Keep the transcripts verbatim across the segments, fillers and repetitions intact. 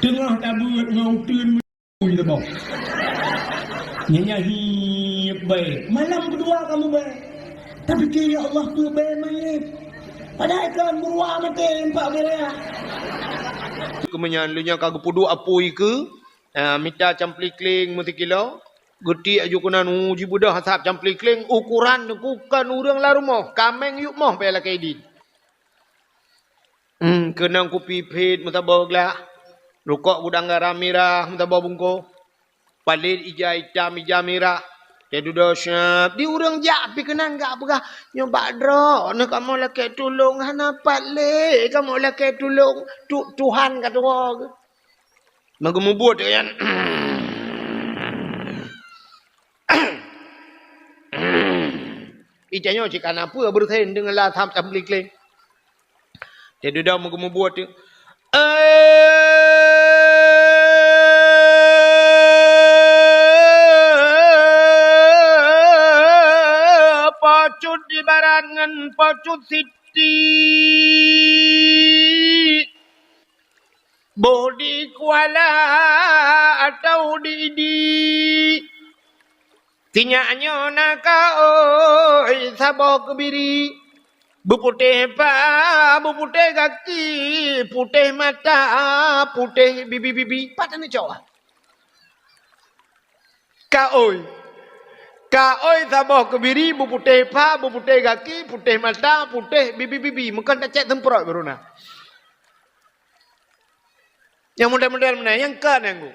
Teungoh tabeuet ngon uteuen meutui saboh. Nyan hiep bèe. Malam keudua kamoe bèe. Tapike, "Ya Allah, peue bèe manyét?" Padahai kan beurua maté empat bèe raya. Keumeunyang lheueh nyan ka geupeuduek apui keu, ah, mita camplikling meusikilo. Geutiek aju keunan, uh, jibeudôh asab camplikling, ukoran ku kon ureueng lam rumoh, kaméng yup moh bèe lakèe idin. Hmm, keunong kupi phet meusaboh glah, rukok gudang garam mirah meusaboh bungkôh, palét ija itam ija mirah, teududoe syab. Di ureueng jak pih keunan gak peugah, "Nyoe bak droeneuh kamoe lakèe tulông, hana pat lé kamoe lakèe tulông, tu-, Tuhan ka tuwoe." Meugeumubuet nyan. Ija nyoe cit kana peue beureusen deungon lam asab camplikling. Teududoe meugeumubuet tu. Eh, Po Cut ibarat ngon Po Cut Siti. Boh di Kuala atau di Idi. Sinyak nyoe na kaôi saboh keubiri. Beuputéh pa, beuputéh gaki, putéh mata, putéh bibi-bibi. Pat aneuk cok? Kaôi. Kaôi saboh keubiri, beuputéh pa, beuputéh gaki, putéh mata, putéh bibi-bibi. Meukon tacék seumprot baru na. Nyang model-model meunan, nyang ka nyang gu.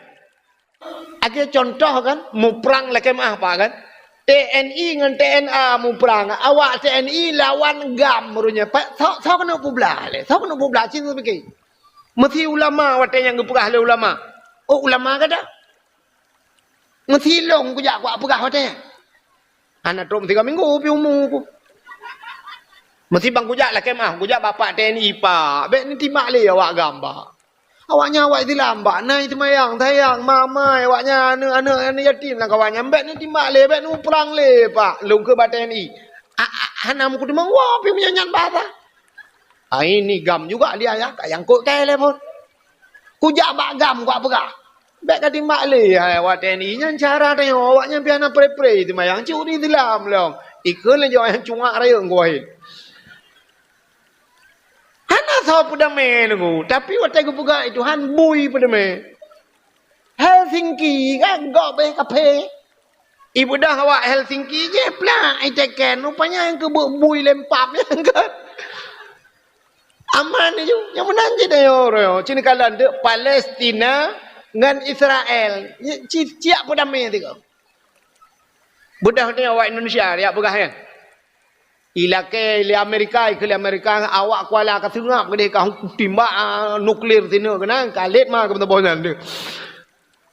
Akhé contoh kan, muprang lakèe meu'ah pak kan. T N I ngon T N A muprang. Awak T N I lawan GAM meureunya. Pak, soe, soe keuneuk peublah lé? Soe keuneuk peublah? Cit pike. Meusi ulama watèe nyang geupeugah lé ulama. Oh, ulama gata? Meusi lôn kujak kupeugah watèe nyan. Hana trok meusigoe minggu pih umu ku. Meusi ban kujak lakèe meu'ah, kujak bak pak T N I pak. Bèk neutimbak lé awak GAM pak. Awaknyan awak Islam pak, na seumayang, sayang, mamai, awaknyan aneuk-aneuk, aneuk yatim lam kawan nyan. Bèk neutimbak lé, bèk neuprang lé pak. Lôn keu bak T N I. A, a, hana meukeudeumeung woe pih meunyan nyan bahasa. Ai ni GAM juga dia ya, ka nyangkut kai lé phon. Kujak bak GAM kupeugah. Bèk ka timbak lé hai awak T N I nyan cara tanyoe, awaknyan pih hana pré-pré seumayang cit ureueng Islam lom. Ikheun lé jaweueb nyang cungak rayeuk ngon wahé. Hana soe peudamé nunggu, tapi watèe geupeugah Tuhan bui peudamé. Helsinki kan gob bèh kaphé. Ibeudôh awak Helsinki jih plak iteken, rupanya nyang keubeuk bui lempap nyan kan. Aman ju, nyang meunan jih dayah uroe. Cit kalon teuk Palestina ngon Israel. Ci-, ciyak peudamé teuka. Beudôh nyoe awak Indonesia, jak peugah nyan. Ilakèe lé Amerika, ikheun lé Amerika, awak Kuala ka seungap keudéh ka timbak, ah, nuklir sineuk keunan, ka lét ma keu meusaboh nyan teuh.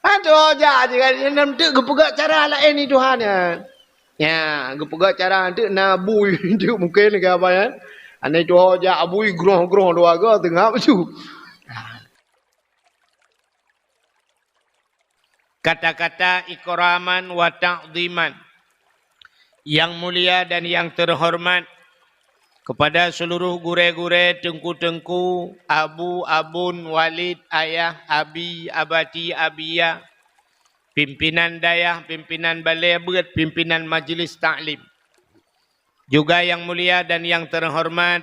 Adoh, jak jih kan, nyan teuk geupeugah cara laén di Tuhan nyan. Nya, geupeugah cara teuk na bui teuk mungken lagèe apa nyan. Aneuk tuha jak bui groh-groh dua ga teungap su. Kata-kata ikraman wa ta'dhiman. Yang mulia dan yang terhormat kepada seluruh gurèe-gurèe, teungku-teungku, abu, abon, walid, ayah, abi, abati, abiya, pimpinan dayah, pimpinan balè beuet, pimpinan majlis taklim. Juga yang mulia dan yang terhormat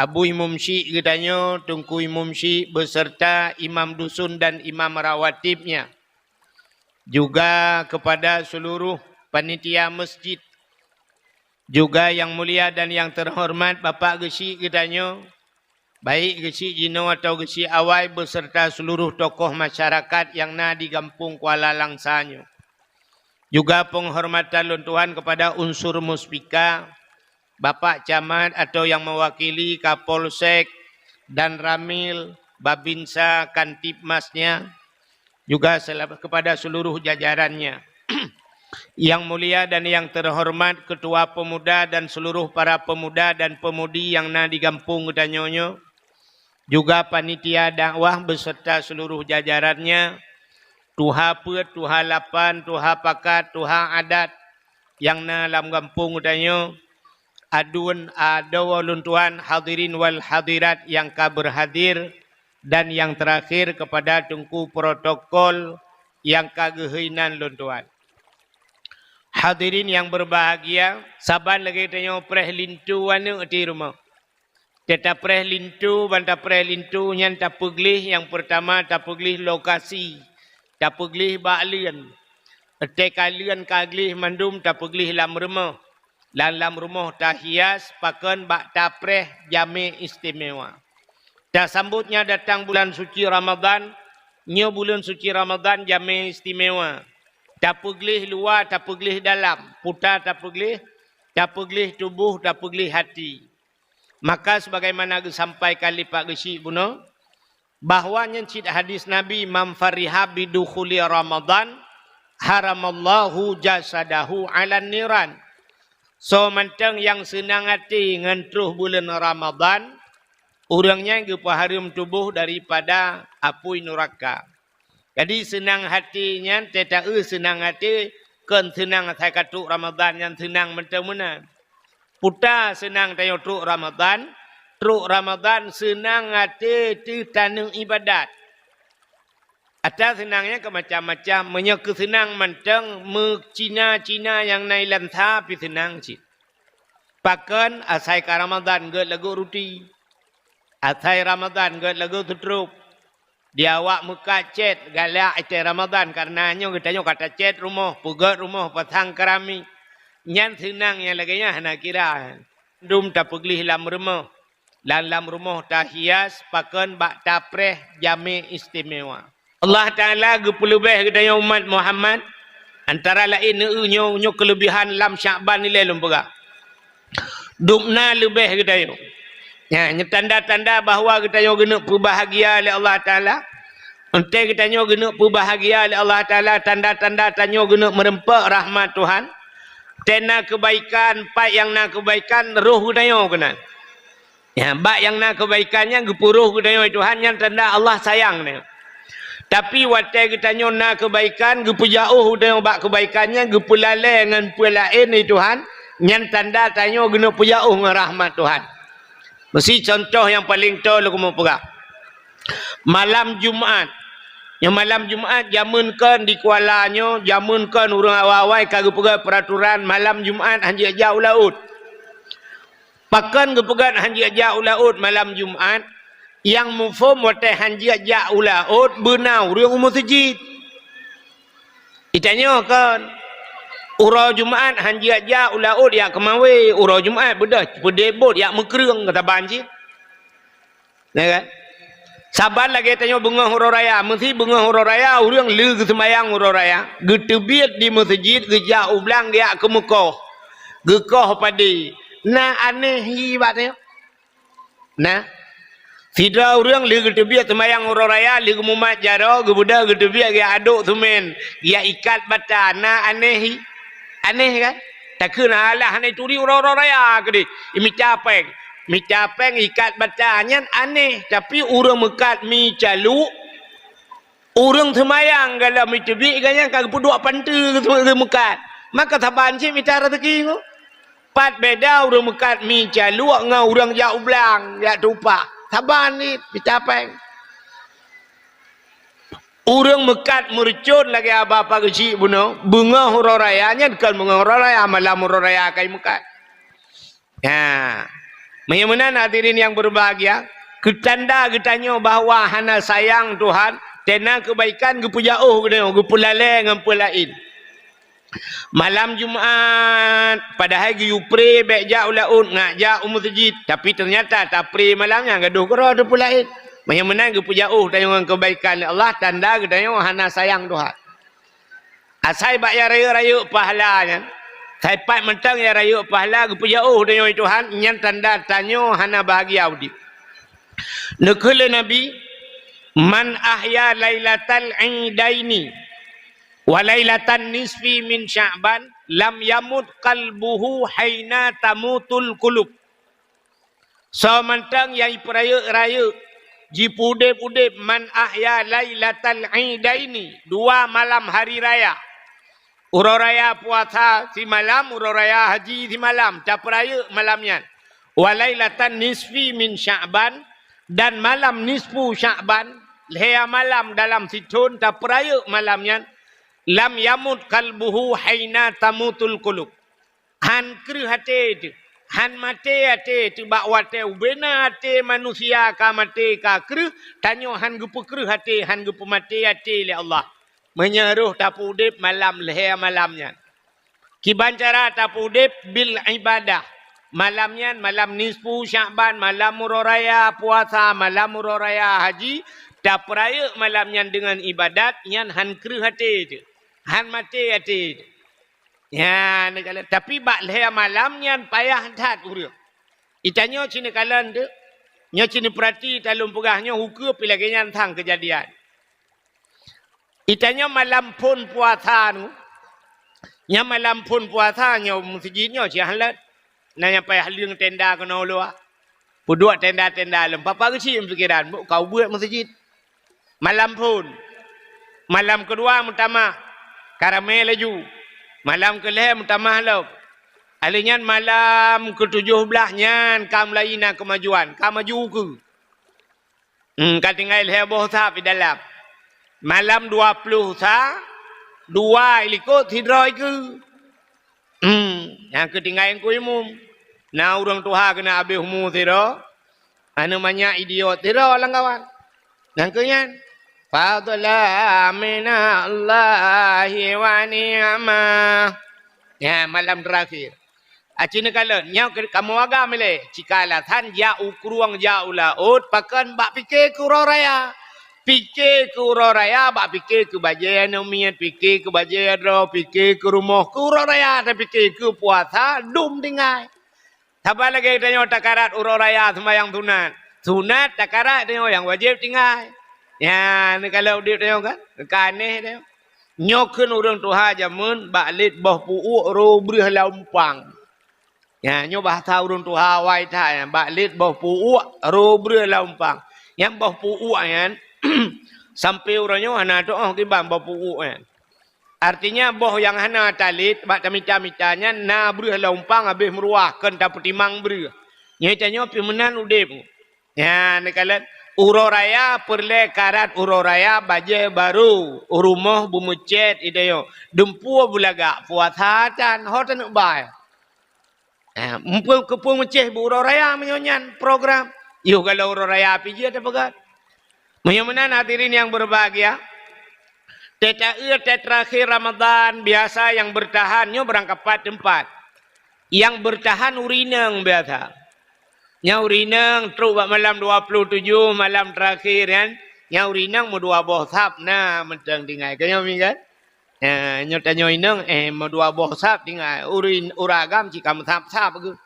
Abu Imum Syik geutanyoe, Teungku Imum Syik beserta imam dusun dan imam rawatibnya. Juga kepada seluruh panitia masjid. Juga yang mulia dan yang terhormat Bapak Geuchik geutanyoe, baik Geuchik jinoe atau Geuchik awai beserta seluruh tokoh masyarakat yang na di Gampông Kuala Langsa nyoe. Juga penghormatan lôn tuan kepada unsur muspika, Bapak Camat atau yang mewakili Kapolsek, Danramil, Babinsa, Kantipmasnya, juga sel-, kepada seluruh jajarannya. Yang mulia dan yang terhormat Ketua Pemuda dan seluruh para pemuda dan pemudi yang na di gampông geutanyoe nyoe, juga panitia dakwah beserta seluruh jajarannya, tuha peuet, tuha lapan, tuha pakat, tuha adat nyang na lam gampông geutanyoe, aduen adoe lôn tuan, hadirin wal hadirat nyang ka berhadir, Dan yang terakhir kepada Teungku protokol nyang ka geuhôi nan lôn tuan. Hadirin yang berbahagia, saban lagée tanyoe preh linto aneuk di rumoh. Tatapreh linto, ban tapreh linto nyan tapeugleh, nyang peurtama tapeugleh lokasi, tapeugleh bak leuen. Watée ka leuen ka gleh mandum tapeugleh lam rumoh. Lam, lam rumoh tahias pakon bak tapreh jamé istimewa. Tasambot nyan datang bulan suci Ramadan, nyoe buleuen suci Ramadan jamé istimewa. Tapeugleh luwa, tapeugleh dalam, puta tapeugleh, tapeugleh tuboh, tapeugleh hati. Maka sebagaimana geusampaikan lé Pak Geuchik bunoe, bahwa nyan cit hadis Nabi, "Man fariha bidukhuli Ramadan, haramallahu jasadahu 'alan niran." Soe mantong nyang seunang até ngon troh buleuen Ramadan, ureuëng nyan geupeuhareuem tuboh daripada apui nuraka. Jadi seunang até nyan, teuta eu seunang até, kon seunang asai ka trok Ramadan nyan seunang mantong meunan. Puta seunang tanyoe trok Ramadan, trok Ramadan seunang até teuh taneuk ibadat. Ata seunang nyan ka macam-macam, meunyoe keu seunang mantong meucina-cina nyang na ilansa pi seunang cit. Pakon asai ka Ramadan gét lagoe ruti. Asai Ramadan gét lagoe seutrop. Di awak meukat cét galak watée Ramadan, kareuna nyoe geutanyoe ka tacét rumoh, peugét rumoh, pasang keramik. Nyan seunang nyang lagée nyan hana kira. Dum tapeugleh lam rumoh. Lam, lam rumoh tahias pakon bak tapreh jamé istimewa. Allah Taala geupeuleubeh geutanyoe umat Muhammad, antara laén nyoe, nyoe keuleubiehan lam Syakban ilée lôn peugah. Dubna leubeh geutanyoe. Nyan, nyoe tanda-tanda bahwa geutanyoe geuneuk peubahagia lé Allah Taala. Entée geutanyoe geuneuk peubahagia lé Allah Taala, tanda-tanda tanyoe geuneuk meureumpok rahmat Tuhan. Tena keubaikan, pat nyang na keubaikan, roh geutanyoe keunan. Ya, bak nyang na keubaikan nyan geupeurôh geutanyoe Tuhan, nyan tanda Allah sayang nyan. Tapi watée geutanyoe na keubaikan, geupeujaôh geutanyoe bak keubaikan nyan, geupeulalée ngon peue laén di Tuhan, nyan tanda tanyoe geuneuk peujaôh ngon rahmat Tuhan. Meusi contoh nyang paleng toe lôn keumeung peugah. Malam Jumat. Nyoe malam Jumat jameun kon di Kuala nyoe, jameun kon ureuëng awai-awai ka geupeugah peuraturan malam Jumat hanjeuet jak u laôt. Pakon geupeugah hanjeuet jak u laôt malam Jumat? Nyang muphom watée hanjeuet jak u laôt beuna ureuëng u meuseujid. Itanyoe kon, uroe Jumat hanjeuet jak u laôt jak keumawé, uroe Jumat beudôh peudeh bot jak meukreueng keu saban cit. Ya kan? Saban lagée tanyoe beungoh uroe raya, meusi beungoh uroe raya ureuëng lé geuseumayang uroe raya, geuteubiet di meuseujid, geujak u blang, geujak keumeukoh, geukoh padé. Na aneh hi bak tanyoe? Na. Sidroe ureuëng lé geuteubiet seumayang uroe raya, lé geumumat jaroe, geubeudôh geuteubiet geujak adôk seumén, geujak ikat bata, na aneh hi? Aneh kan? Takheun alah hana ituri uroe-uroe raya keudeh, imita péng. Mita péng ikat bata nyan aneh, tapi ureuëng meukat mi caluek, ureuëng seumayang galom iteubiet gobnyan ka geupeuduek panteue geumeukat. Maka saban cit mita raseuki nyoe. Pat beda ureuëng meukat mi caluek ngon ureuëng jak u blang, jak tupak. Saban cit mita péng. Ureuëng meukat meureucon lagée haba Pak Geuchik bunoe, beungoh uroe raya nyan kon beungoh uroe raya, malam uroe raya ka imeukat. Ya. Meunyoe meunan hadirin nyang berbahagia, keutanda geutanyoe bahwa hana sayang Tuhan, tena keubaikan geupeujaôh geutanyoe, geupeulalée ngon peue laén. Malam Jumat, padahai geuyue pré bék jak u laôt, ngat jak u meuseujid, tapi teunyata tapré malam nyan gadôh keudroe teupeue laén. Meunyoe meunan geupeujaôh tanyoe ngon keubaikan lé Allah, tanda geutanyoe hana sayang Tuhan. Asai bak nyang rayeuk-rayeuk pahala nyan, asai pat mantong nyang rayeuk pahala geupeujaôh tanyoe Tuhan, nyan tanda tanyoe hana bahagia udeb. Neukheun lé Nabi, "Man ahya lailatal idaini wa lailatan nisfi min Sya'ban, lam yamut qalbuhu haina tamutul qulub." Soe mantong nyang jipeurayeuk-rayeuk, jipeudeb-udeb, "Man ahya lailatal idaini," dua malam hari raya. Uroe raya puasa simalam, uroe raya haji simalam, tapeurayeuk malam nyan. "Wa lailatan nisfi min Sya'ban," Dan malam nisfu Sya'ban, lhée malam dalam sithon tapeurayeuk malam nyan, lam yamut qalbuhu haina tamutul qulub. Han kreueh até teuh, han maté até teuh bak watée ubena até manusia ka maté ka kreueh, tanyoe han geupeukreueh até, han geupeumaté até lé Allah. Meunyoe roh tapeuudeb malam lhée malam nyan. Kiban cara tapeuudeb bil ibadah. Malam nyan, malam nisfu Sya'ban, malam uroe raya puasa, malam uroe raya haji, tapeurayeuk malam nyan deungon ibadat, nyan han kreueh até teuh, han maté até teuh. Nyan, tapi bak lhée malam nyan payah that ureuëng. Itanyoe cit neukalon teuh, nyoe cit neupeurati talôn peugah nyoe hukeup lagée nyan sang keujadian. Itanyoe malam phon puasa nu, nyan malam phon puasa nyoe meuseujid nyoe siah lét. Na nyang payah leueng tenda keunoe luwa. Peuduek tenda-tenda lom. Papa geuchik pikiran, buk ka ubeuet meuseujid. Malam phon. Malam keudua meutamah, ka ramé laju. Malam keulhée meutamah lom. Alheuh nyan malam keutujôh blaih nyan ka mulai na keumajuan, ka maju ukeue. Hmm, ka tinggai lhée boh sab di dalam. Malam dua ploh sa, dua i likot sidroe keue. Hmm, nyang keu tinggai Teungku Imum. Na ureuëng tuha keuneuk habéh umu sidroe, aneuëk manyak idiot sidroe lam kawan. Nyang keu nyan, fadla minallahi wa ni'mah. Ya, malam terakhir. Aci neukalon, nyoe keu kamoe agam ilée. Cika alasan jak u krueng, jak u laôt, pakon bak pike keu uroe raya. Pike keu uroe raya, bak pike keu bajée aneuëk miet, pike keu bajée droe, pike keu rumoh, keu uroe raya, tapike keu puasa, dum tinggai. Saban lagée tanyoe takarat uroe raya seumayang sunat. Sunat takarat tanyoe nyang wajéb tinggai. Nyan, neukalon udeb tanyoe kan? Ka aneh tanyoe. Nyoe kheun ureuëng tuha jameun bak lét boh puuek ro breueh lam umpang. Nyan, nyoe bahasa ureuëng tuha awai that nyan, bak lét boh puuek ro breueh lam umpang. Nyan boh puuek nyan, sampoe uroe nyoe hana teuoh kiban boh puuek nyan. Artinya, boh nyang hana talét bak tamita-mita nyan na breueh lam umpang habéh meuruah, kon tapeutimang breueh. Nyoe tanyoe pih meunan udeb. Nyan, neukalon, uroe raya peureulée karat uroe raya bajée barô, u rumoh beumeucét itanyoe, dumpeue beulagak puasa tan, ho taneuk bai. Eh, mumpung keupeue meucéh bu uroe raya meunyoe nyan program. Yoh galak uroe raya pih jeuet tapeugah. Meunyoe meunan hadirin yang berbahagia, teuta-, teuta-, terakhir Ramadan biasa yang bertahan nyoe barangkapat teumpat. Yang bertahan ureuëng inong biasa. Nyang ureuëng inong trok bak malam dua puluh tujuh, malam terakhir nyan, nyang ureuëng inong meudua boh sab na mantong tinggai. Keu nyoe mi kan? Eh, nyoe tanyoe inong, eh, meudua boh sab tinggai. Ureuëng, ureuëng agam cit ka meusab-sab geuh.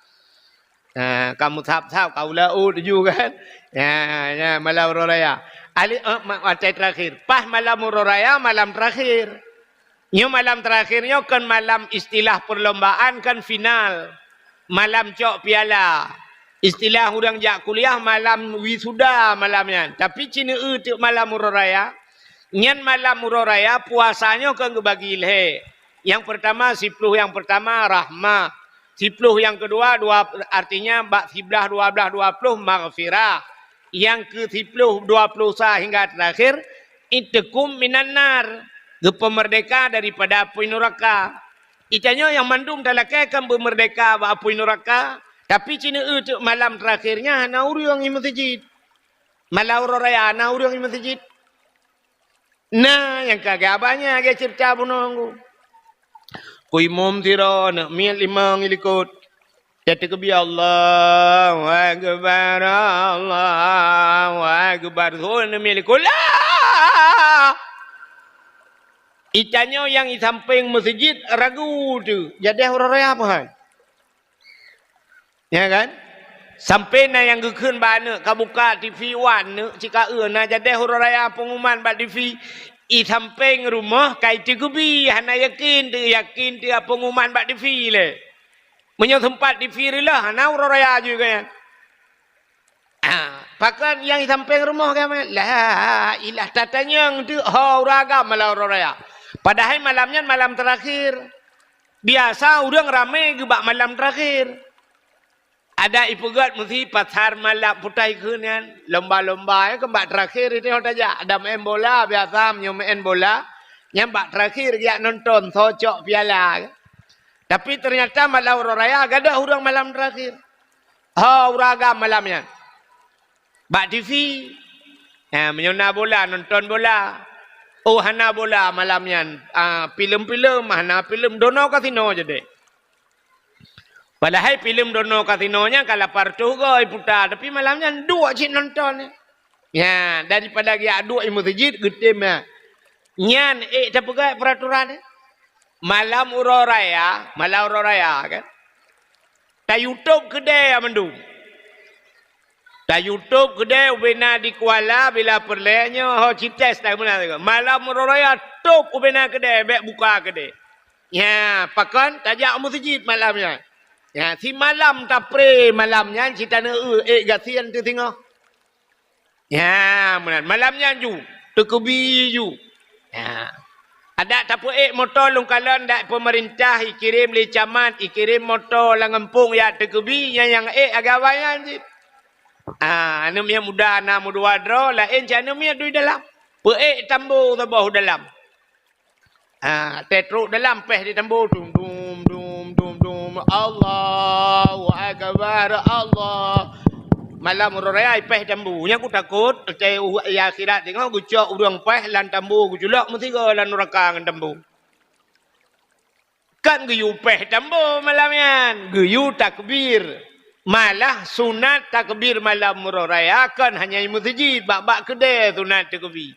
Eh, ka meusab-sab, ka u laôt laju kan. Ya, ya, malam uroe raya. Ali, eh, ma-, watée terakhir. Pas malam uroe raya, malam terakhir. Nyoe malam terakhir nyoe kon malam istilah perlombaan, kon final. Malam cok piala. Istilah ureuëng jak kuliah, malam wisuda malam nyan. Tapi ci neueu teuk malam uroe raya. Nyan malam uroe raya puasa nyoe kon geubagi lhée. Nyang pertama, siploh nyang pertama rahmah. Siploh nyang keudua, dua, artinya bak siblaih, dua blaih, dua ploh maghfirah. Nyang keu siploh, dua ploh sa hingga terakhir, itkum minan nar, geupeumeurdeka daripada apui nuraka. Itanyoe nyang mandum talakée kon beumeurdeka bak apui nuraka, tapi ci neueu teuk malam terakhir nyan hana ureuëng i meuseujid. Malam uroe raya hana ureuëng i meuseujid. Na nyang ka geuba nyan lagée ceurita bunoe ngon ku imum sidroe, aneuëk miet limong i likot. Teukeubia, Allahu Akbar, Allahu Akbar. Seuôn aneuëk miet likot, "La!" Itanyoe nyang i sampéng meuseujid ragu teuh, jadeh uroe raya peue hai. Ya kan? Sampoe na nyang geukheun bak aneuëk, ka buka TV wan, aneuëk, cit ka eu na jadeh uroe raya peungumuman bak TV. I sampéng rumoh ka iteukeubie, hana yakin teuh, yakin teuh peungumuman bak TV lé. Meunyoe seumpat TV reuloh, hana uroe raya jih geuh nyan. Ah, pakon nyang i sampéng rumoh geuh meunan? La ilah tatanyong teuh ho ureuëng agam malam uroe raya. Padahai malam nyan malam terakhir. Biasa ureuëng ramé geuh bak malam terakhir. Adak ipeugét meusi pasar malam putai kheun nyan, lomba-lomba nyan kan bak terakhir itu tajak. Ada main bola biasa, meunyoe main bola, nyan bak terakhir geujak nonton, so cok piala. Tapi ternyata malam uroe raya gadôh ureuëng malam terakhir. Ho, ureuëng agam malam nyan. Bak T V. Ha, meunyoe na bola, nonton bola. Oh, hana bola malam nyan. Ah, filem-filem, hana filem, dono kasino jadi. Padahai filem dono kasino nyan ka lapan reutôh goe iputa, tapi malam nyan duek cit nonton. Ya, daripada geujak duek i meuseujid geutem nyan. Nyan ék tapeugah peraturan. Malam uroe raya, malam uroe raya kan. Ta YouTube keudè mandum. Ta YouTube keudè ubena di Kuala bila peureulèe nyoe ho cites ta meunan. Malam uroe raya top ubena keudè, bèk buka keudè. Ya, pakon tajak meuseujid malam nyan. Ya, simalam tapre malam nyan cit taneuk eu ék gasien teuh singoh. Ya, meunan. Malam nyan ju, teukeubi ju. Ya. Adak tapeuék moto lôn kalon dak peumeurintah ikirém lé camat, ikirém moto lam gampông ya teukeubi, nyan nyang ék agam nyan cit. Ah, aneuk miet muda na meudua droe, laén cit aneuk miet dui dalam. Peuék tambo saboh dalam. Ah, teutrok dalam péh di tambo, dum, dum, dum, dum, dum. Allahu Akbar, Allah. Malam uroe raya péh tambo. Nyan ku takot, teuh ya akhirat tengok geucok ureuëng péh lam tambo, geuculok meusigoe lam nuraka ngon tambo. Kan geuyue péh tambo malam nyan, geuyue takbir. Malah sunat takbir malam uroe raya kon hanya i meuseujid, bak-bak keudè sunat takbir.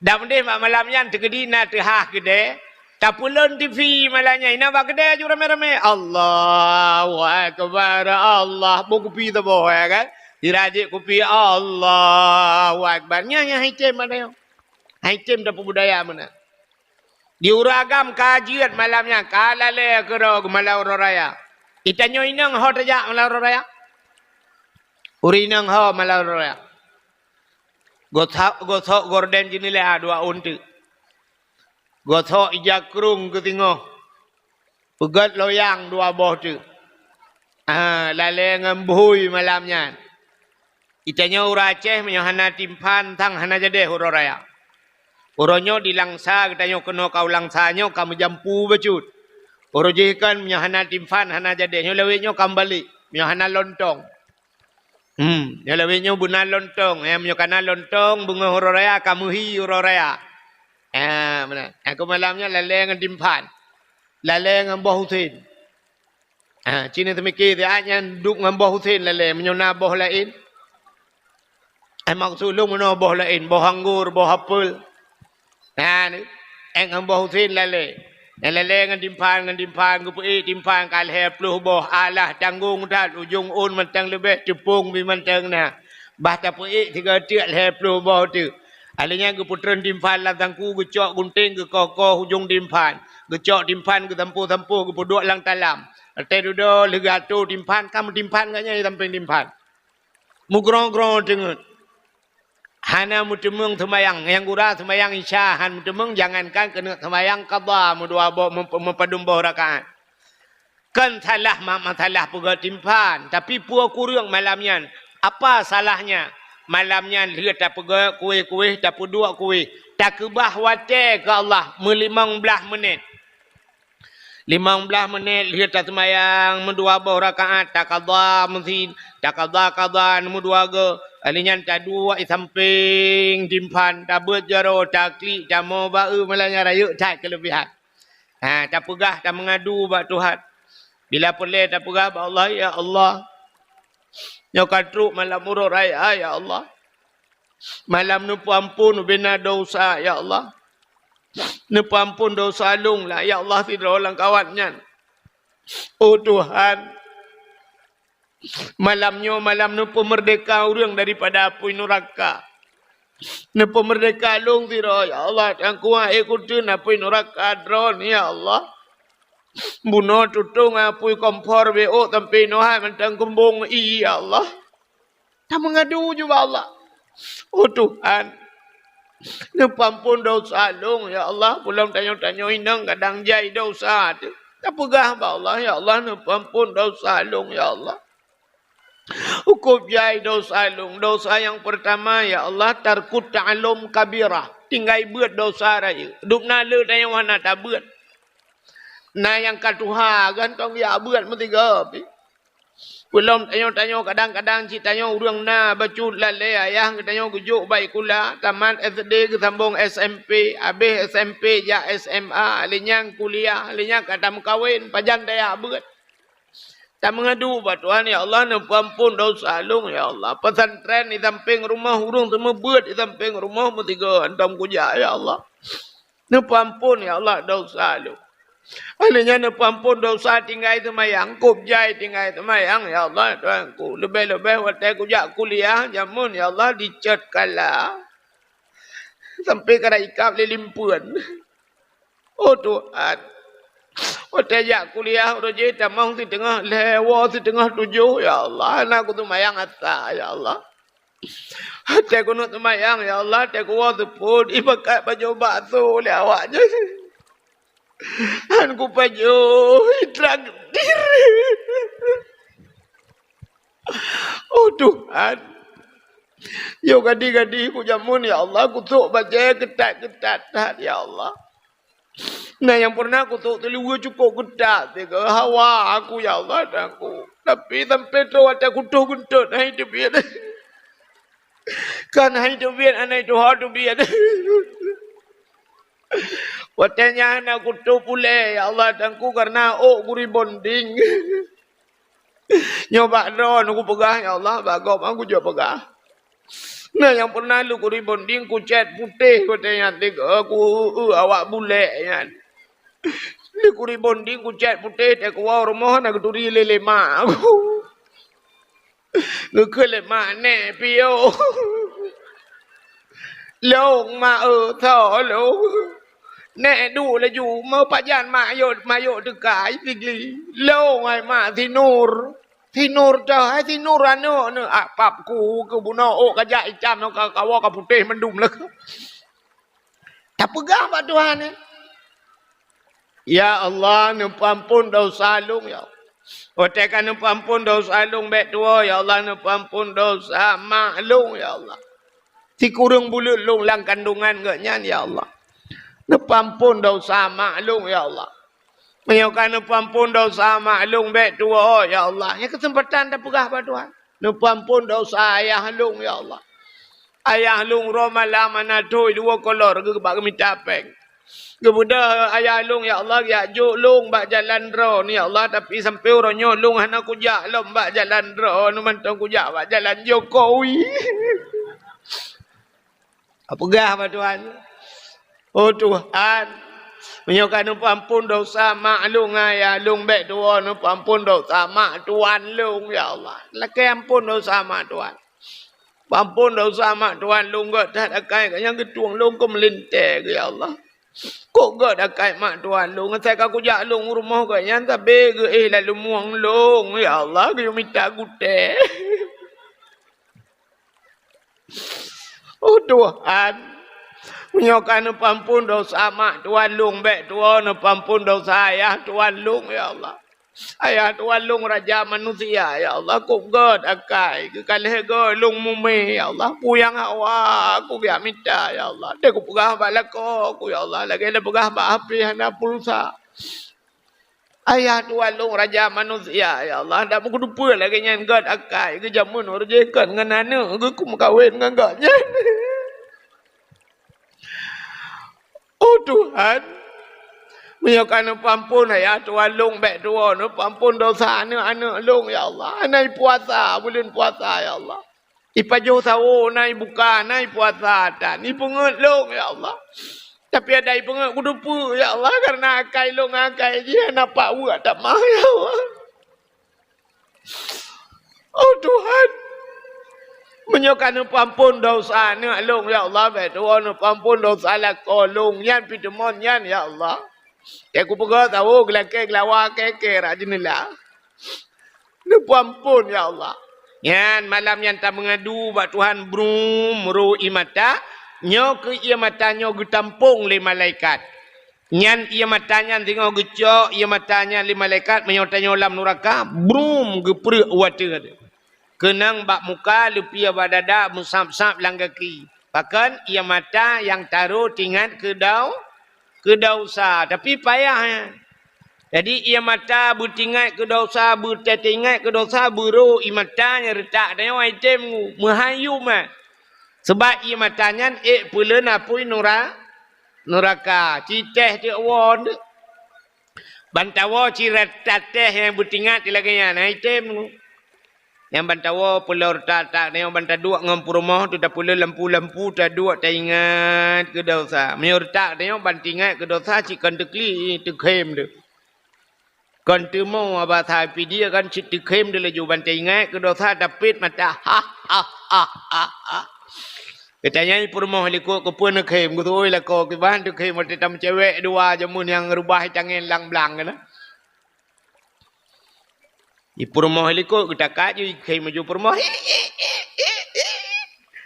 Dan meudeh bak malam nyan teukeudi na teuhah keudè, tapeulon T V malam nyan, inan bak keudè aju ramé-ramé. Allahu Akbar, Allah. Boh kupi saboh, ya kan? Sira jép kupi, Allahu Akbar. Nyan, nyan hai tem ada nyoe. Hai tem tapeubudaya meunan. Di ureuëng agam ka jeuet malam nyan, ka lalé keudroe malam uroe raya. Itanyoe inong ho tajak malam uroe raya? Ureuëng inong ho malam uroe raya? Gosok, gosok gorden jeuneula dua ôn teuk. Gosok ija krung keu singoh. Peugét loyang dua boh teuk. Ah, lalé ngon bhui malam nyan. Itanyoe ureuëng Aceh meunyoe hana timphan sang hana jadeh uroe raya. Uroe nyoe di Langsa geutanyoe keunoe ka u Langsa nyoe ka meujampu bacut. Uroe jih kan meunyoe hana timphan hana jadeh nyoe lawét nyoe ka meubalek meunyoe hana lontong. Hmm, nyoe lawét nyoe beuna lontong, ya, meunyoe kana lontong beungoh uroe raya ka meuhi uroe raya. Ah, meunan. Aku malam nyoe lalé ngon timphan. Lalé ngon boh usen. Ha, ci neuseumiké siat nyan duek ngon boh usen lalé, meunyoe na boh laén. Eh, maksud lôn meunoe boh laén, boh anggor, boh apel. Ha, ni, eh, ngon boh usen lalé. Nyan lalé ngon timphan, ngon timphan, geupeuék timphan ka lhèe ploh boh, alah tanggong that, ujong ôn mantong leubeh, teupông bi mantong na. Bah tapeuék sigoe teuk lhèe ploh boh teuk. Alèh nyan geupeutreun timphan lam sangku, geucok gunténg, geukoh-koh ujong timphan. Geucok timphan, geusampôh-sampôh, geupeuduek lam talam. Watèe dudoe lheueh geuatô timphan, ka meutimphan gobnyan di sampéng timphan. Meugroe-groe teungeut. Hana meuteumeung seumayang. Nyang gura seumayang Isya han meuteumeung, jangankan keuneuk seumayang qadha meudua boh, meup-, meupadum boh rakaat. Kon salah ma-, masalah peugöt timphan, tapi peue kureueng malam nyan? Apa salahnya? Malam nyan lheueh tapeugöt kuéh-kuéh, tapeuduek kuéh, takeubah watèe keu Allah meulimong blaih meunét. Limong blaih meunét lheueh taseumayang meudua boh rakaat, takadha meusin, takadha-kadha meudua goe. Alheuh nyan taduek i sampéng timphan, tabeuet jaroe, taklik, tamoe ba-eu, malam nyan rayeuk that keuleubihan. Ha, tapeugah, tameungadu bak Tuhan. Bila peureulèe tapeugah bak Allah, "Ya Allah, nyoe ka trok malam uroe raya, ya Allah. Malam neupeuampon ubena desya, ya Allah. Neupeuampon desya lôn lah, ya Allah, sidroe lam kawat nyan. Oh Tuhan, malam nyoe malam neupeumeurdeka ureueng daripada apui nuraka. Neupeumeurdeka lôn sidroe, ya Allah, dan kuat ék kuteun apui nuraka droeneuh, ya Allah. Bunoe tutong apui kompor beuôk sampoe noe hai mantong kumbong ie, ya Allah." Tameungadu ju bak Allah. Oh Tuhan, neupeuampon desya lôn, ya Allah. Ulôn tanyoe-tanyoe inong kadang jai desya teuh. Tapeugah bak Allah, "Ya Allah, neupeuampon desya lôn, ya Allah." Hukôm jai dosa lôn. Dosa nyang peurtama, ya Allah, tarkut ta'allum kabirah. Tinggai beuet dosa rayeuk. Dubna le tanyoe hana tabeuet. Na nyang ka tuha, gantong jak beuet meusigoe pih. Peulom tanyoe-tanyoe, kadang-kadang cit tanyoe ureuëng na bacut lalée ayah geutanyoe geujok bak sikula, tamat S D geusambong S M P, habéh S M P jak S M A, lheueh nyan kuliah, lheueh nyan ka tameukawen, pajan tajak beuet. Tameungadu bak Tuhan, "Ya Allah, neupeuampon dosa lôn, ya Allah. Pesantren di sampéng rumoh, ureuëng seumeubeuet di sampéng rumoh, meusigoe hantom kujak, ya Allah. Neupeuampon, ya Allah, dosa lôn." Lheueh nyan neupeuampon dosa tinggai seumayang, kôb jai tinggai seumayang, "Ya Allah, Tuhanku, leubeh-leubeh watée kujak kuliah, jameun, ya Allah, dicet kala. Sampoe ka ikab lé limpeuen." Oh Tuhan, watée jak kuliah uroe jih tamong siteungoh lhée, woe siteungoh tujoh, ya Allah, hana kuseumayang asa, ya Allah. Watée keuneuk seumayang, ya Allah, watée kuwoe seupôt, ipakat pajoh bakso lé awak nyan. Han kupajoh, itraktir. Oh Tuhan, yo gadi-gadi kujameun, ya Allah, kusôk bajée keutat-keutat that, ya Allah. Na nyang pernah kusôk teuliweue cukôp keutat, tiga hawa aku, ya Allah, dan aku. Tapi sampoe troh watée kutoh geuntot, hai teubiet. Kan hai teubiet, anai tuha teubiet. Watée nyan na kutoh puléh, ya Allah, dan ku karena ôk kurebonding. Nyoe bak droe kupeugah, ya Allah, bak gob aku jok peugah. Na nyang pernah lôn kurebonding, kucét putéh watée nyan tiga, ku, eu, awak bulek nyan. Lôn kurebonding, kucét putéh, teukuwoe rumoh na geuturi lé lé mak aku. Geukheun lé mak, "Nèk piôh." "Lôn, mak, eu, tho lôn." "Nèk duek laju, meupajan mak yot, mak yot teuka, ai Sigli." "Lôn, ai mak, si Nur." "Si Nur tho, ai si Nur aneuk neuh." Ah, pap ku keu bunoe ôk ka jak itam, ka kawoe ka putéh mandum lagée. Tapeugah bak Tuhan, eh, "Ya Allah, neupeuampon desya lôn, ya Allah. Watée ka neupeuampon desya lôn bék tuwoe, ya Allah, neupeuampon desya mak lôn, ya Allah. Sikureueng buleuen lôn lam kandongan geuh nyan, ya Allah. Neupeuampon desya mak lôn, ya Allah. Meunyoe ka neupeuampon desya mak lôn bék tuwoe, ya Allah." Nyan keuseumpatan tapeugah bak Tuhan. "Neupeuampon desya ayah lôn, ya Allah. Ayah lôn uroe malam hana thôk, luweue kolor geuh bak geumita péng. Geubeudôh ayah lôn, ya Allah, geujak jok lôn bak jalan droeneuh, ya Allah, tapi sampoe uroe nyoe lôn hana kujak lom bak jalan droeneuh, mantong kujak bak jalan Jokowi." Peugah bak Tuhan, "Oh Tuhan, meunyoe ka neupeuampon desya mak lôn ngon ayah lôn, bék tuwoe neupeuampon desya mak tuan lôn, ya Allah. Lakée ampon desya mak tuan. Peuampon desya mak tuan lôn, gét that akai geuh nyang geutueng lôn keu meulintée geuh, ya Allah. Kok gét akai mak tuan lôn, asai ka kujak lôn u rumoh geuh nyan sabe geuh éh lam lumueng lôn, ya Allah, geuyue mita gutée." "Oh Tuhan, meunyoe ka neupeuampon desya mak tuan lôn, bék tuwoe neupeuampon desya ayah tuan lôn, ya Allah. Ayah tuan lôn raja manusia, ya Allah, kok gét akai geuh, ka lhée gét lôn mumé, ya Allah, peue nyang hawa aku geujak mita, ya Allah. Teukupeugah bak lakoe ku, ya Allah, lagée tapeugah bak hapé hana pulsa. Ayah tuan lôn raja manusia, ya Allah, dak meukeudeupeue lagée nyan gét akai geuh, jameun uroe jih kon ngon aneuk geuh kumeukawen ngon gobnyan. Oh Tuhan, meunyoe ka neupeuampon ayah tuan lôn, bék tuwoe neupeuampon desya aneuk-aneuk lôn, ya Allah. Hana ipuasa buleuen puasa, ya Allah. Ipajoh sawoe, na ibuka, na ipuasa, tan ipeungeut lôn, ya Allah. Tapi adak ipeungeut kudeupeue, ya Allah, karena akai lôn ngon akai jih hana pak weuek tamah, ya Allah. Oh Tuhan, meunyoe ka neupeuampon desya aneuk lôn, ya Allah, bék tuwoe neupeuampon desya lakoe lôn nyan, pih teumon nyan, ya Allah. Teukupeugah sawoe geulakée geulawa kée-kée rot jeuneula. Neupeuampon, ya Allah. Nyan malam nyan tameungadu bak Tuhan brum ru ié mata. Nyoe keuh ié mata nyoe geutampong lé malaikat. Nyan ié mata nyan singoh geucok ié mata nyan lé malaikat, meunyoe tanyoe lam nuraka, brum geupreuek u ateueh. Keunong bak muka, leupie bak dada, meusab-sab lam gaki. Pakon? Ié mata nyang taro teuingat keu dau-, keu desya. Tapi payah, ya. Jadi, ié mata beuteuingat keu desya, beuteuingat keu desya, beurôh ié mata nyang reutak tanyoe item meuhayum, eh. Sabab ié mata nyan ék peuleuen apui nura-, nuraka. Ci teh teuk woe teuk. Ban tawoe ci rata teh nyang beuteuingat lagée nyan, na item. Nyang ban tawoe peulor tak-tak tanyoe ban taduek ngon peurumoh tu tapeuleueh lampu-lampu taduek taingat keu desya. Meunyoe reutak tanyoe ban teuingat keu desya cit kon teuklik teukhém teuh. Kon teumo aba sa pidie kan cit teukhém teuh laju ban taingat keu desya tapet mata. Ha, ha, ha, ha, ha. Geutanyoe peurumoh likot keupeue neukhém, geutôi lakoe kiban teukhém watée tameucewek dua jameun nyang reubah tangen lang blang keunoe. Di peurumoh likot geutakat ju ikhém laju peurumoh.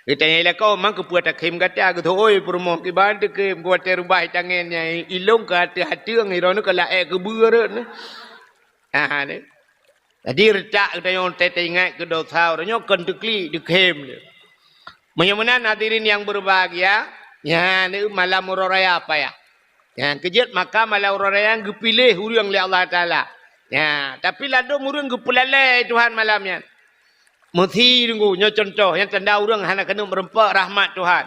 Geutanyong lakoe, "Man keupeue takhém gata?" Geutôi peurumoh, "Kiban teukhém, watée reubah tangen nyan ilong ka ateueh ateueng, droeneuh ka laék keubeue rot." Aha, ni. Jadi reutak geutanyoe teuingat keu desya, uroe nyoe kon teuklik teukhém. Meunyoe meunan hadirin nyang berbahagia, nyan malam uroe raya payah. Nyang keujeuet maka malam uroe raya nyan geupiléh ureuëng lé Allah Taala. Nya, tapi ladôm ureuëng geupeulalée Tuhan malam nyan. Meusi teungku, nyoe cuntoh nyang tanda ureuëng hana keuneuk meureumpok rahmat Tuhan.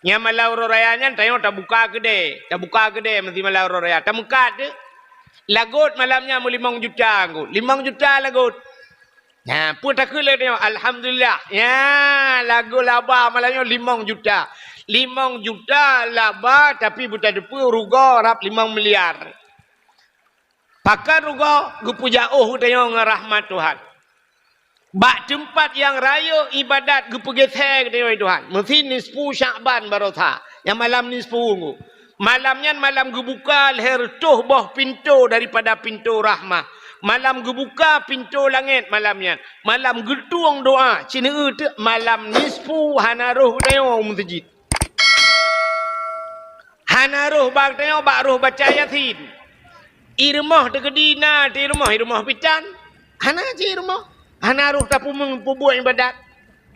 Nyang malam uroe raya nyan tanyoe tabuka keudée, tabuka keudée meusi malam uroe raya. Tameukat teuh. Lagot malam nyan meulimong juta teungku. Limong juta lagot. Nah, peue takheun lé tanyoe? Alhamdulillah. Nya, lagot laba malam nyoe limong juta. Limong juta laba, tapi beuteupeue rugoe rab limong miliar. Pakon rugoe? Geupeujak óh geutanyoe ngon rahmat Tuhan. Bak teumpat nyang rayeuk iébadat geupeugeuseue geutanyoe Tuhan. Meusi nisfu Syakban barosa. Nyang malam nisfu teungku. Malam nyan malam geubuka lhée reutôh boh pintoe daripada pintoe rahmah. Malam geubuka pintoe langét malam nyan. Malam geutueng doá, ci neueu teuk malam nisfu hana rhoh geutanyoe u meuseujid. Hana rhoh bak tanyoe bak rhoh baca Yasin. I rumoh teukeudi na, di rumoh, i rumoh pitan. Hana ci i rumoh. Hana rhoh tapeumeung peubuet iébadat.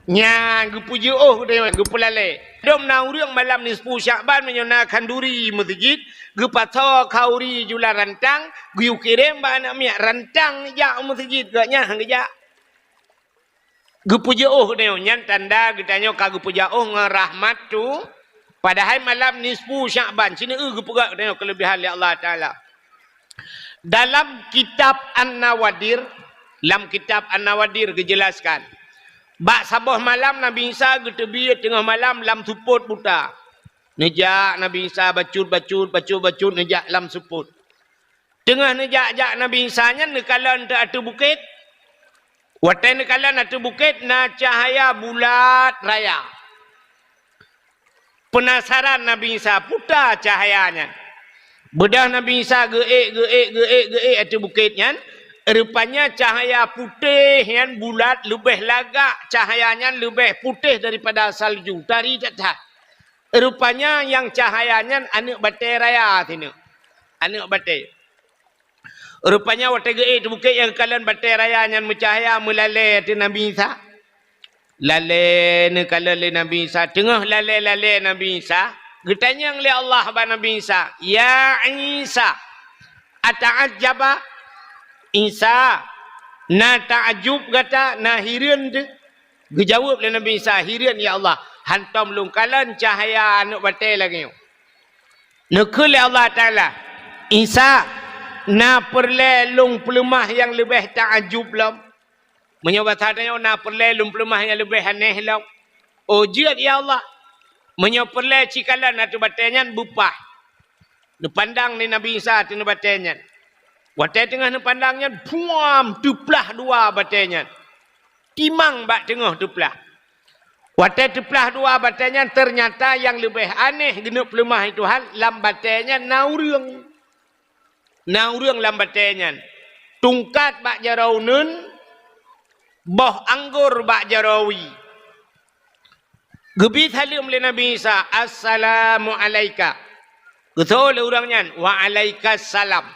Nyan geupeujeuôh geutanyoe geupeulalée. Dum na ureuëng malam nisfu Syakban meunyoe na khanduri meuseujid, geupasoe khanduri julan rantang, geuyue kirém bak aneuëk miet rantang jak u meuseujid, gobnyan han geujak. Geupeujeuôh geutanyoe, nyan tanda geutanyoe ka geupeujak óh ngon rahmat tu. Padahai malam nisfu Syakban, ci neueu geupeugah geutanyoe keuleubehan lé Allah Taala. Dalam kitab An-Nawadir, lam kitab An-Nawadir geujeulaskan, bak saboh malam Nabi Isa geuteubiet teungoh malam lam seupôt buta. Neujak Nabi Isa bacut-bacut, bacut-bacut neujak lam seupôt. Teungoh neujak-jak Nabi Isa nyan neukalon teuk ateueh bukét. Watée neukalon ateueh bukét na cahya bulat raya. Peunasaran Nabi Isa, peue ta cahya nyan. Beudôh Nabi Isa geuék, geuék, geuék, geuék ateueh bukét nyan, rupanya cahya putéh nyan bulat leubeh lagak, cahya nyan leubeh putéh daripada salju, tari that-that. Rupanya nyang cahya nyan aneuëk batée raya sineuk. Aneuëk batée. Rupanya watée geuék ateueh bukét nyang geukalon batée raya nyan meucahya meulalée ateueh Nabi Isa. Lalée neukalon lé Nabi Isa. Teungoh lalée-lalée Nabi Isa, geutanyong lé Allah bak Nabi Isa, "Ya Isa, ata'ajjaba?" Isa, na takjub gata, na hireuen teuh? Geujaweueb lé Nabi Isa, "Hireuen, ya Allah, hántom lôn kalon cahya aneuëk batée lagée nyoe." Neukheun lé Allah Taala, "Isa, na peureulée lôn peuleumah nyang leubeh takjub lom? Meunyoe basa tanyoe na peureulée lôn peuleumah nyang leubeh aneh lom?" "Oh, jeuet, ya Allah." "Meunyoe peureulée, ci kalon ateueh batée nyan beupaih." Neupandang lé Nabi Isa ateueh batée nyan. Watée teungoh neupandang nyan, puam, teuplah dua batée nyan. Timang bak teungoh teuplah. Watée teuplah dua batée nyan, teunyata nyang leubeh aneh geuneuk peuleumah lé Tuhan, lam batée nyan na ureuëng. Na ureuëng lam batée nyan. Tungkat bak jaroe uneuen, boh anggor bak jaroe wie. Geubi saleuem lé Nabi Isa, "Assalamu alaika." Geutho lé ureuëng nyan, "Wa alaikas salam."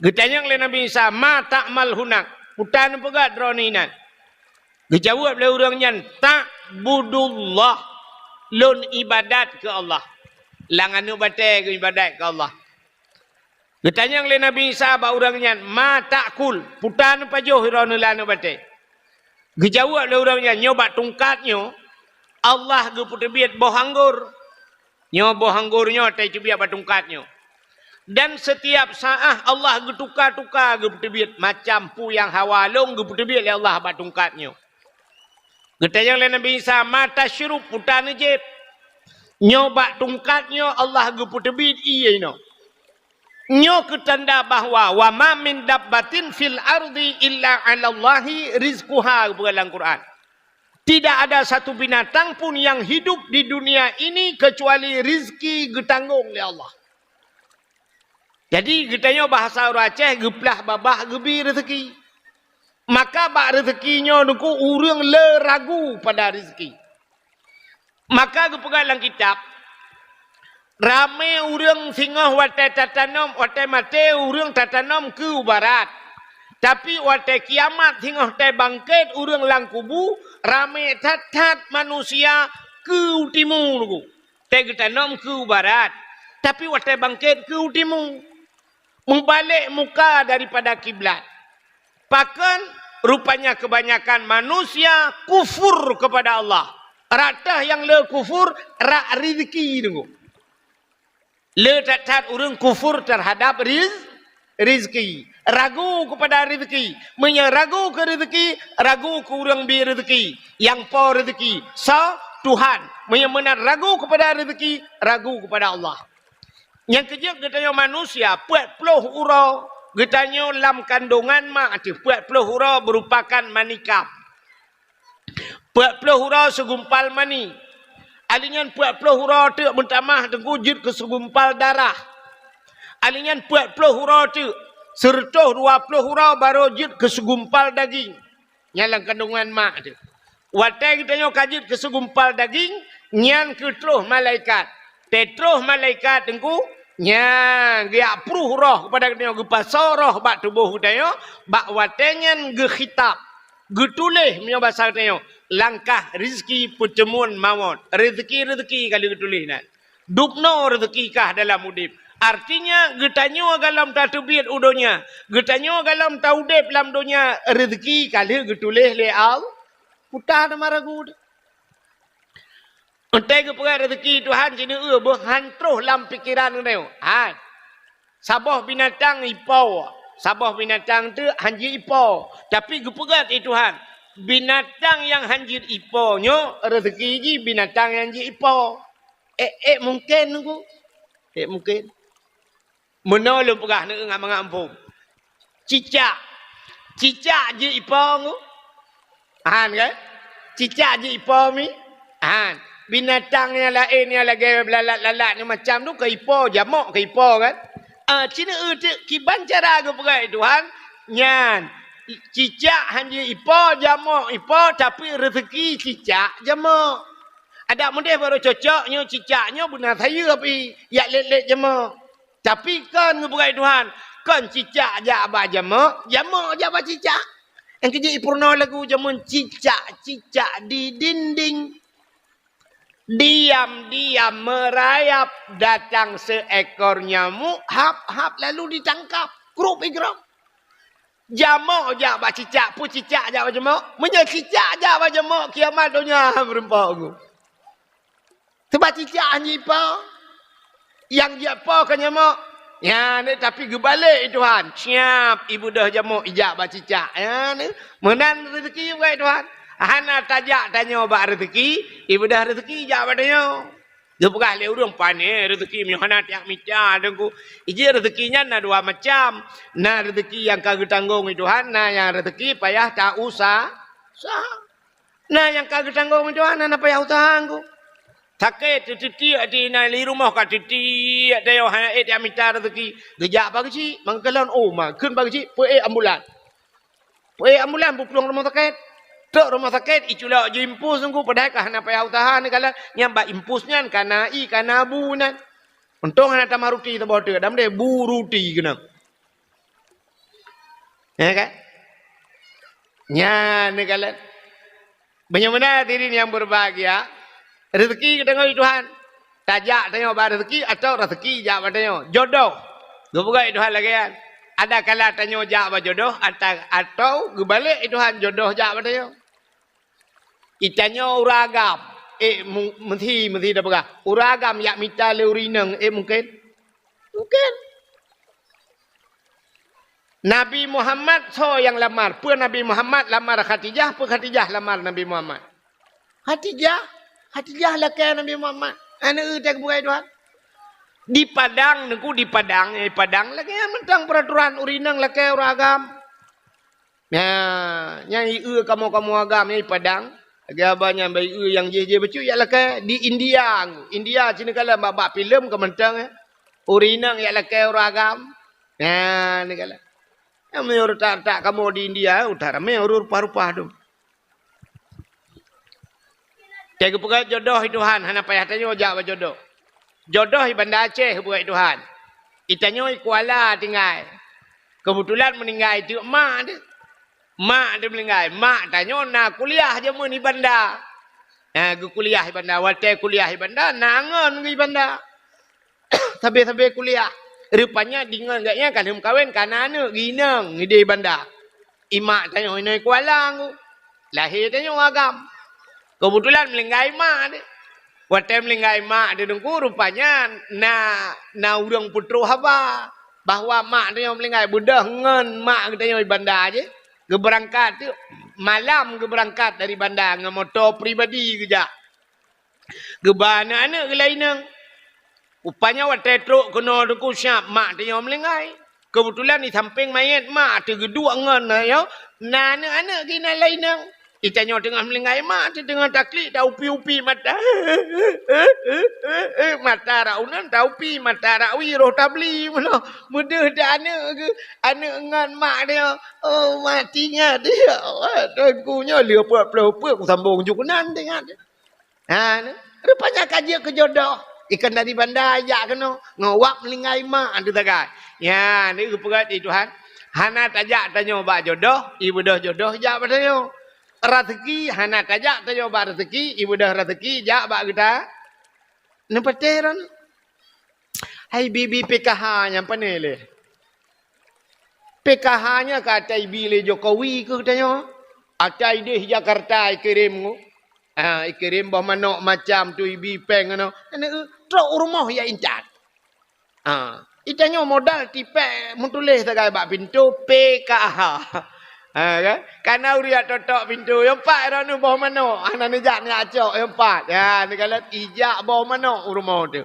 Geutanyong lé Nabi Isa, "Ma ta'mal hunak?" Peue ta neupeugah droeneuh inan? Geujaweueb lé ureuëng nyan, "Ta'budullah, lôn ibadat keu Allah." Lam aneuëk batée geuibadat keu Allah. Geutanyong lé Nabi Isa bak ureuëng nyan, "Ma ta'kul, peue ta neupajoh droeneuh lam aneuëk batée?" Geujaweueb lé ureuëng nyan, "Nyoe bak tungkat nyoe, Allah geupeuteubiet boh anggor." Nyoe boh anggor nyoe watée teubiet bak tungkat nyoe. Dan setiap saát Allah geutuka-tuka geupeuteubiet macam peue nyang hawa lôn geupeuteubiet lé Allah bak tungkat nyoe. Geutanyong lé Nabi Isa, "Ma tasyrub, peue ta neujieb?" Nyoe bak tungkat nyoe Allah geupeuteubiet ié nyoe. Nyoe keuh tanda bahwa, "Wa ma min dabbatin fil ardi illa 'alallahi rizquha," geupeugah lam Quran. Tidak ada satu binatang pun yang hidup di dunia ini kecuali rizki geutanggong lé Allah. Jadi, geutanyoe bahasa ureuëng Aceh geuplah babah geubi rezeki. Maka bak rezeki nyoe nuku ureuëng le ragu pada rezeki. Maka geupeugah lam kitab, ramé ureuëng singoh watée tatanom, watée maté ureuëng tatanom keu barat. Tapi watée kiamat singoh watée bangkét ureuëng lam kubu, ramé that-that manusia keu timu nuku. Watée geutanom keu barat, tapi watée bangkét keu timu. Meubalek muka daripada kiblat. Pakon? Rupanya kebanyakan manusia kufur kepada Allah. Rata nyang le kufur rak rezeki nunggu. Le that-that ureuëng kufur terhadap riz-, rezeki. Ragu kepada rezeki. Meunyoe ragu keu rezeki, ragu keu ureuëng bi rezeki. Nyang po rezeki, soe? Tuhan. Meunyoe meunan ragu kepada rezeki, ragu kepada Allah. Nyang keujeuet geutanyoe manusia, peuet ploh uroe geutanyoe lam kandongan mak teuh, peuet ploh uroe meurupakan mani kam. Peuet ploh uroe seugumpal mani. Ali nyan peuet ploh uroe teuk meutamah teungku jeuet keu seugumpal darah. Ali nyan peuet ploh uroe teuk, seureutôh dua ploh uroe barô jeuet keu seugumpal daging. Nyan lam kandongan mak teuh. Watée geutanyoe ka jeuet keu seugumpal daging, nyan keuh troh malaikat. Teutroh malaikat teungku, nyan geujak pruh roh keupada geutanyoe, geupasoe roh bak tuboh geutanyoe, bak watée nyan geukhitab, geutuléh meunyoe basa geutanyoe, langkah rezeki peuteumuan mawöt. Rezeki-rezeki ka lheueh geutuléh nan. Dubnoe rezeki kah dalam udeb. Artinya, geutanyoe galom tateubiet u donya, geutanyoe galom taudeb lam donya, rezeki ka lheueh geutuléh lé Allah. Peue ta teuma ragu teuh. Entai geupeugah rezeki Tuhan, sineuk eu boh han troh lam pikeran geutanyoe. Hai. Saboh binatang ipo, saboh binatang teuk han jiipo. Tapi geupeugah lé Tuhan, binatang nyang han jiipo nyoe rezeki jih binatang nyang jiipo. Eh, eh, mungken nunggu. Eh, mungken. Meunoe lôn peugah neu ngat mangat muphom. Cicak. Cicak jiipo ngu. Han kan? Cicak jiipo mi. Han. Binatang nyang laén nyang lagée lalat-lalat nyang macam tu ka ipo, jamok ka ipo kan? Ah, cina eu teuk kiban cara geupeugah lé Tuhan nyan. Cicak han jiipo, jamok ipo, tapi rezeki cicak jamok. Adak meudeh barô cocok nyoe cicak nyoe beuna sayeup i, yak lét-lét jamok. Tapi kon geupeugah lé Tuhan, kon cicak jak bak jamok, jamok jak bak cicak. Nyang keujeuet ipeurunoe lagu jameun cicak-cicak di dinding. Diam-diam merayap datang seekor nyamuk, hap-hap lalu ditangkap. Krup igrong. Jamok jak bak cicak, peue cicak jak bak jamok? Meunyoe cicak jak bak jamok, kiamat donya meureumpok ngu. Sebab cicak han jiipo. Nyang jiipo ka nyamok. Nyan, tapi geubalek lé Tuhan. Siap, ibeudôh jamok ijak bak cicak. Nyan, meunan rezeki bak Tuhan. Hana tajak tanyoe bak rezeki, ibeudôh rezeki ijak bak tanyoe. Geupeugah lé ureuëng, "Pane rezeki meunyoe hana tajak mita, Teungku." Ijih rezeki nyan na dua macam. Na rezeki nyang ka geutanggong lé Tuhan, na nyang rezeki payah ta-usa-, usaha. Na nyang ka geutanggong lé Tuhan, hana payah useuha ngon. Sakét teutiek di na di rumoh ka teutiek, tayue hana ék tajak mita rezeki. Geujak bak geuchik, mangkalon, oh, ma, kheun bak geuchik, peuék ambulan. Peuék ambulan, peuplueng rumoh sakét. Trok rumoh sakét, iculok jiimpus Teungku, padahai ka hana payah useuha neukalon. Nyang bak impus nyan ka na ie, ka na bu nyan. Untông hana tamah ruti saboh teuk, dam deh bu ruti keunoe. Ya kan? Nyan neukalon. Meunyoe meunan hadirin nyang berbahagia, rezeki geutanyoe di Tuhan. Tajak tanyoe bak rezeki atau rezeki jak bak tanyoe. Jodoh. Geupeugah Tuhan lagée nyan. Ada kala tanyoe jak bak jodoh ata-, atau geubalek Tuhan jodoh jak bak tanyoe. Itanyoe ureuëng agam, eh, mu-, meusi, meusi tapeugah. Ureuëng agam jak mita lé ureuëng inong, eh, mungken? Mungken. Nabi Muhammad soe nyang lamar? Peue Nabi Muhammad lamar Khadijah, peue Khadijah lamar Nabi Muhammad? Khadijah. Khadijah lakée Nabi Muhammad. Aneuëk teuh geupeugah Tuhan. Di Padang, Teungku, di Padang, eh, Padang lagée nyan mantong peraturan ureuëng inong lakée ureuëng agam. Nyan, nyang ié kamoe-kamoe agam nyang di Padang. Lagée haba nyan bak ié nyang jih-jih bacut jak lakée di India. India sinoe kalon bak-bak filem ka mantong, eh. Ureuëng inong jak lakée ureuëng agam. Nyan, ni kalon. Nyang meunyoe retak-retak kamoe di India, eh, utak ramé ureuëng rupa-rupa tu. Teuh geupeugah jodoh di Tuhan, hana payah tanyoe jak bak jodoh. Jodoh di Banda Aceh geupeugah di Tuhan. Itanyoe di Kuala tinggai. Keubeutulan meuninggai teuk mak teuh. Mak teuh meuninggai. Mak tanyoe na kuliah jameun di Banda. Na geukuliah di Banda. Watée kuliah di Banda, na ngon geuh di Banda. Sabe-sabe kuliah. Rupanya deungon gobnyan ka lheueh meukawen, ka na aneuëk geuh inong di Banda. Imak tanyoe inong Kuala ngku. Lahé tanyoe agam. Keubeutulan meuninggai mak teuh. Watée meuninggai mak teuh Teungku, rupanya na, na ureuëng peutrok haba bahwa mak tanyoe meuninggai. Beudôh ngon mak geutanyoe di Banda jih. Geubeurangkat teuk, malam geubeurangkat dari Banda ngon moto pribadi geujak. Geuba aneuëk-aneuëk geuh lam inong. Rupanya watée trok keunoe Teungku, siab mak tanyoe meuninggai. Keubeutulan di sampéng manyét mak teuh geuduek ngon, ayo, na aneuëk-aneuëk geuh inan lam inong. Itanyoe teungoh meuninggai mak teuh teungoh taklik, taupi-upi mata. Mata rot uneuen taupi, mata rot wie roh tabli meunoe. Meudeuh teuh aneuëk geuh, aneuëk ngon mak teuh. Oh, mati ingat, ya Allah, Teungku nyoe lheueh peuet ploh peuet kusambong ju keunan teuh ingat. Ha, ni. Rupanya ka jeuet keu jodoh. Ikan dari Banda jak keunoe. Ngon wab meuninggai mak tu sagai. Ya, ni geupeugah di Tuhan. Hana tajak tanyoe bak jodoh, ibeudôh jodoh jak bak tanyoe. Rezeki hana tajak tanyoe bak rezeki, ibeudôh rezeki jak bak geuta. Neupatéh ron. Hai bibi P K H nyang pane lé. P K H nyan ka ata ibi lé Jokowi keu geutanyoe. Ata ideh Jakarta ikirém ngu. Ha, ikirém boh manok macam tu ibi péng keunoe. Aneuëk, trok u rumoh ya intat. Ha, itanyoe modal tipék meutuléh sagai bak pintoe P K H. Ha, kan? Kana ureuëng jak totok pintoe, nyang pat droeneuh boh manok. Hana neujak neujak cok, nyang pat. Ya, neukalon ijak boh manok u rumoh tu.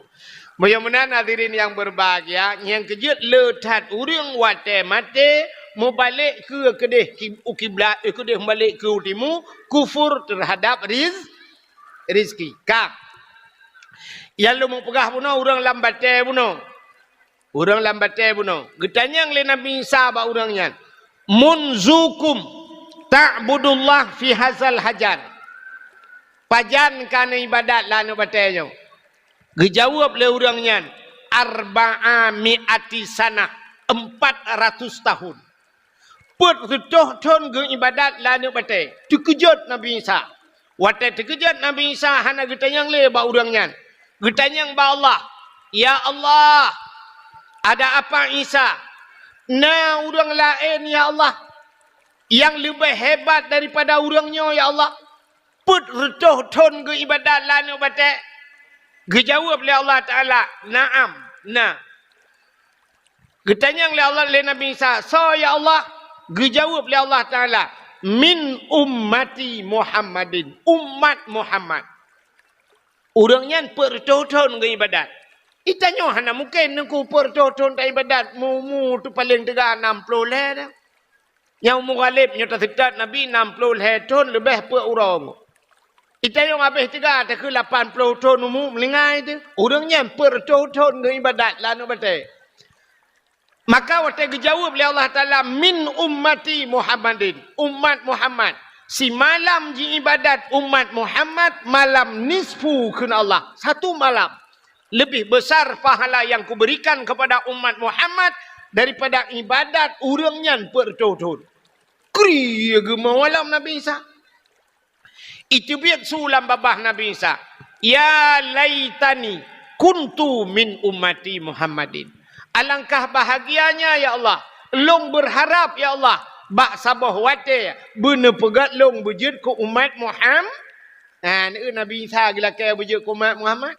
Meunyoe meunan hadirin nyang berbahagia, nyang keujeuet le that ureuëng watée maté mubalek keu keudeh ki-, u kiblat, eh, keudeh mubalek keu timu, kufur terhadap riz-, rizki. Ka. Nyang lôn mupeugah bunoe ureuëng lam batée bunoe. Ureuëng lam batée bunoe. Geutanyong lé Nabi Isa bak ureuëng nyan, "Munzukum ta'budullah fi hazal hajar?" Pajan ka neuibadat lam aneuëk batée nyoe? Geujaweueb lé ureuëng nyan, "Arba'a mi'ati sanah, empat ratus tahun." Peuet reutôh thon geuibadat lam aneuëk batée. Teukeujot Nabi Isa. Watée teukeujot Nabi Isa hana geutanyong lé bak ureuëng nyan. Geutanyong bak Allah, "Ya Allah, ada apa Isa? Na ureuëng laén, ya Allah, nyang leubeh hebat daripada ureuëng nyoe, ya Allah?" Peuet reutôh thon geuibadat lam aneuëk batée? Geujaweueb lé Allah Taala, "Na'am, na." Geutanyong lé Allah, lé Nabi Isa, "Soe ya Allah?" Geujaweueb lé Allah Taala, "Min ummati Muhammadin, umat Muhammad." Ureuëng nyan peuet reutôh thon geuibadat. Itanyoe hana mungken Teungku peuet reutôh thon taibadat, mu-, mu tu paleng teuga nam ploh lhée dah. Nyang umu ghaleb nyoe taseutôt Nabi nam ploh lhée thon leubeh peuet uroe. Itanyoe habéh teuga takheun lapan ploh thon umu meuninggai teuh. Ureuëng nyan peuet reutôh thon geuibadat lam aneuëk batée. Maka watée geujaweueb lé Allah Taala, "Min ummati Muhammadin," umat Muhammad. Simalam jiibadat umat Muhammad malam nisfu kheun Allah. Satu malam. Lebih besar pahala yang kuberikan kepada umat Muhammad daripada ibadat ureuëng nyan peuet reutôh thon. Kri geumeuwalam Nabi Isa. Iteubiet su lam babah Nabi Isa, "Ya laitani kuntu min ummati Muhammadin." Alangkah bahagianya, ya Allah, lôn beurharap, ya Allah, bak saboh watée beuneupeugét lôn beujeuet keu umat Muham-, ha, Nabi Isa geulakée beujeuet keu umat Muhammad.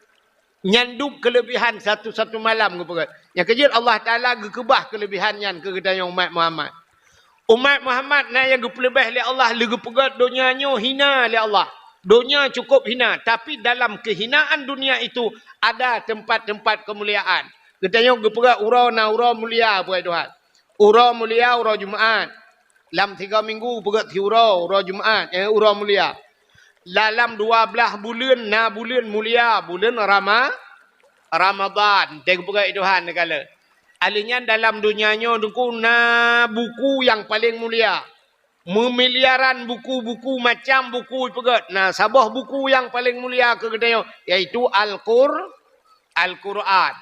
Nyan dub keuleubihan satu-satu malam geupeugét. Nyang keujeuet Allah Taala geukeubah keuleubihan nyan keu geutanyoe umat Muhammad. Umat Muhammad na nyang geupeuleubeh lé Allah, lé geupeugét donya nyoe hina lé Allah. Donya cukup hina, tapi dalam kehinaan dunia itu ada tempat-tempat kemuliaan. Geutanyoe geupeugét uroe na uroe mulia, buai Tuhan. Uroe mulia, uroe Jumaat. Lam tiga minggu peugét siuroe, uroe Jumaat, eh, uroe mulia. Dalam dua belas buleuen na buleuen mulia, buleuen Rama-, Ramadan. Teupeugét Tuhan neugala. Aleuh nyan dalam donya nyoe Teungku na buku nyang paleng mulia. Meumiliaran buku-buku, macam buku ipeugét. Na saboh buku nyang paleng mulia keu geutanyoe, yaitu Al-Qur-, Al-Qur'an.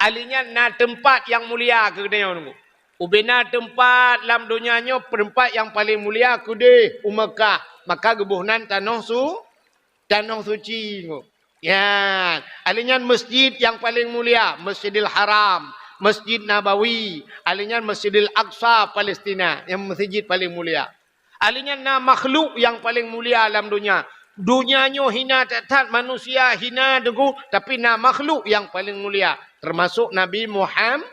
Aleuh nyan na teumpat nyang mulia keu geutanyoe Teungku. Ubena teumpat lam donya nyoe, teumpat nyang paleng mulia keudeh u Meukah, maka geuboh nan tanoh su-, tanoh suci Teungku. Ya, aleuh nyan masjid nyang paleng mulia, Masjidil Haram, Masjid Nabawi, aleuh nyan Masjidil Aqsa, Palestina, nyang masjid paleng mulia. Aleuh nyan na makhluk nyang paleng mulia lam donya. Donya nyoe hina that-that, manusia hina Teungku, tapi na makhluk nyang paleng mulia, teumasok Nabi Muham-,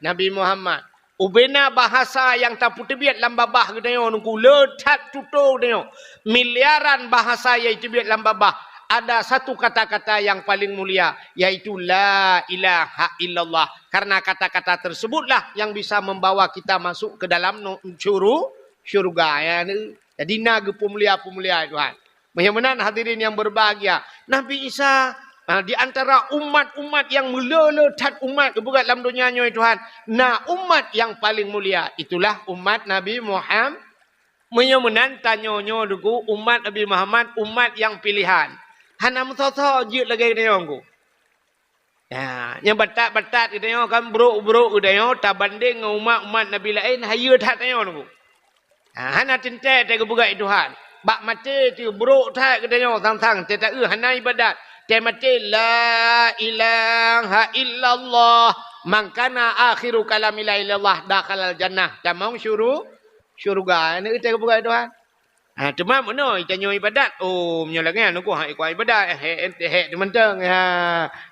Nabi Muhammad. Ubena bahasa nyang tapeuteubiet lam babah geutanyoe Teungku, le that tutoe geutanyoe. Miliaran bahasa nyang teubiet lam babah, ada satu kata-kata nyang paleng mulia, yaitu la ilaha illallah. Karena kata-kata tersebutlah yang bisa membawa kita masuk ke dalam nu-, syuru-, syurga. Ya, jadi na geupeumulia-peumulia Tuhan. Meunyoe meunan hadirin yang berbahagia, Nabi Isa, ha, di antara umat-umat nyang meulé-lé that umat geupeugét lam donya nyoe Tuhan, na umat nyang paleng mulia, itulah umat Nabi Muham-, meunyoe meunan tanyoe nyoe Teungku, umat Nabi Muhammad, umat nyang pilihan. Hana meusoe-soe jeuet lagée geutanyoe Teungku. Ya, nyang batat-batat geutanyoe kan, brok-brok geutanyoe tabandeng ngon umat-umat nabi laén, hayeue that tanyoe Teungku. Ha, hana teuntée teupeugét Tuhan. Bak maté teuh brok that geutanyoe sang-sang, teuh taeu hana ibadat. Teuh maté, "La ilaha illallah, man kana akhiru kalami la ilallah dakhalal jannah." Tamong syuru-, syurga. Ini teupeugét Tuhan. Ha, teuma meunoe tanyoe ibadat. Oh, meunyoe lagée nyan Teungku, ha, ikua ibadat, eh, eh, eh, eh, teumantong, ha,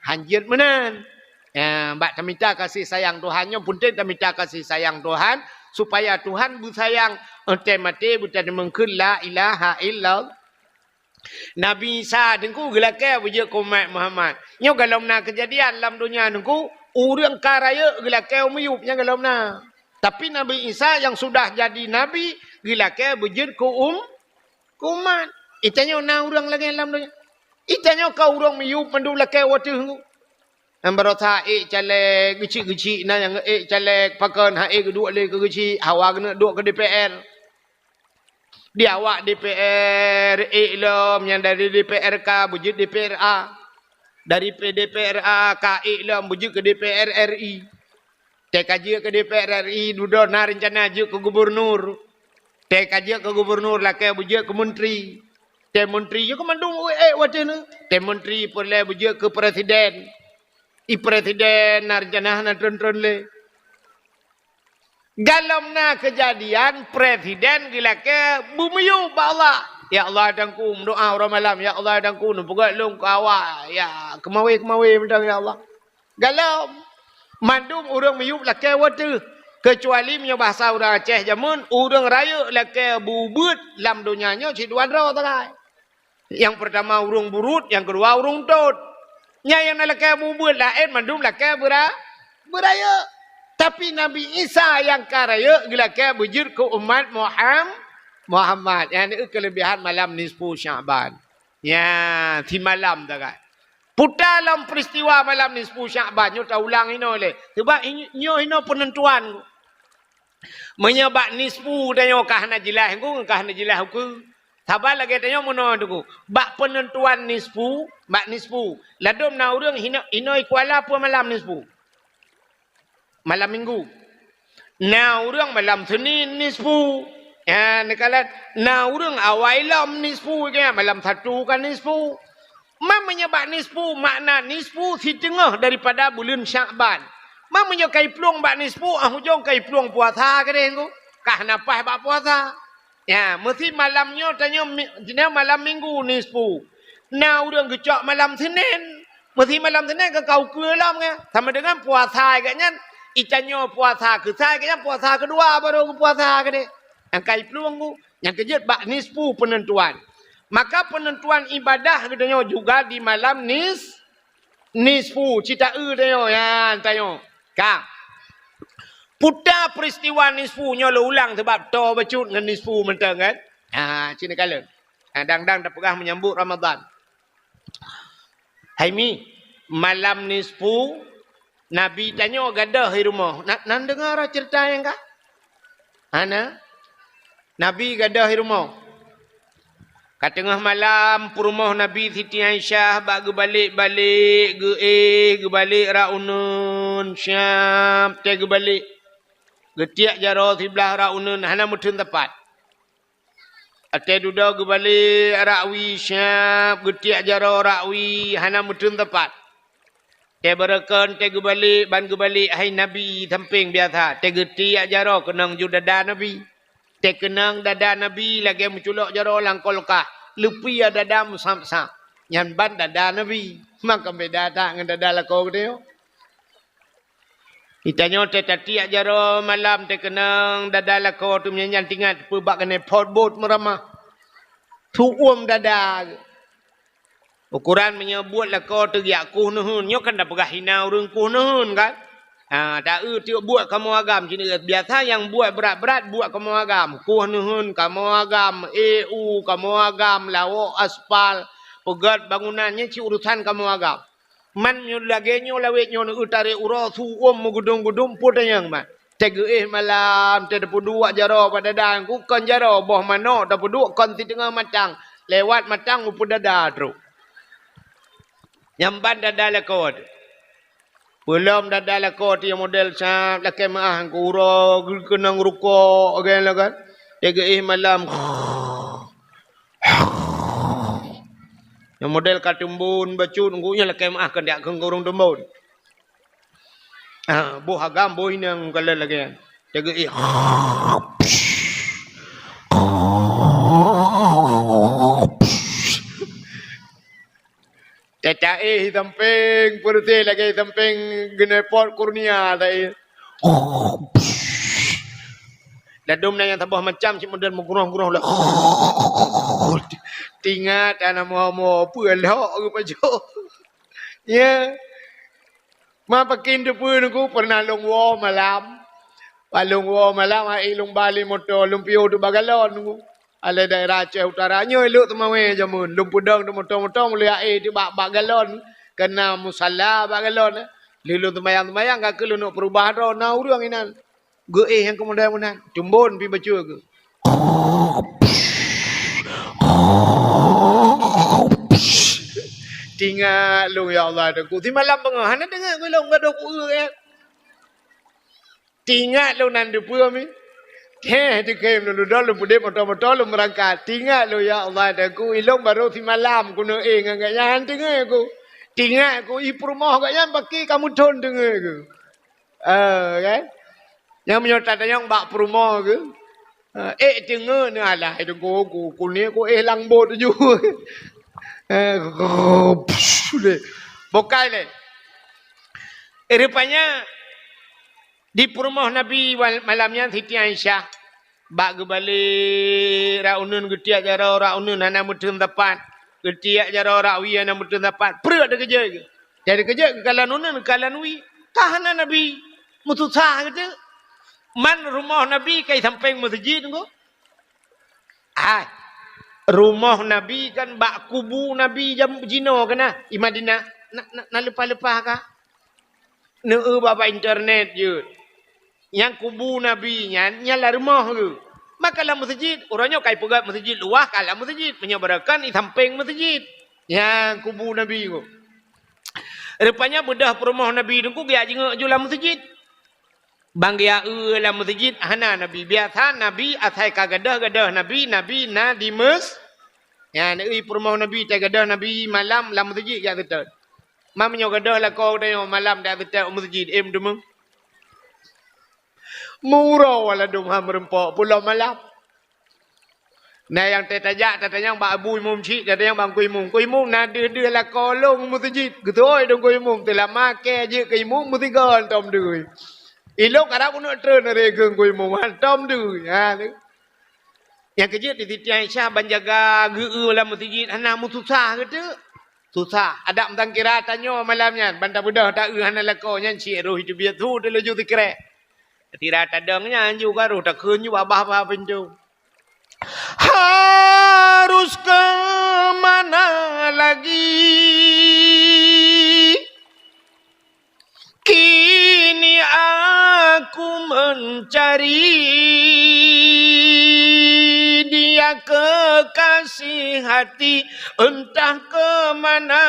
hanjeuet meunan. Ya, bak tamita kasih sayang Tuhan nyoe, peunteng tamita kasih sayang Tuhan, supaya Tuhan beusayang, eh, teuh maté beutaneumeukeun la ilaha illallah. Nabi Isa Teungku geulakée beujeuet keu umat Muhammad. Nyoe galom na keujadian lam donya Teungku, ureuëng ka rayeuk geulakée u miyueb nyan galom na. Tapi Nabi Isa nyang sudah jadi nabi, geulakée beujeuet keu um-, keu umat. Itanyoe na ureuëng lagée lam donya. Itanyoe ka ureuëng miyueb mandum lakée wateuh Teungku. Nyang barosa ék caleg, geuchik-geuchik na nyang ék caleg, pakon ha ék geuduek lé keu geuchik, hawa geuneuk duek keu D P R. Di awak D P R ék lom, nyang dari D P R K beujeuet D P R A. Dari P-, D P R A ka ék lom beujeuet keu D P R R I. Teuka jeuet keu D P R R I, dudoe na reuncana jeuet keu gubunur. Teuka jeuet keu gubunur lakée beujeuet keu menteri. Teuh menteri jeuet keu mandum ék watée nyoe. Teuh menteri peureulée beujeuet keu presiden. I presiden na reuncana hana tron-tron lé. Galom na keujadian presiden geulakée beumiyueb bak Allah. "Ya Allah, Teungku, meudoá uroe malam, ya Allah, Teungku, neupeugét lôn keu awak, ya, keumawé-keumawé mantong, ya Allah." Galom, mandum ureuëng miyueb lakée wateuh, keucuali meunyoe bahasa ureuëng Aceh jameun, ureuëng rayeuk lakée beubeuet lam donya nyoe cit dua droe sagai. Nyang peurtama ureuëng buruet, nyang keudua ureuëng tot. Nyan nyang na lakée mubuet laén mandum lakée beura-, beurayeuk. Tapi Nabi Isa nyang ka rayeuk geulakée beujeuet keu umat Muham-, Muhammad. Nyan keulebihan malam nisfu Sya'ban. Nya, simalam sagai. Puta lom peuristiwa malam nisfu Sya'ban nyoe taulang inoe lé. Sebab in-, nyoe inoe peunentuan. Meunyoe bak nisfu tanyoe ka hana jeulaih, engku ka hana jeulaih ukeue. Saban lagée tanyoe meunoe teungku. Bak peunentuan nisfu, bak nisfu, ladôm na ureuëng hino-, inoi kuala peue malam nisfu? Malam Minggu. Na ureuëng malam Senin nisfu. Ya, neukalon na ureuëng awai lom nisfu, ya, malam satu ka nisfu. Man meunyoe bak nisfu, makna nisfu siteungoh daripada buleuen Syakban. Man meunyoe ka iplueng bak nisfu, ah ujong ka iplueng puasa keudeh nyoe. Ka hana paih bak puasa. Ya, meusi malam nyoe tanyoe mi-, jinoe malam minggu nisfu. Na ureuëng geucok malam Senin. Meusi malam Senin ka kau keue lom, ya. Sama dengan puasa geuh nyan, itanyoe puasa keusai geuh nyan, puasa keudua baru geupuasa keudeh. Nyang ka iplueng nyoe, nyang keujeuet bak nisfu peunentuan. Maka peunentuan ibadah geutanyoe juga di malam nis-, nisfu, cit taeu tanyoe, ya, tanyoe. Ka. Peue ta peristiwa nisfu nyoe lôn ulang sabab toe bacut ngon nisfu mantong kan. Ha, cit neukalon. Ha, dang-dang tapeugah menyambut Ramadan. Hai mi, malam nisfu, Nabi tanyoe gadôh i rumoh. Na, na neudeungoe ceurita nyang ka? Hana? Nabi gadôh i rumoh. Ka teungoh malam, peurumoh Nabi Siti Aisyah bak geubalek-balek, geuéh, geubalek rak uneuen, siab, tée geubalek. Geutiek jaroe siblah rak uneuen, hana meuteun teumpat. Watée dudoe geubalek rak wie, siab, geutiek jaroe rak wie, hana meuteun teumpat. Tée beureukan, tée geubalek, ban geubalek hai Nabi sampéng biasa. Tée geutiek jaroe keunong ju dada Nabi. Tée keunong dada Nabi lagée meuculok jaroe lam kulkas. Leupie dada meusab-sab. Nyan ban dada Nabi. Maka beda that ngon dada lakoe geutanyoe. Geutanyoe tée tatiek jaroe malam tée keunong dada lakoe teuh meunyan, nyan teuingat peue bak keuneuk phot bot meuramah. Tuom dada. Ukoran meunyoe buet lakoe teuh geujak kueh neuheun, nyoe kan tapeugah hina ureuëng kueh neuheun kan? Ha, taeu teuk buet kamoe agam, cit neueu biasa nyang buet brat-brat buet kamoe agam. Kueh neuheun kamoe agam, éh u kamoe agam, lawok aspal, peugét bangunan, nyan cit urusan kamoe agam. Man nyoe lagée nyoe lawét nyoe neueu tarek uroe su uem meugudong-gudong peue tanyong mat. Tée geuéh malam, tée tapeuduek jaroe bak dada, kon jaroe boh manok tapeuduek kon siteungoh matang, lewat matang u peue dada trok. Nyan ban dada lakoe teuh. Peulom dada lakoe teuh nyang model sab lakée meuáh, uroe geukeunong rukok, lagée nyan kan. Tée geuéh malam. Nyang model ka teumbon bacut, ngon nyan lakée meuáh keuneuk keu ureuëng teumbon. Ah, boh agam, boh inong kalon lagée nyan. Tée geuéh. Tée taéh sampéng peureutée lagée sampéng geunepot kurnia taéh. Ladom na nyang saboh macam cit model meugroh-groh lé. Teuingat hana moe-moe peue lhok geupajoh. Ya. Ma pakin teupeu nyoe pernah lôn woe malam. Bak lôn woe malam, hai lôn ba lé moto, lôn piôh teuk bak galon nyoe. Alai daerah Aceh Utara nyoe ilok teumawé jameun. Lôn peudong teuk moto-moto, lôn aé teuk bak, bak galon. Keuna musala bak galon. Lheueh lôn seumayang-seumayang, ka keuh lôn neuk peurubah droe, na ureuëng inan. Geuéh nyang keumudian meunan, teumbon pi bacut geuh. Teuingat lôn, ya Allah, Teungku. Simalam beungoh, hana deungoe geuh lôn gadôh ku-eu, ya. Teuingat lôn nan deupeue mi. Heh, teukem lôn dudoe, lôn peudeh moto-moto, lôn meurangkat. Teuingat lôn, ya Allah, Teungku, ilôn barô simalam keuneuk éh ngon gobnyan, deungoe ku. Teuingat ku, i peurumoh gobnyan baki ka meuthon deungoe ku. Eh, kan? Nyang meunyoe tatanyong bak peurumoh geuh, eh, ék teungeut neuh alah, itu ku, ku, ku ni ku éh lam bot ju. Eh, psh, lé. Bokai lé. Eh, rupanya di peurumoh Nabi wal-, malam nyan Siti Aisyah. Bak geubalek rak uneuen, geutiek jaroe rak uneuen hana meuteun sapat. Geutiek jaroe rak wie hana meuteun sapat. Preuet teukeujot geuh. Jadi keujot geukalon uneuen, geukalon wie. Ka hana Nabi. Meususah geuh teuk. Man rumoh Nabi ka i sampéng meuseujid nyoe. Hai. Rumoh Nabi kan bak kubu Nabi jam jinoe keunan i Madinah. Na, na, na leupah-leupah ka. Neueu bak, bak internet jeuet. Nyang kubu Nabi nyan, nyan lam rumoh geuh. Maka lam meuseujid, uroe nyoe ka ipeugét meuseujid luwah, ka lam meuseujid. Meunyoe barokon i sampéng meuseujid. Nyang kubu Nabi geuh. Rupanya beudôh peurumoh Nabi teungku geujak jingeuk ju lam meuseujid. Ban geujak eu lam meuseujid hana Nabi. Biasa Nabi asai ka gadôh-gadôh Nabi, Nabi na di meus-, nyan, eu peurumoh Nabi, tai gadôh Nabi malam lam meuseujid jak seutôt. Ma meunyoe gadôh lakoe tanyoe malam jak seutôt u meuseujid, eh, meudeumeung. Meuuroe ladôm ha meureumpok pulo malam. Na nyang teutajak tatanyong bak abu imum chik, tatanyong bak teungku imum. Teungku imum, na deuh-deuh lakoe lôn meuseujid. Geutôi teungku imum, teulama kèe jeuet keu imum meusigoe tom deuh. Ilôn karab keuneuk treun ré keu teungku imum, hantom deuh. Ha, tu. Nyang keujeuet di Siti Aisyah ban jaga geu-eu lam meuseujid hana meususah geuteuk. Susah. Adak meusangkira tanyoe malam nyan, ban tabeudôh ta-eu hana lakoe nyan cit roh teubiet su teulaju sikrek. Sira tadong nyan ju garoh takheun ju babah-babah pintoe. Harus ke mana lagi? Kini aku mencari dia kekasih hati, entah ke mana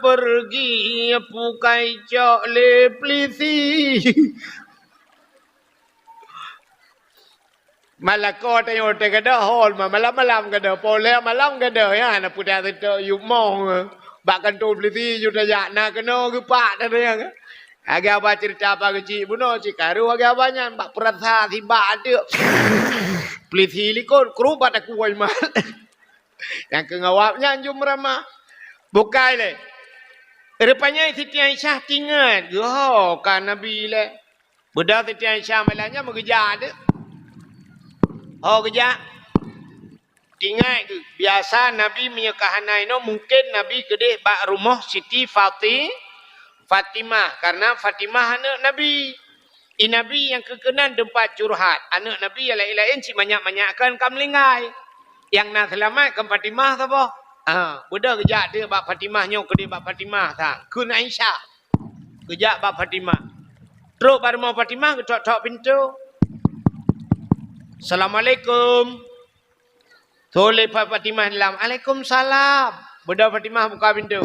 pergi, pukai cok lé pelisi. Malako tanyoe teugadôh, hol ma-, malam-malam gadôh, polé malam gadôh, ya, na pudah teutôk yub moh, bak kantô polisi yub tajak, na keunoe geupak tadayang. Lagèe haba ceurita apa geuchik bunoe, cit karu lagèe haba nyan, bak peurasa sibak ateuk. Polisi likot, krubat aku wai mat. Nyang keu ngawab nyan jeuem ramah. Bukai lé. Rupanya Siti Aisyah tingat, geuho ka Nabi lé. Beudôh Siti Aisyah malam nyan meugeujak teuh. Ho geujak. Ingat kheueh, biasa Nabi meunyoe ka hana inoe, mungken Nabi keudeh bak rumoh Siti Fati-, Fatimah, karena Fatimah aneuk Nabi. I Nabi nyang keu keunan teumpat curhat. Aneuk Nabi nyang laén-laén cit manyak-manyak kan ka meuninggai. Nyang na seulamat kan Fatimah saboh. Ha, beudôh geujak teuh bak Fatimah nyoe keudeh bak Fatimah sang. Kheun Aisyah. Geujak bak Fatimah. Trok bak rumoh Fatimah, geutok-tok pintoe. "Assalamualaikum." Trok lé Fa-, Fatimah dalam. "Alaikumsalam." Beudôh Fatimah buka pintoe.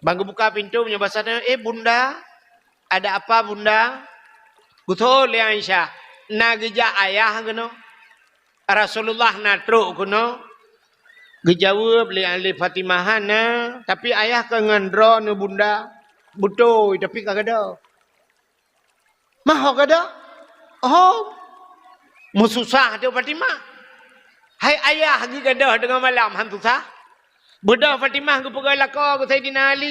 Ban geubuka pintoe meunyoe basa tanyoe, "Eh, Bunda, ada apa, Bunda?" Geutrok lé Aisyah, "Na geujak ayah keunoe. Rasulullah na trok keunoe." Geujaweueb lé, lé Fatimah, "Hana, tapi ayah ka ngon droeneuh, Bunda." "Beutôi, tapi ka gadôh." "Ma ho gadôh?" "Ho." Meususah teuh Fatimah. Hai ayah geugadôh teungoh malam han susah? Beudôh Fatimah geupeugah lakoe keu Saidina Ali,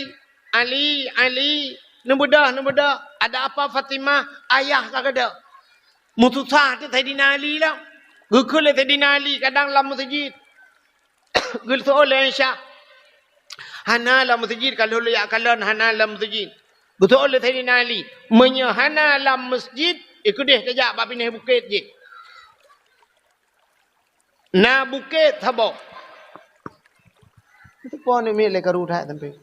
"Ali, Ali, neubeudôh, neubeudôh." "Ada apa Fatimah? Ayah ka gadôh." Meususah teuh Saidina Ali lom. Geukheun lé Saidina Ali kadang lam meuseujid. Geuseuôt lé Aisyah, "Hana lam meuseujid, ka lheueh jak kalon hana lam meuseujid." Geuseuôt lé Saidina Ali, "Meunyoe hana lam meuseujid, i keudeh tajak bak binéh bukét jih. Na bukét saboh." Itu pun ni miet lé karu that sampai.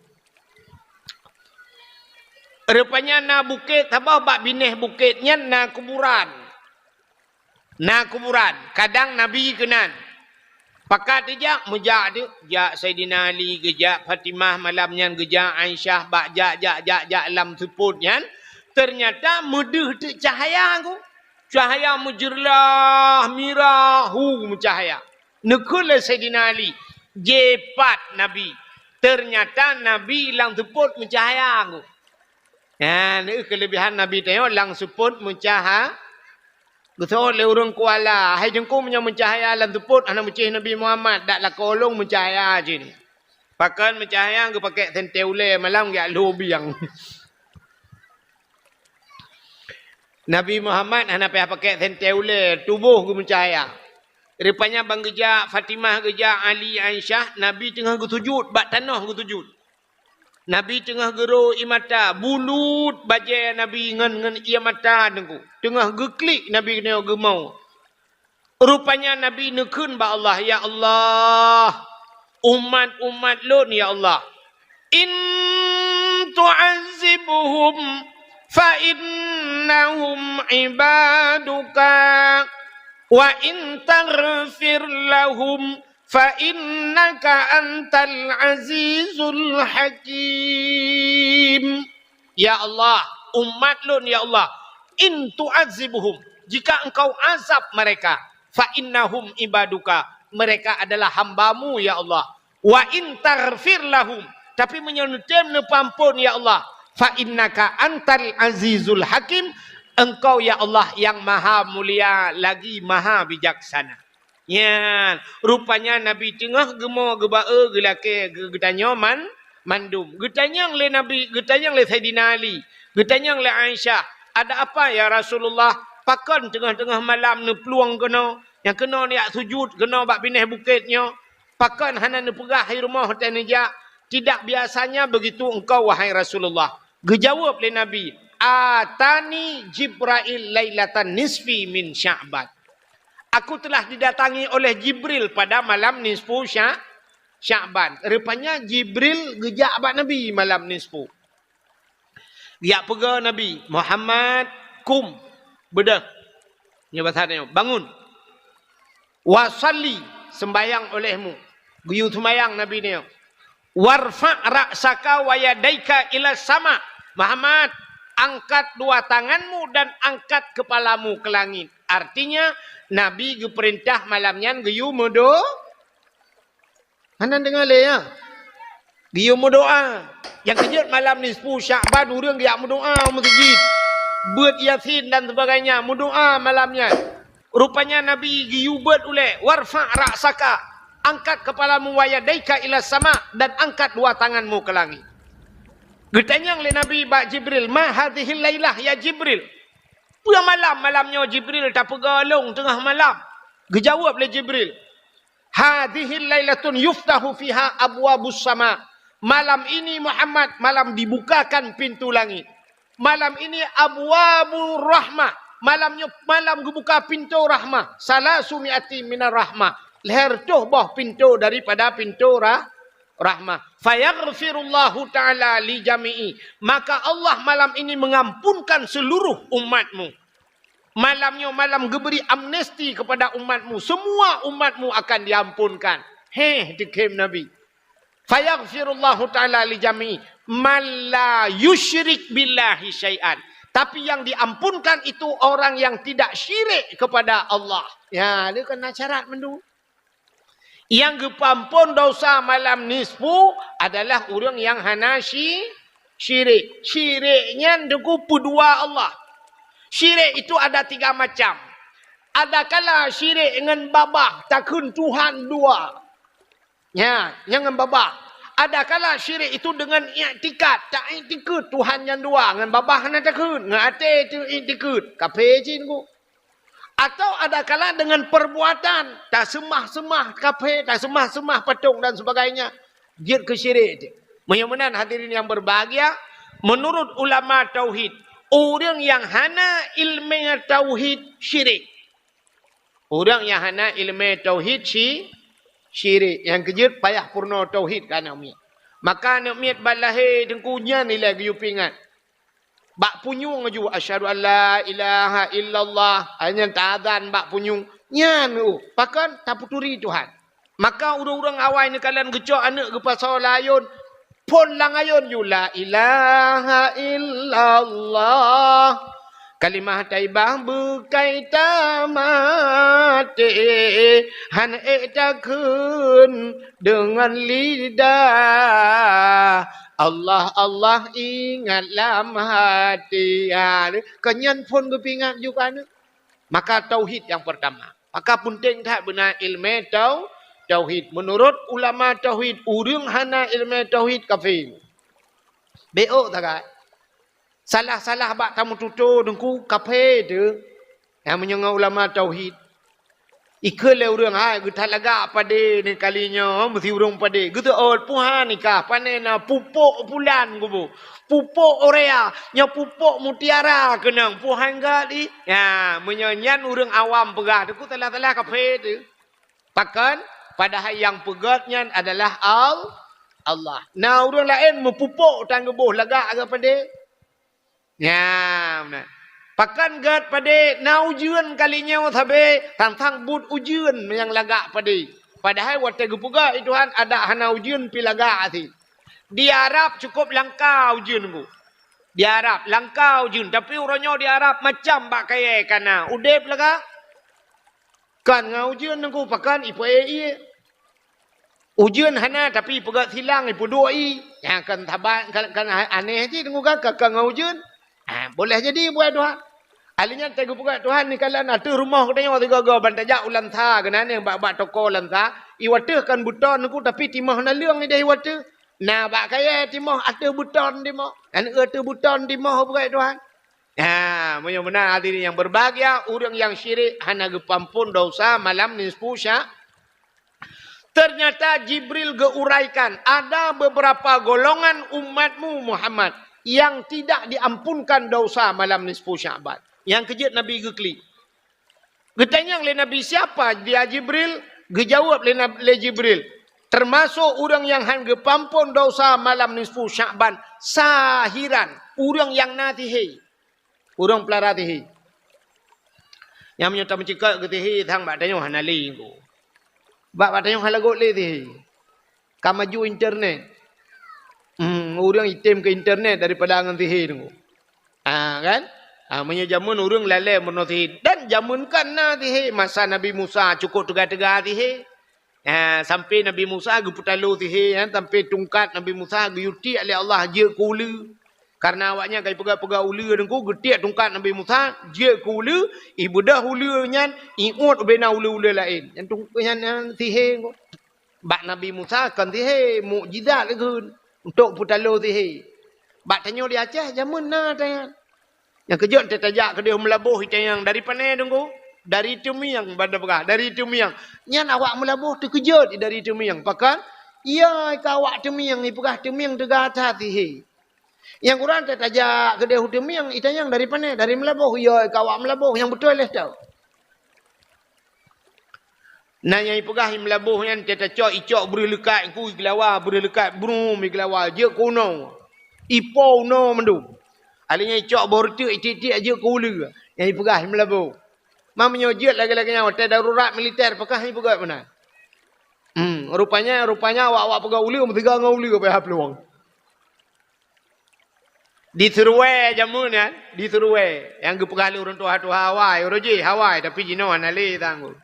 Rupanya na bukét saboh, bak binéh bukét nyan na kuburan. Na kuburan, kadang Nabi keunan. Pakat tijak, meujak teuh, jak Saidina Ali, geujak Fatimah malam nyan, geujak Aisyah, bak jak, jak, jak, jak lam seupôt nyan, teunyata meudeuh teuk cahya ku. Cahya meujeurlah, mirah, hu, meucahya. Neukheun lé Saidina Ali, jipat Nabi. Teunyata Nabi lam seupôt meucahya ku. Nyan, neu keulebihan Nabi tanyoe lam seupôt meucahya. Geuseuôt lé ureuëng Kuala, "Hai Teungku, meunyoe meucahya lam seupôt hana meucéh Nabi Muhammad, dak lakoe lôn meucahya jih." Pakon meucahya, geupakèk sentée ulée, malam geujak lhô biang. Nabi Muhammad hana payah pakèk sentée ulée, tuboh geuh meucahya. Rupanya ban geujak Fatimah, geujak Ali, Aisyah, Nabi teungoh geusujut, bak tanoh geusujut. Nabi teungoh geuro ié mata, bulut bajée Nabi ngon, ngon ié mata Teungku. Teungoh geuklik Nabi keunoe geumoe. Rupanya Nabi neukheun bak Allah, "Ya Allah, umat-umat lôn, ya Allah, in tu'azzibhum fa innahum ibaduka, wa in taghfir lahum fa innaka antal azizul hakim." Ya Allah, umat lôn, ya Allah, "In tu'adzibuhum, jika Engkau azab mereka, fa innahum ibaduka, mereka adalah hamba-Mu, ya Allah. Wa in taghfir lahum, tapi meunyoe neutem neupeuamphon, ya Allah, fa innaka antal azizul hakim, Engkau, ya Allah, yang maha mulia lagi maha bijaksana." Nyan, rupanya Nabi teungoh geumo geuba-e geulakée geu-, geutanyoe man-, mandum. Geutanyong lé Nabi, geutanyong lé Saidina Ali, geutanyong lé Aisyah, "Ada apa, ya Rasulullah? Pakon teungoh-teungoh malam neuplueng keunoe? Nyang keunoe neujak sujut keunoe bak binéh bukét nyoe? Pakon hana neupeugah hai rumoh watée neujak? Tidak biasanya begitu Engkau, wahai Rasulullah." Geujaweueb lé Nabi, "Atani Jibrail lailatan nisfi min Sya'ban." Aku telah didatangi oleh Jibril pada malam nisfu Sya-, Sya'ban. Rupanya Jibril geujak bak Nabi malam nisfu. Geujak peugah Nabi, "Muhammad, kum, beudôh." Nyoe bahasa nyoe, "Bangun. Wa shalli, seumbahyang olehmu." Geuyue seumbahyang Nabi nyoe. "Warfa' ra'saka wa yadaika ila sama." Muhammad, angkat dua tanganmu dan angkat kepalamu ke langit. Artinya, Nabi geupeurintah malam nyan geuyue meudo-, hana deungoe lé, ya? Geuyue meudoa. Nyang keujeuet malam nisfu Sya'ban, ureuëng geujak meudoa u meuseujid. Beuet Yasin dan sebagainya, meudoa malam nyan. Rupanya Nabi geuyue beuet ulée, "Warfa' ra'saka, angkat kepalamu, wa yadaika ila sama, dan angkat dua tanganmu ke langit." Geutanyong lé Nabi bak Jibril, "Ma hadzihil lailah, ya Jibril? Peue malam, malam nyoe Jibril tapeugah lôn teungoh malam?" Geujaweueb lé Jibril, "Hadzihil lailatun yuftahu fiha abwabus sama." Malam ini, Muhammad, malam dibukakan pintu langit. Malam ini abwabur rahmah. Malam nyoe malam geubuka pintoe rahmah. Salasu mi'ati minar rahmah. Lhèe reutôh boh pintoe daripada pintoe rah-, rahmah. Fayaghfirullahu ta'ala li jami'i. Maka Allah malam ini mengampunkan seluruh umatmu. Malam nyoe malam geubri amnesti kepada umatmu. Semua umatmu akan diampunkan. Heh, teukhém Nabi. Fayaghfirullahu ta'ala li jami'i man la yusyrik billahi syai'an. Tapi yang diampunkan itu orang yang tidak syirik kepada Allah. Ya, dia kena syarat mandum. Nyang geupeuamphon dosa malam nisfu adalah ureuëng nyang hana syi-, syirik. Syirik nyan teungku peudua Allah. Syirik itu ada tiga macam. Adakala syirik ngon babah, takheun Tuhan dua. Nya, nyang ngon babah. Adakala syirik itu dengan iktikad, taiktikad Tuhan nyang dua, ngon babah hana takheun, ngon até teu iktikad, kafé cit teungku. Atau adakala dengan perbuatan, taseumah-seumah kafé, taseumah-seumah patong dan sebagainya, jeuet keu syirik. Meunyoe meunan hadirin yang berbahagia, menurut ulama tauhid, ureuëng nyang hana ileumé tauhid syirik. Ureuëng nyang hana ileumé tauhid syi-, syirik. Nyang keujeuet payah peurunoe tauhid keu aneuk miet. Maka aneuk miet ban lahé teungku nyan ilée geuyue peuingat. Bak punyueng laju, "Asyhadu an la ilaha illallah." Hai nyan taazan bak punyueng. Nyan, uh, pakon tapeuturi Tuhan. Maka ureuëng-ureuëng awai neukalon geucok aneuk geupasoe lam ayôn, phon lam ayôn ju, "La ilaha illallah, kalimah thaibah beukai tamaté, han ék takheun deungon lidah, Allah, Allah ingat lam haté." Ha, kon nyan phon geupeuingat ju keu aneuk. Maka tauhid nyang peurtama. Maka peunteng that beuna ileumé tau-, tauhid. Meunurot ulama tauhid, ureuëng hana ileumé tauhid kafé. Bék ôk sagai. Salah-salah bak tameututoe teungku kafé teuh. Nyang meunyoe ngon ulama tauhid. Ikheun lé ureuëng, hai geuthat lagak padé ni kali nyoe, meusi ureuëng padé. Geuteuôt puhan nikah, pané na pupôk pulan kubu. Pupôk urea, nyoe pupôk mutiara keunong, puhan gét di. Nya, meunyoe nyan ureuëng awam peugah, teungku salah-salah kafé teuh. Pakon? Padahai nyang peugét nyan adalah Al-, Allah. Na ureuëng laén meupupôk tan geuboh lagak keu padé. Nya, meunan. Pakon gét padé na ujeuen kali nyoe sabé, tang-tang buet ujeuen nyang lagak padé. Padahai watée geupeugah lé Tuhan adak hana ujeuen pi lagak até. Di Arab cukup langka ujeuen teungku. Di Arab, langkau jeuet, tapi uroe nyoe di Arab macam bak kayèe ka na. Udép lagak. Kan ngon ujeuen Teungku, pakon ipeuék ié. Ujeuen hana, tapi peugöt silang ipeuduek ié. Nyan kan saban, kan, kan aneh cit Teungku kan, ka, ka ngon ujeuen. Ha, boleh jadi buet Tuhan. Ahli nyan teupeugah Tuhan, ni kalon ateueh rumoh geutanyoe sigoe-goe ban tajak u Lansa, keunan bak, bak toko Lansa, iwateueh kan beuton Teungku, tapi timoh naleueng ideh iwateueh. Na bak kayèe timoh ateueh beuton timoh. Kan ateueh beuton timoh peugah Tuhan. Ha, meunyoe meunan hadirin yang berbahagia, ureueng nyang syirik hana geupeuampon dosa malam nisfu Sya-, Ternyata Jibril geuuraikan, ada beberapa golongan umatmu Muhammad yang tidak diampunkan dosa malam nisfu Sya'ban. Nyang keujeuet Nabi geuklik. Geutanyong lé Nabi, "Siapa dia Jibril?" Geujaweueb lé Nab-, lé Jibril, "Termasuk ureueng nyang han geupeuampon dosa malam nisfu Sya'ban, sahiran, ureueng nyang na sihé." Ureueng peulara sihé. Nyang meunyoe tameucikak keu sihé sang bak tanyoe hana lé Teungku. Bak, bak tanyoe hana lagot lé sihé. Ka maju internet. Hmm, ureueng item keu internet daripada ngon sihé Teungku. Ah, kan? Ah, meunyoe jameun ureueng lalée meurunoe sihé. Dan jameun kan na sihé. Masa Nabi Musa cukôp teuga-teuga sihé. Ha, sampai Nabi Musa geupeutalo sihé, ha, sampai tungkat Nabi Musa geuyue tiek lé Allah jeuet keu uleue. Karena awaknyan ka ipeugah-peugah uleue Teungku, geutiek tungkat Nabi Musa jeuet keu uleue, ibeudoh uleue nyan, iôt ubena uleue-uleue laén. Nyan tung-, nyan, nyan sihé Teungku. Bak Nabi Musa kon sihé, mukjizat lagèe untuk peutalo sihé. Bak tanyoe di Aceh jameun na tanyan. Nyang keujeuet teuh tajak keudeh Meulaboh itanyong dari pane Teungku? Dari Teumieng, ban tapeugah, dari Teumieng. Nyan awak Meulaboh teukeujot dari Teumieng. Pakon? Iya, ka awak Teumieng, ipeugah Teumieng teuga that sihé. Nyang kurang teuh tajak keudeh u Teumieng, itanyong dari pane? Dari Meulaboh. Iya, ka awak Meulaboh, nyang beutôi lé tau. Na nyang ipeugah i Meulaboh nyan teuh tacok, icok breuh leukat, ku igeulawa breuh leukat, brum igeulawa, jeuet keu unoe. Ipo unoe mandum. Alèh nyan icok boh reuteuek itiek-tiek jeuet keu uleue. Nyang ipeugah i Meulaboh. Ma meunyoe jeuet lagèe-lagèe nyan watèe darurat militer, pakon han ipeugah meunan. Hmm, rupanya, rupanya awak-awak peugah uleue meusigoe ngon uleue payah plueng. Di Seruwe jameun nyan, di Seruwe. Nyang geupeugah lé ureueng tuha-tuha awai, uroe jih awai, tapi jinoe hana lé tanggung.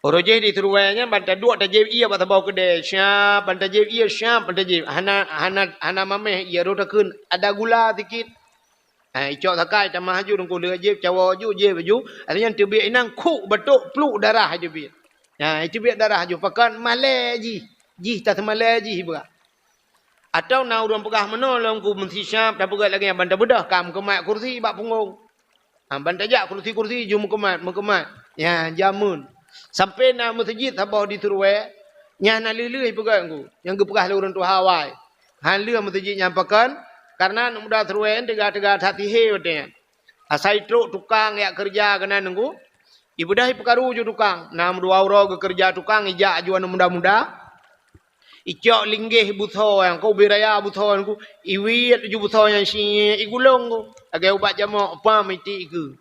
Uroe jih di Seruwe nyan ban taduek tajieb ié bak saboh keudè, syab, ban tajieb ié, syab, ban tajieb. Hana, hana, hana mamèh ié, rot takheun ada gula sikit. Ha, icok sakai tamah aju Teungku, lheueh jieb cawoe aju, jieb aju. Alèh nyan teubiet inong khuk batok pluk darah aju biet. Ha, iteubiet darah aju pakon malèe jih. Jih taseumalèe jih ipeugah. Atawa na ureueng peugah meunoe lom ku meusisyab, tapeugah lagèe nyan ban tabeudoh ka meukeumat kursi bak punggong. Ha, ban tajak kursi-kursi ju meukeumat, meukeumat. Nyan jameun. Sampai na meuseujid saboh di Seruwe, nyan na lheueh-lheueh ipeugah Teungku, nyang geupeugah lé ureueng tuha awai. Han lheueh meuseujid nyan pakon, karena aneuk muda Seruwe nyan teuga-teuga that sihé watèe nyan. Asai trok tukang jak keureuja keunan Teungku, ibeudoh ipeukaru ju tukang. Na meudua uroe geukeureuja tukang, ijak aju aneuk muda-muda. Icok linggeh busoe nyan, ka ubé raya busoe nyan ku, iwiet ju busoe nyan siet, igulong ku. Lagèe ubat jamok, pam itiek ikeue.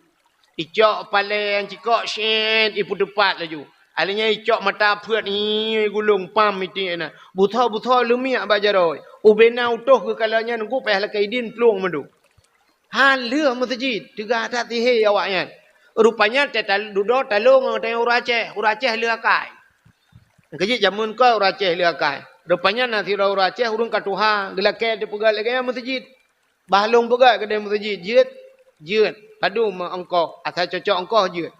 Icok palèe nyang cikok siet, ipeuteupat laju. Alèh nyan icok mata peuet, igulong, pam itiek na. Busoe-busoe leumiek bak jaroe. Ubé na utôh geukalon nyan ku payah lakèe idin plueng mandum. Han lheueh meuseujid, teuga that sihé awaknyan. Rupanya teutal-, dudoe talo ngon tanyong ureueng Aceh, ureueng Aceh lheueh akai. Keujeuet jameun keu ureueng Aceh lheueh akai. Rupanya na sidroe ureueng Aceh ureueng ka tuha, geulakèe teupeugah lagèe nyan meuseujid. Bah lôn peugah keudeh meuseujid, jeuet, jeuet. Padum ongkoh, asai cocok ongkoh jeuet.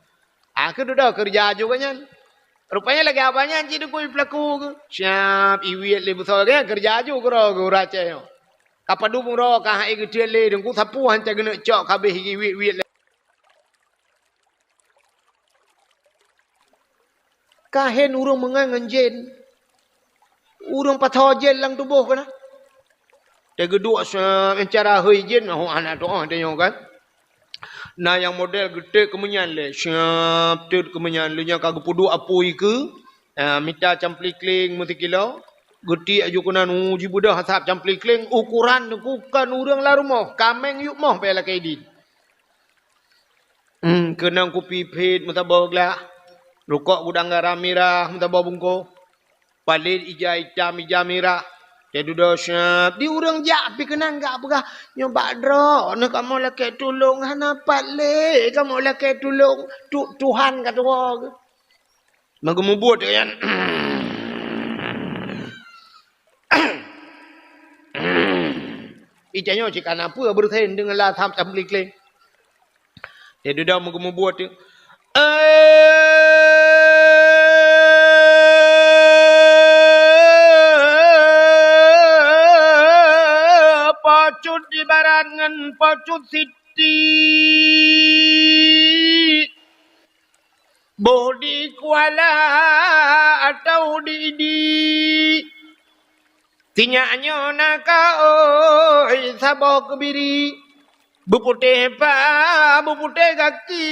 Ah, keu dudoe keureuja aju gobnyan. Rupanya lagèe abah nyan cit dukui peulaku geuh. Siap iwiet lé busoe gobnyan keureuja aju keudroe geuh ureueng Aceh nyoe. Ka padum uroe ka hai geutreun lé Teungku, sapeue han teugeuneuek cok ka abéh iwiet-wiet lé. Ka hen ureueng meungan ngon jén. Ureueng pasoe jén lam tuboh keunan. Teugeuduk se-, cara hôi jén, oh, hana tuoh tanyoe kan. Na nyang model geutet keumeunyan lé, siap tet keumeunyan lé nyang ka geupeuduek apui keu, ah, mita camplikling meusikilo, geutiek aju keunan, uh, jibeudoh asap camplikling, ukoran Teungku kon ureueng lam rumoh, kaméng yup moh payah lakèe idin. Hmm, keunong kupi phit meusaboh glah, rukok gudang garam mirah meusaboh bungkôh, palét ija itam ija mirah, Watèe dudoe syab, di ureueng jak pih keunan gak peugah, "Nyoe bak droeneuh kamoe lakèe tulông, hana pat lé kamoe lakèe tulông, Tu-, Tuhan ka tuwoe." Meugeumubuet nyan. Ija nyoe cit kana peue beureusen deungon la tham tam klik-klik. Dia dudoe meugeumubuet tu. Eh, Po Cut ibarat ngon Po Cut Siti. Boh di Kuala atau di Idi. Sinyak nyoe na kaôi saboh keubiri. Beuputéh pa, beuputéh gaki,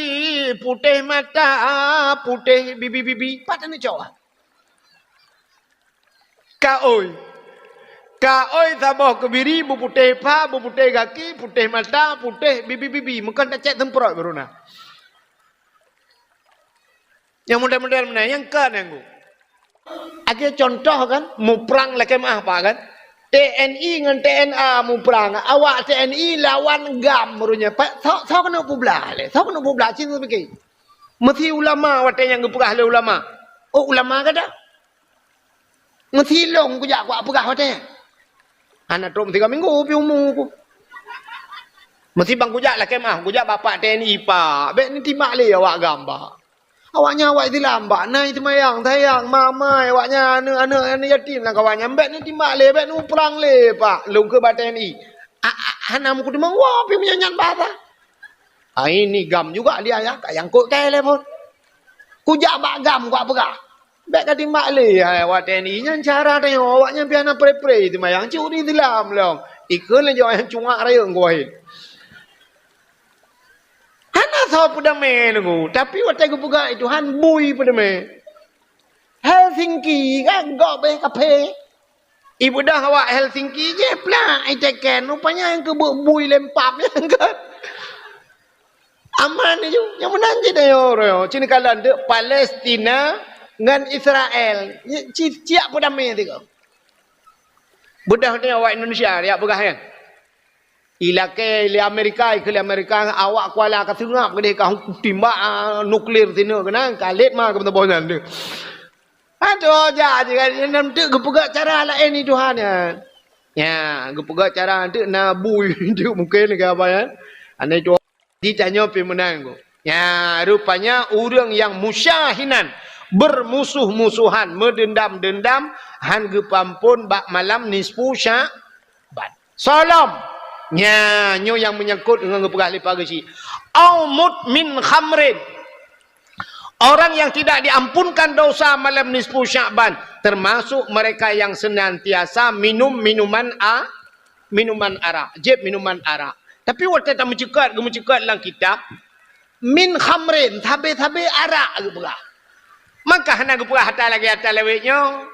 putéh mata, putéh bibi-bibi. Pat teuneuk cok? Kaôi. Kaôi saboh keubiri, beuputéh pa, beuputéh gaki, putéh mata, putéh bibi-bibi. Meukan tacet seumprot baru na. Nyang model-model meunan, nyang ka nyang gu. Lagèe contoh kan, muprang lakèe meu'ah, Pak, kan? T N I ngon T N A muprang. Awak T N I lawan GAM baru nyan. Pak, soe, soe keuneuk peublah lé? Soe keuneuk peublah? Cit pike. Meusi ulama watèe nyan geupeugah lé ulama. Oh, ulama gata? Meusi lôn kujak kupeugah watèe nyan. Hana trok meusigoe minggu pih umu ku. Meusi ban kujak lakèe meu'ah, kujak bak T N I, Pak. Bèk neutimbak lé awak GAM, Pak. Awaknyan awak Islam, Pak. Na seumayang, sayang, mamai, awaknyan aneuk-aneuk, aneuk yatim lam kawan nyan. Bèk neutimbak lé, bèk neuprang lé, Pak. Lôn keu bak T N I. A, a, hana meukeudeumeung woe pih meunyan nyan bahasa. Ai ni GAM juga dia ya, ka nyangkut kai lé phon. Kujak bak GAM kupeugah. Bèk ka timbak lé hai awak T N I nyan cara tanyoe, awaknyan pih hana pre-pre seumayang, cit ureueng Islam lom. Ikheun lé jaweueb nyang cungak rayeuk geuh. Hana soe peudamé deungoe, tapi watèe geupeugah Tuhan bui peudamé. Helsinki kan gob beh kaphé. Ibeudôh awak Helsinki jih plak iteken, rupanya nyang keubeuk bui lempam nyan kan. Aman ju, nyang meunan cit ayo, ayo. Cit kalon deuk Palestina ngon Israel. Ci-, ciyak peudamé tiga. Beudôh ni awak Indonesia, ya peugah kan. Ilakèe lé Amerika, ikheun lé Amerika, awak Kuala ka seungab keudeh ka timbak, ah, nuklir sineuk keunan, ka lét ma keu meutabông nyan deuh. Adoh, jak je kan, nyan teuk geupeugah cara laén ni Tuhan nyan. Ya, geupeugah cara teuk na bui teuk mungken ke apa nyan. Anai Tuhan. Di tanyoe pih meunan ku. Ya, rupanya ureueng nyang musyahinan, bermusuh-musuhan, meudendam-dendam, han geupeuampon bak malam nisfu Sya-, Ban. Soe lom. Nya, nyoe nyang meunyangkot ngon geupeugah lé Pak Geuchik. Au mut min khamrin. Orang yang tidak diampunkan dosa malam nisfu Sya'ban, termasuk mereka yang senantiasa minum minuman a-, minuman arak, jieb minuman arak. Tapi watèe tameuceukat, geumeuceukat lam kitab, min khamrin, sabe-sabe arak geupeugah. Maka hana geupeugah ata lagèe ata lawét nyoe.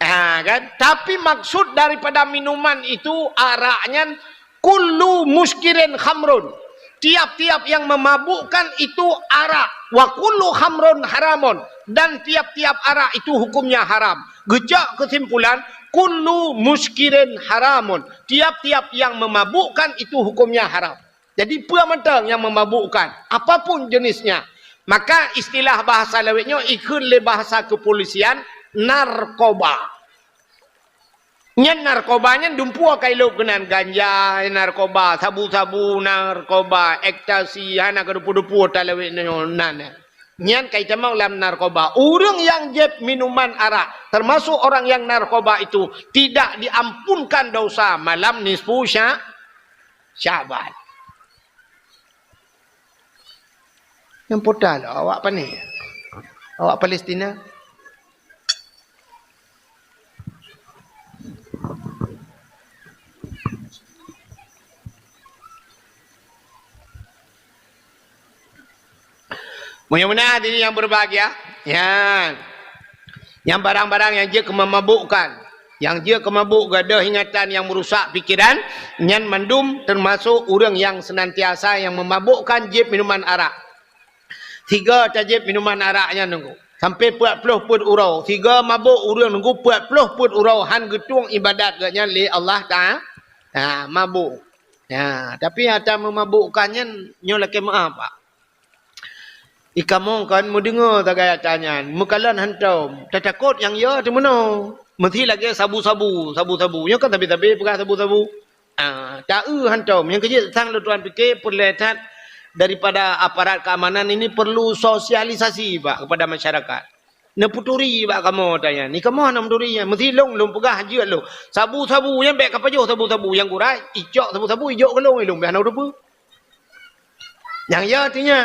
Ha, kan? Tapi maksud daripada minuman itu, arak nyan, kullu muskirin khamrun. Tiap-tiap yang memabukkan itu arak. Wa kullu khamrun haramun. Dan tiap-tiap arak itu hukumnya haram. Geucok kesimpulan, kullu muskirin haramun. Tiap-tiap yang memabukkan itu hukumnya haram. Jadi, peue mantong nyang memabukkan, apapun jenisnya. Maka, istilah bahasa lawét nyoe ikheun lé bahasa kepolisian, narkoba. Nyan narkoba nyan dumpeue ka ilop keunan, ganja, narkoba, sabu-sabu, narkoba, ekstasi, hana keudeupu-deupu talawét nyoe nan. Nyan ka itamong lam narkoba. Ureueng nyang jieb minuman arak, termasuk orang yang narkoba itu, tidak diampunkan dosa malam nisfu Sya-, Syaban. Nyang puta lom awak pane? Awak Palestina? Meunyoe meunan hadirin yang berbahagia, nyan, nyang barang-barang nyang jeuet keu meumabukkan, nyang jeuet keu mabuk, gadoh ingatan nyang meurusak pikeran, nyan mandum teumasok ureueng nyang seunantiasa nyang meumabukkan jieb minuman arak. Sigoe tajieb minuman arak nyan nunggu. Sampai peuet ploh peuet uroe. Sigoe mabök ureuëng Teungku peuet ploh peuet uroe han geutueng iébadat geuh nyan lé Allah Taala. Ha, mabök. Ha, tapi ata meumabök ka nyan nyoe lakée meuáh, Pak. Ikamoe kon meudeungoe sagai ata nyan, meukalon hantom. Tatakot nyang yo teumeunoe. Meusi lagée sabu-sabu, sabu-sabu. Nyoe kan sabe-sabe peugah sabu-sabu. Ah, ta-eu hantom. Nyang keujeuet sang lôn tuan pike peureulée that daripada aparat keamanan ini perlu sosialisasi, Pak, kepada masyarakat. Neuputuri bak kamoe ata nyan. Ni kamoe hana meuturi nyan. Meusi lôn, lôn peugah jeuet lôn. Sabu-sabu nyan bék kapajoh sabu-sabu nyang gura, icok sabu-sabu ijok keu lôn, lôn bék hana teupeue. Nyang ya artinya,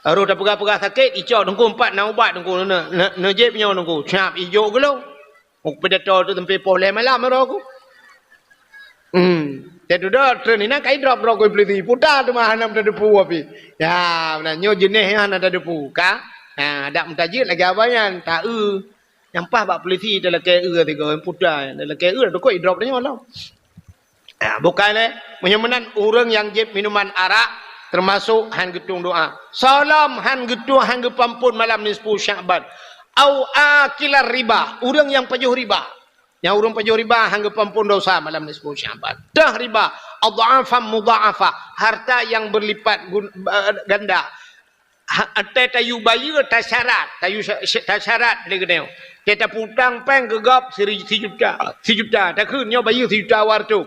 harôh tapeugah-peugah sakét, icok Teungku empat na ubat Teungku, ne-, ne-, neujép nyoe Teungku, siap ijok keu lôn. Muk pidato tu sampai poh lhée malam aro ku. Hmm. Teududoe treun inan kai drop droe ku polisi. Puta teuma hana teudepu api. Ya, meunan nyoe jeuneh nyan hana teudepu ka. Ha, dak meutajeuet lagée abah nyan, ta-eu. Nyang paih bak polisi talakée eu tiga puta. Talakée eu dak idrop tanyoe lom. Ha, bukai lé. Meunyoe meunan ureuëng nyang jieb minuman arak termasuk han geutueng doa. Soe lom han geutueng, han geupeuampon malam nisfu Sya'ban. Au akilar riba, ureuëng nyang pajoh riba. Nyang ureuëng pajoh riba han geupeuampon dosa malam nisfu Sya'ban. Teuh riba, adh'afan mudha'afah, harta yang berlipat gun-, eh, ganda. Ha, teuh tayue bayeue tasyarat, tayue sya-, sya-, tasyarat lé geutanyoe. Teuh tapeutang péng keu gob siri-, sijuta, sijuta, takheun nyoe bayeue sijuta dua reutôh.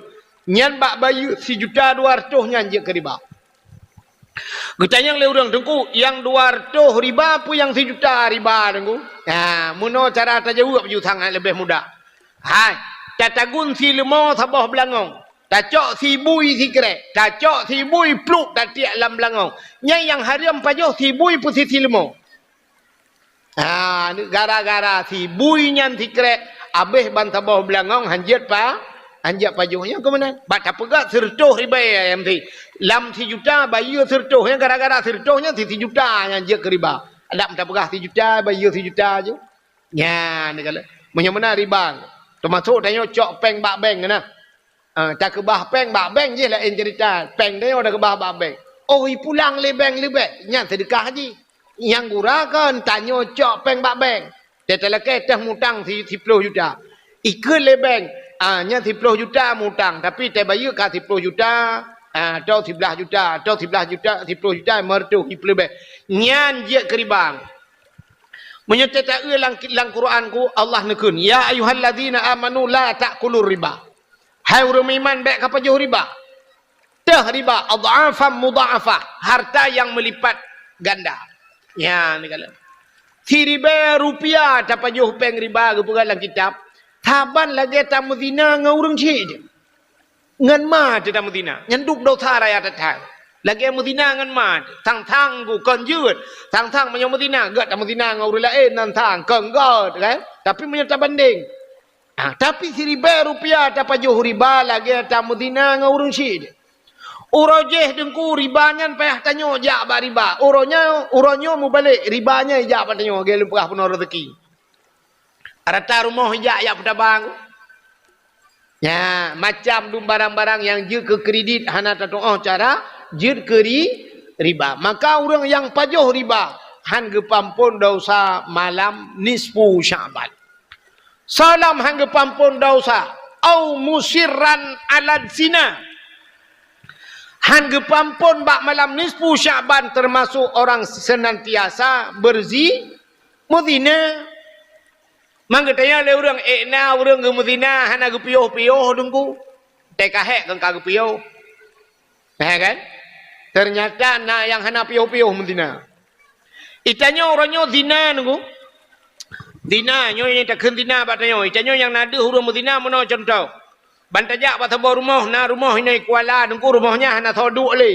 Nyan bak bayeue sijuta dua reutôh nyan jeuet keu riba. Geutanyong lé ureuëng, "Teungku, nyang dua reutôh riba peue nyang sijuta riba, Teungku?" Ha, meunoe cara tajaweueb ju sangat leubeh mudah. Hai, tatagun si leumo saboh beulangong. Tacok si bui sikrék, tacok si bui pluek tatiek lam beulangong. Nyan nyang hareuem pajoh si bui peue si leumo. Ha, gara-gara si bui nyan sikrék, abéh ban saboh beulangong han jeuet pa, han jeuet pajoh nyan keuh meunan. Bak tapeugah sireutôh ribée ayam si. Lam sijuta bayeue sireutôh nyan gara-gara sireutôh nyan si sijuta nyan jeuet keu riba. Dak tapeugah sijuta bayeue sijuta ju. Nyan kala. Meunyoe meunan riba. Teumasok tanyoe cok péng bak bank na. Ah, takeubah péng bak bank jih laén cerita. Péng tanyoe takeubah bak bank. Oh, ipulang lé bank leubeh, nyan seudeukah jih. Nyang gura kon tanyoe cok péng bak bank. Teutalakée teuh mutang si-, siploh juta. Ikheun lé bank, ah, nyan siploh juta mutang, tapi tabayeue ka siploh juta, ah, atau siblaih juta, atau siblaih juta, siploh juta, lima reutôh, ipeuleubeh. Nyan jeuet keu riba. Meunyoe teuta-eu lam, lam Quran ku, Allah neukheun, "Ya ayyuhalladzina amanu la ta'kulur riba." Hai ureuëng meuiman, bék kapajoh riba. Teuh riba, adh'afan mudha'afah, harta yang meulipat ganda. Nyan kala. Siribée rupiah tapajoh péng riba geupeugah lam kitab, saban lagée tameuzina ngon ureuëng chik jih. Ngon ma teuh tameuzina, nyan dub dosa raya that-that. Lagée meuzina ngon ma teuh, sang-sang ku kon jeuet, sang-sang meunyoe meuzina, gét tameuzina ngon ureuëng laén nan sang, kon gét, kan? Tapi meunyoe tabandeng, ah, tapi siribée rupiah tapajoh riba lagée tameuzina ngon ureuëng chik jih. Uroe jih Teungku riba nyan payah tanyoe jak bak riba. Uroe nyoe, uroe nyoe mubalek riba nyan jak bak tanyoe, lagée lôn peugah peunoh rezeki. Rata rumoh ijak jak peutabang. Nya, macam dum barang-barang nyang jeuet keu kredit hana tatuoh cara, jeuet keu ri-, riba. Maka ureuëng nyang pajoh riba, han geupeuampon dosa malam nisfu Sya'ban. Soe lom han geupeuampon dosa, au musirran 'alaz zina. Han geupeuampon bak malam nisfu Sya'ban teumasok orang senantiasa berzi-, meuzina. Mang geutanyong lé ureuëng, "Ék na ureuëng geumeuzina hana geupiôh-piôh Teungku?" Teuka hék kon ka geupiôh. Nah, kan? Teunyata na nyang hana piôh-piôh meuzina. Itanyoe uroe nyoe zina Teungku. Zina, nyoe nyang takheun zina bak tanyoe. Itanyoe nyang na deuh ureuëng meuzina meunoe cuntoh. Ban tajak bak saboh rumoh, na rumoh inong Kuala Teungku, rumoh nyan hana soe duek lé.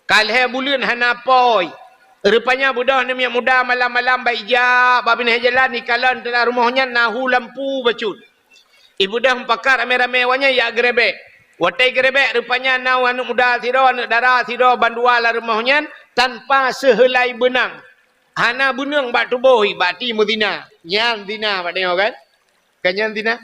Ka lhée buleuen hana apui. Rupanya beudôh aneuk miet muda malam-malam bak ijak bak binéh jalan, ikalon teulah rumoh nyan na hu lampu bacut. Ibeudôh meupakat ramé-ramé awaknyan jak geurebek. Watée geurebek, rupanya na aneuk muda sidroe, aneuk dara sidroe bandua lam rumoh nyan tanpa seuheulai beunang. Hana beuneueng bak tuboh, bak ti meuzina. Nyan zina bak tanyoe kan? Kan nyan zina?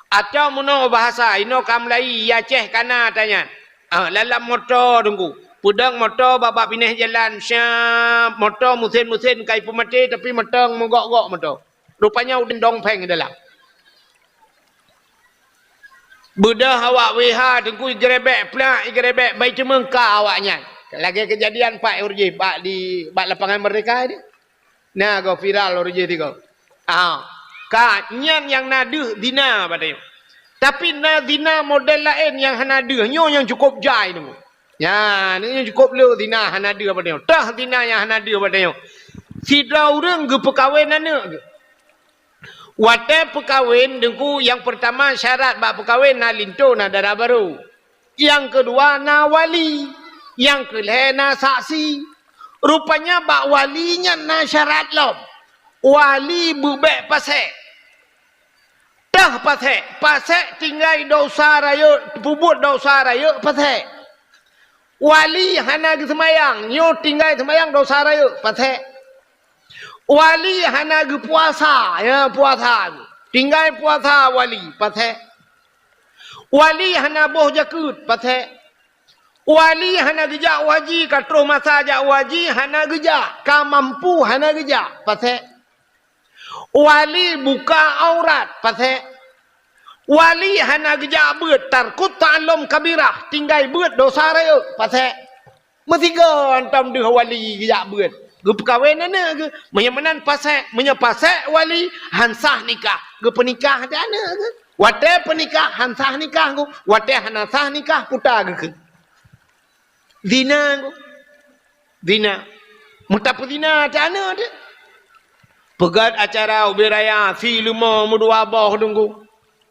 Atawa meunoe bahasa inoe ka meulayi, i Aceh ka na ata nyan. Ah, lam, lam moto Teungku. Peudong moto bak-bak binéh jalan, syap, moto meusén-meusén ka ipeumaté, tapi mantong meugok-gok moto. Rupanya udeb dong pheng dalam. Beudôh awak W H Teungku, igerebek plak, igerebek bai teumeung ka awak nyan. Lagée keujadian pat ureuëng jih bak di, bak Lapangan Merdeka di. Na goe viral ureuëng jih tiga. Ah, ka nyan nyang na deuh zina bak tanyoe. Tapi na zina model laén nyang hana deuh, nyoe nyang cukôp jai Teungku. Nyan, nyoe nyang cukôp le zina hana deuh bak tanyoe. Tah zina nyang hana deuh bak tanyoe. Sidroe ureuëng geupeukawen aneuëk geuh. Watée peukawen Teungku, nyang peurtama syarat bak peukawen na linto, na dara barô. Nyang keudua na wali. Nyang keulhée na saksi. Rupanya bak wali nyan na syarat lom. Wali beubek pasék. Tah pasék, pasék tinggai dosa rayeuk, peubuet dosa rayeuk pasék. Wali hana geuseumayang, nyoe tinggai seumayang dosa rayeuk pasék. Wali hana geupuasa, ya puasa. Tinggai puasa wali, pasék. Wali hana boh jakeuet, pasék. Wali hana geujak u haji, ka troh masa jak u haji, hana geujak. Ka mampu, hana geujak, pasék. Wali buka aurat, pasék. Wali hana geujak beuet, tarkut ta'allum kabirah, tinggai beuet dosa rayeuk, pasék. Meusigoe hantom deuh wali geujak beuet. Geupeukawen aneuëk geuh. Meunyoe meunan pasék, meunyoe pasék wali, han sah nikah. Geupeunikah teuh aneuëk geuh. Watée peunikah, han sah nikah geuh. Watée hana sah nikah, puta geukheun. Zina geuh. Zina. Meutapeuzina teuh aneuëk teuh. Peugét acara ubé raya, si leumo meudua boh Teungku.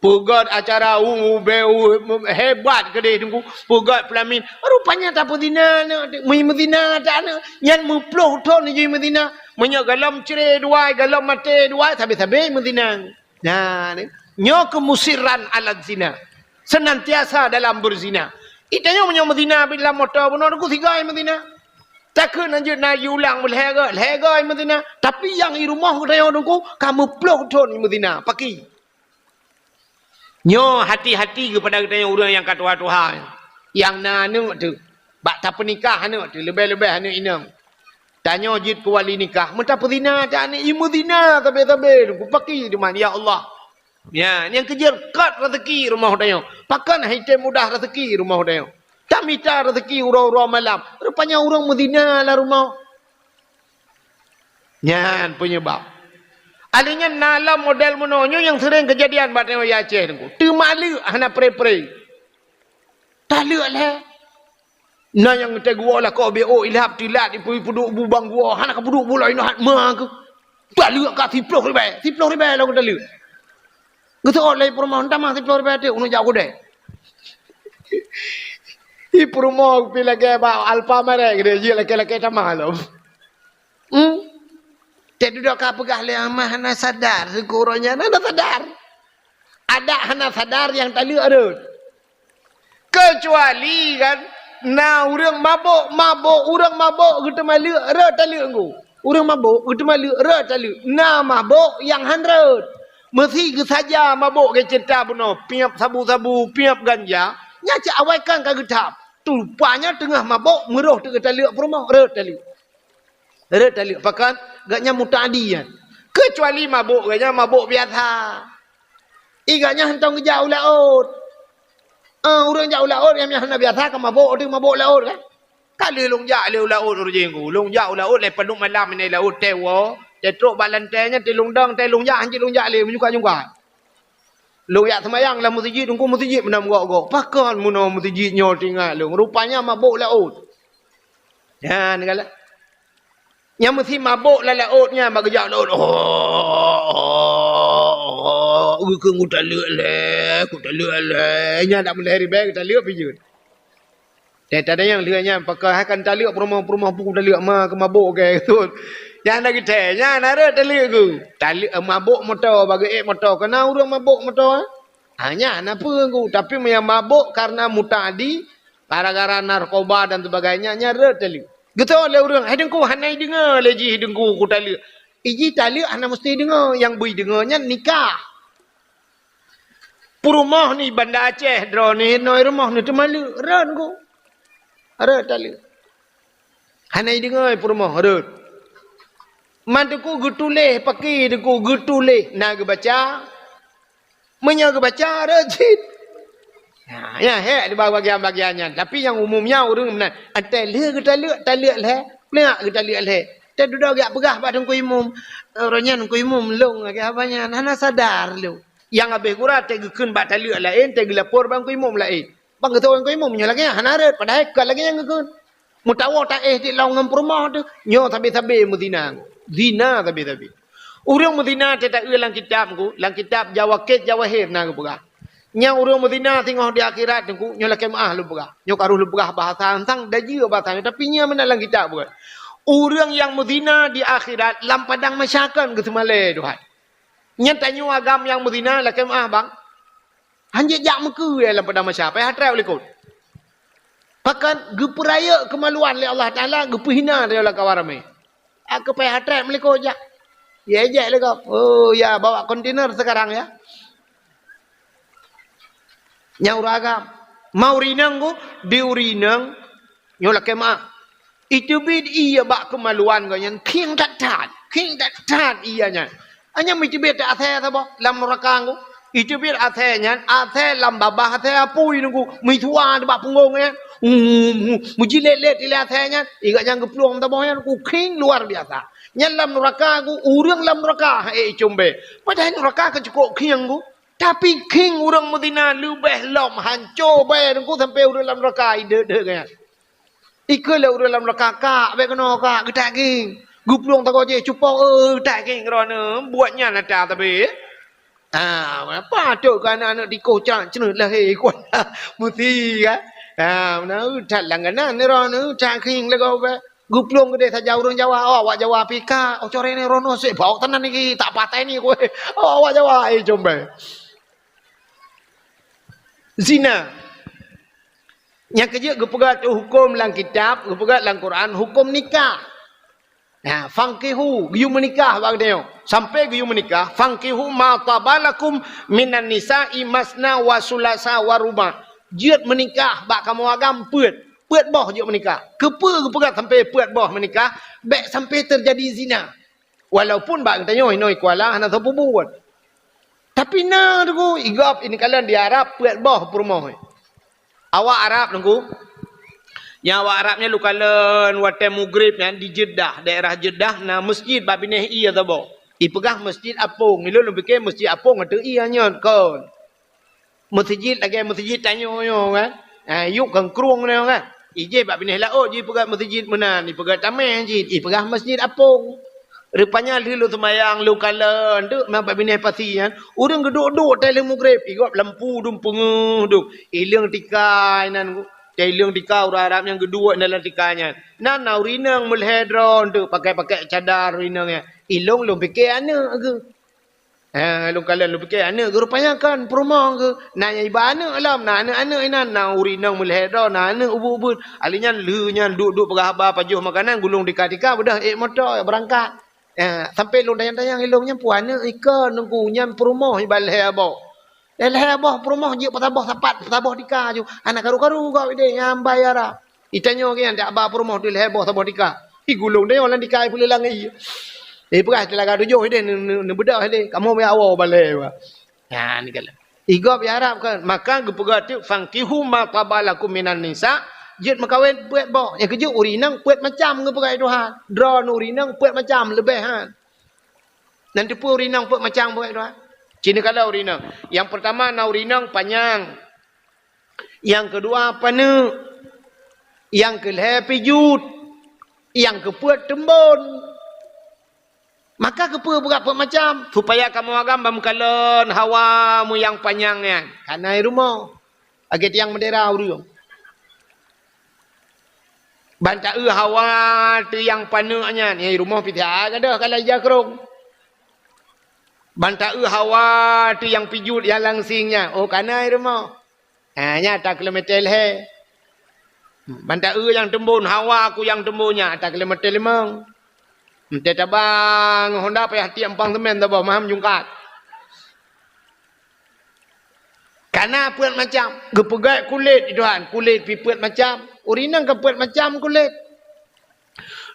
Peugét acara u-, ubé u-, hebat keudeh Teungku. Peugét peulamin. Rupanya tapeuzina aneuëk teuh. Meu-, meuzina teuh aneuëk. Nyan meuploh thon jih meuzina. Meunyoe golom cre dua, golom maté dua, sabe-sabe meuzina. Nah, ni. Nyoe keuh musirran ala zina. Senantiasa dalam beuzina. Itanyoe meunyoe meuzina bit lam moto bunoe Teungku, sigoe meuzina. Takheun na jeuet na jiulang meulhèe goe, lhèe goe meuzina. Tapi nyang i rumoh geutanyoe Teungku ka meuploh thon meuzina. Pakri? Nyoe hati-hati keupada geutanyoe ureuëng nyang ka tuha-tuha. Nyang na aneuëk teuh. Bak tapeunikah aneuëk teuh, leubeh-leubeh aneuëk inong. Tanyoe jeuet keu wali nikah, meutapeuzina teuh aneuëk, i meuzina sabe-sabe Teungku, pakri teuma, ya Allah. Ya, nyang keujeuet kat raseuki rumoh tanyoe. Pakon han item mudah raseuki rumoh tanyoe. Tamita raseuki uroe-uroe malam. Rupanya ureuëng meuzina lam rumoh. Nyan peunyeubab. Alèh nyan na lom model meunoe nyoe nyang seuréng keujadian bak tanyoe di Aceh Teungku. Teumaleuek hana pre-pre. Taleuek lé. Na nyang teuguoh lakoe B O ilap tilat ipeu-, ipeuduek bu bang guoh, hana kapeuduek buleuen inoe hat ma keuh. Taleuek ka siploh ribèe, siploh ribèe lom taleuek. Geuseuôt lé peurumoh, "Tamah siploh ribèe teuk, uneuk jak u keudè." Ih, peurumoh pih lagèe bak Alfamart keudè, jeuet lakèe-lakèe tamah lom. Hmm? Teuh dudoe ka peugah lé amah hana sadar, syukur nyan hana sadar. Adak hana sadar nyang taleuek rhot. Keucuali kan na ureuëng mabök, mabök, ureuëng mabök geuteumaleuek rhot taleuek ngon. Ureuëng mabök geuteumaleuek rhot taleuek. Na mabök nyang han rhot. Meusi geusaja mabök geuceurita bunoe, piep sabu-sabu, piep ganja, nyan cit awai kan ka geutham. Teuma nyan teungoh mabök, meuroh teuk geutaleuek peurumoh, rhot taleuek. Rhot taleuek, pakon gobnyan muta'adi nyan. Keucuali mabök gobnyan mabök biasa. Ih, gobnyan hantom geujak u laôt. Ah, ureuëng jak u laôt, nyang hana biasa ka mabök, teuk mabök laôt kan. Ka lheueh lôn jak lé u laôt ureuëng jih Teungku. Lôn jak u laôt lé padub malam nyan laôt teuwoe, teutrok bak lantée nyan teulông dong, teulông jak, hanjeuet lôn jak lé, meunyoe ka jungka. Lôn jak seumayang lam meuseujid Teungku, meuseujid meunan gok-gok. Pakon meunoe meuseujid nyoe teuingat lôn. Rupanya mabök laôt. Nyan galak. Nyang meusi mabök lam laôt nyan bak geujak laôt. Oh, oh, oh, oh, geukheun kutaleuek lé, kutaleuek lé. Nyan dak meulhèe ribèe kutaleuek pih jeuet. Teuh tadayang lheueh nyan pakon hai kan taleuek peurumoh-peurumoh pu taleuek ma keu mabök keu tut. Nyan na geuthèe, nyan na rhot taleuek geuh. Taleuek, eh, mabök moto, bak geuék moto. Keu na ureuëng mabök moto, eh? Ha, nyan na peue geuh. Tapi meunyo mabök karena muta'adi, gara-gara narkoba dan sebagainya, nyan rhot taleuek. Geutôi lé ureuëng, "Hai Teungku, hana ideungoe lé jih Teungku kutaleuek." Ih, jih taleuek hana meusti ideungoe, nyang beu ideungoe nyan nikah. Peurumoh ni Banda Aceh droeneuh, inoe rumoh neuh teumaleuek, rhot Teungku. Rhot taleuek. Hana jideungoe peurumoh rhot. Man teungku geutuléh, pakri teungku geutuléh, na geubaca. Meunyoe geubaca rhot cit. Ha, nyan hék di bagian-bagian nyan. Tapi nyang umum nyan ureuëng meunan. Antai lheueh geutaleuek, taleuek lhée. Plak geutaleuek lhée. Teududoe geujak peugah bak teungku imum. Uroe nyan teungku imum lôn lagée haba nyan. Hana sadar lôn. Nyang habéh gura teugeukheun bak taleuek laén, teugeulapor bak teungku imum laén. Bang geutôh teungku imum nyoe lagée nyan hana rhot, padahai kon lagée nyan geukheun. Meutawoe taéh di lôn ngon peurumoh teuh, nyoe sabe-sabe meuzina. Zina sabe-sabe. Ureuëng meuzina teuh taeu lam kitab ku, lam kitab Jawakit Jawahir na geupeugah. Nyang ureuëng meuzina singoh di akhirat teungku, nyoe lakée meuáh lôn peugah. Nyoe ka rôh lôn peugah bahasa ansang, dajeue bahasa nyoe, tapi nyan meunan lam kitab bukan. Ureuëng nyang meuzina di akhirat lam padang mahsyar kon geuseumalée Tuhan. Nyan tanyoe agam nyang meuzina lakée meuáh bang. Hanjeuet jak meukeue lam padang mahsyar, payah treb u likot. Pakon geupeurayeuk keumaluan lé Allah Taala, geupeuhina lé lam kawan ramé. Aku payah treb meulikot jak. Ya ejek lé gob. Oh ya, bawa kontainer sekarang ya. Nyang ureuëng agam. Ma ureuëng inong ku, di ureuëng inong nyoe lakée meuáh. Iteubiet ié bak keumaluan geuh nyan khieng that-that, khieng that-that ié nyan. Hanya meuteubiet asée saboh lam nuraka nyan. Iteubiet asée nyan, asée lam babah asée apui nyan, meusua bak punggong nyan. Meujilet-let ilée asée nyan, igat nyan geuplueng saboh nyan, khieng luar biasa. Nyan lam nuraka nyan, ureuëng lam nuraka hana icumbée. Padahai nuraka ka cukôp khieng nyan. Tapi khieng ureuëng meuzina leubeh lom hanco bée nyan sampoe ureuëng lam nuraka ideuek-deuek nyan. Ikeu lé ureuëng lam nuraka kak, bék keunoe kak, geutak khieng. Geuplueng sagoe jih, cupo, eh, geutak khieng droeneuh, buet nyan ata sabe. Ah, apa tu keu aneuk-aneuk tikoh cak ceuneut lahé kuat. Meusi kan? Ah, meunan that langganan droeneuh, geutak khieng lé gob bék. Geuplueng keudeh saja ureuëng Jawa, oh, awak Jawa pih kak, oh, corée ni droeneuh sép bawok tenan niki, tak patai ni kueh. Oh, awak Jawa, eh, combée. Zina. Nyang keujeuet geupeugah tu huköm lam kitab, geupeugah lam Quran, huköm nikah. Nah, fankihu, geuyue meunikah bak geutanyoe. Sampoe geuyue meunikah, fankihu ma taba lakum minan nisa'i masna wa sulasa wa ruba'. Jeuet meunikah bak kamoe agam peuet. Peuet boh jeuet meunikah. Keupeue geupeugah sampoe peuet boh meunikah? Bék sampoe teujadi zina. Walaupun bak geutanyoe inoe i Kuala hana soe peubuet. Tapi na teungku, i gob ineuk kalon di Arab peuet boh peurumoh. Awak Arab teungku, nyang awak Arab nyan lôn kalon watée mugreb nyan di Jeddah, daerah Jeddah na meuseujid bak binéh ié saboh. Ipeugah Meuseujid Apong. Ilôn lôn pike meuseujid Apong ateueh ié nyan kon. Meuseujid lagée meuseujid tanyoe nyoe kan. Ha, yup kangkrueng nyoe kan. Ijih bak binéh laôt jipeugah meuseujid meunan, ipeugah tameh jih, ipeugah Meuseujid Apong. Rupanya lheueh lôn seumayang, lôn kalon, deuek na bak binéh pasi nyan, ureuëng geuduek-duek teuh lheueh mugreb, igob lampu dum peungeuh dum. Ileueng tika inan, teuileueng tika ureuëng Arab nyang geuduek dalam tika nyan. Nan na ureuëng inong meulhée droe deuek pakai-pakai cadar ureuëng inong nyan. Ilôn lôn pike aneuëk geuh. Eh, lôn kalon lôn pike aneuëk geuh rupanya kan peurumoh geuh. Na nyang iba aneuëk lom, na aneuëk-aneuëk inan, na ureuëng inong meulhée droe, na aneuëk ubeut-ubeut. Ali nyan lheueh nyan duek-duek peugah haba pajoh makanan, gulong tika-tika, beudôh ék moto beurangkat. Eh, sampoe lôn tanyong-tanyong ilôn nyan peue aneuëk ika nungku nyan peurumoh iba lhée boh. Lhée boh peurumoh jeuet peusaboh sapat, peusaboh tika ju. Hana karu-karu gob ideh nyang bai Arab. Itanyoe geuh nyan dak ba peurumoh teuh lhée boh saboh tika. Igulong deh lam tika ipeuleulang ié. Ipeugah teulaga tujoh ideh neubeudôh ideh. Kamoe meuawoe balée ba. Nyan kalon. Igob i Arab kan, maka geupeugah teuk fankihu ma taba lakum minan nisa, jeuet meukawen peuet boh. Nyang keujeuet ureuëng inong peuet macam geupeugah Tuhan. Droeneuh ureuëng inong peuet macam leubeh han. Nan teupeue ureuëng inong peuet macam geupeugah Tuhan. Cina kala ureuëng inong. Nyang peurtama na ureuëng inong panyang. Nyang keudua paneuk. Nyang keulhée pijut. Nyang keupeuet teumbon. Maka keupeue beurangkat peuet macam, supaya kamoe agam ban meukalon hawa meuyang panyang nyan. Kana i rumoh. Lagée tiang meudera ureuëng. Ban taeu hawa teuh nyang paneuk nyan, nyang i rumoh pih that gadôh ka lheueh jakrong. Ban taeu hawa teuh nyang pijut nyang langsing nyan, oh kana i rumoh. Ha, nyan ata kilometer lhée. Ban taeu nyang teumbon, hawa ku nyang teumbon nyan ata kilometer limong. Meutetabang Honda payah tiek empang semen saboh maham jungkat. Kana peuet macam, geupeugét kulét Tuhan, kulét pih peuet macam. Ureuëng inong ka peuet macam kulét.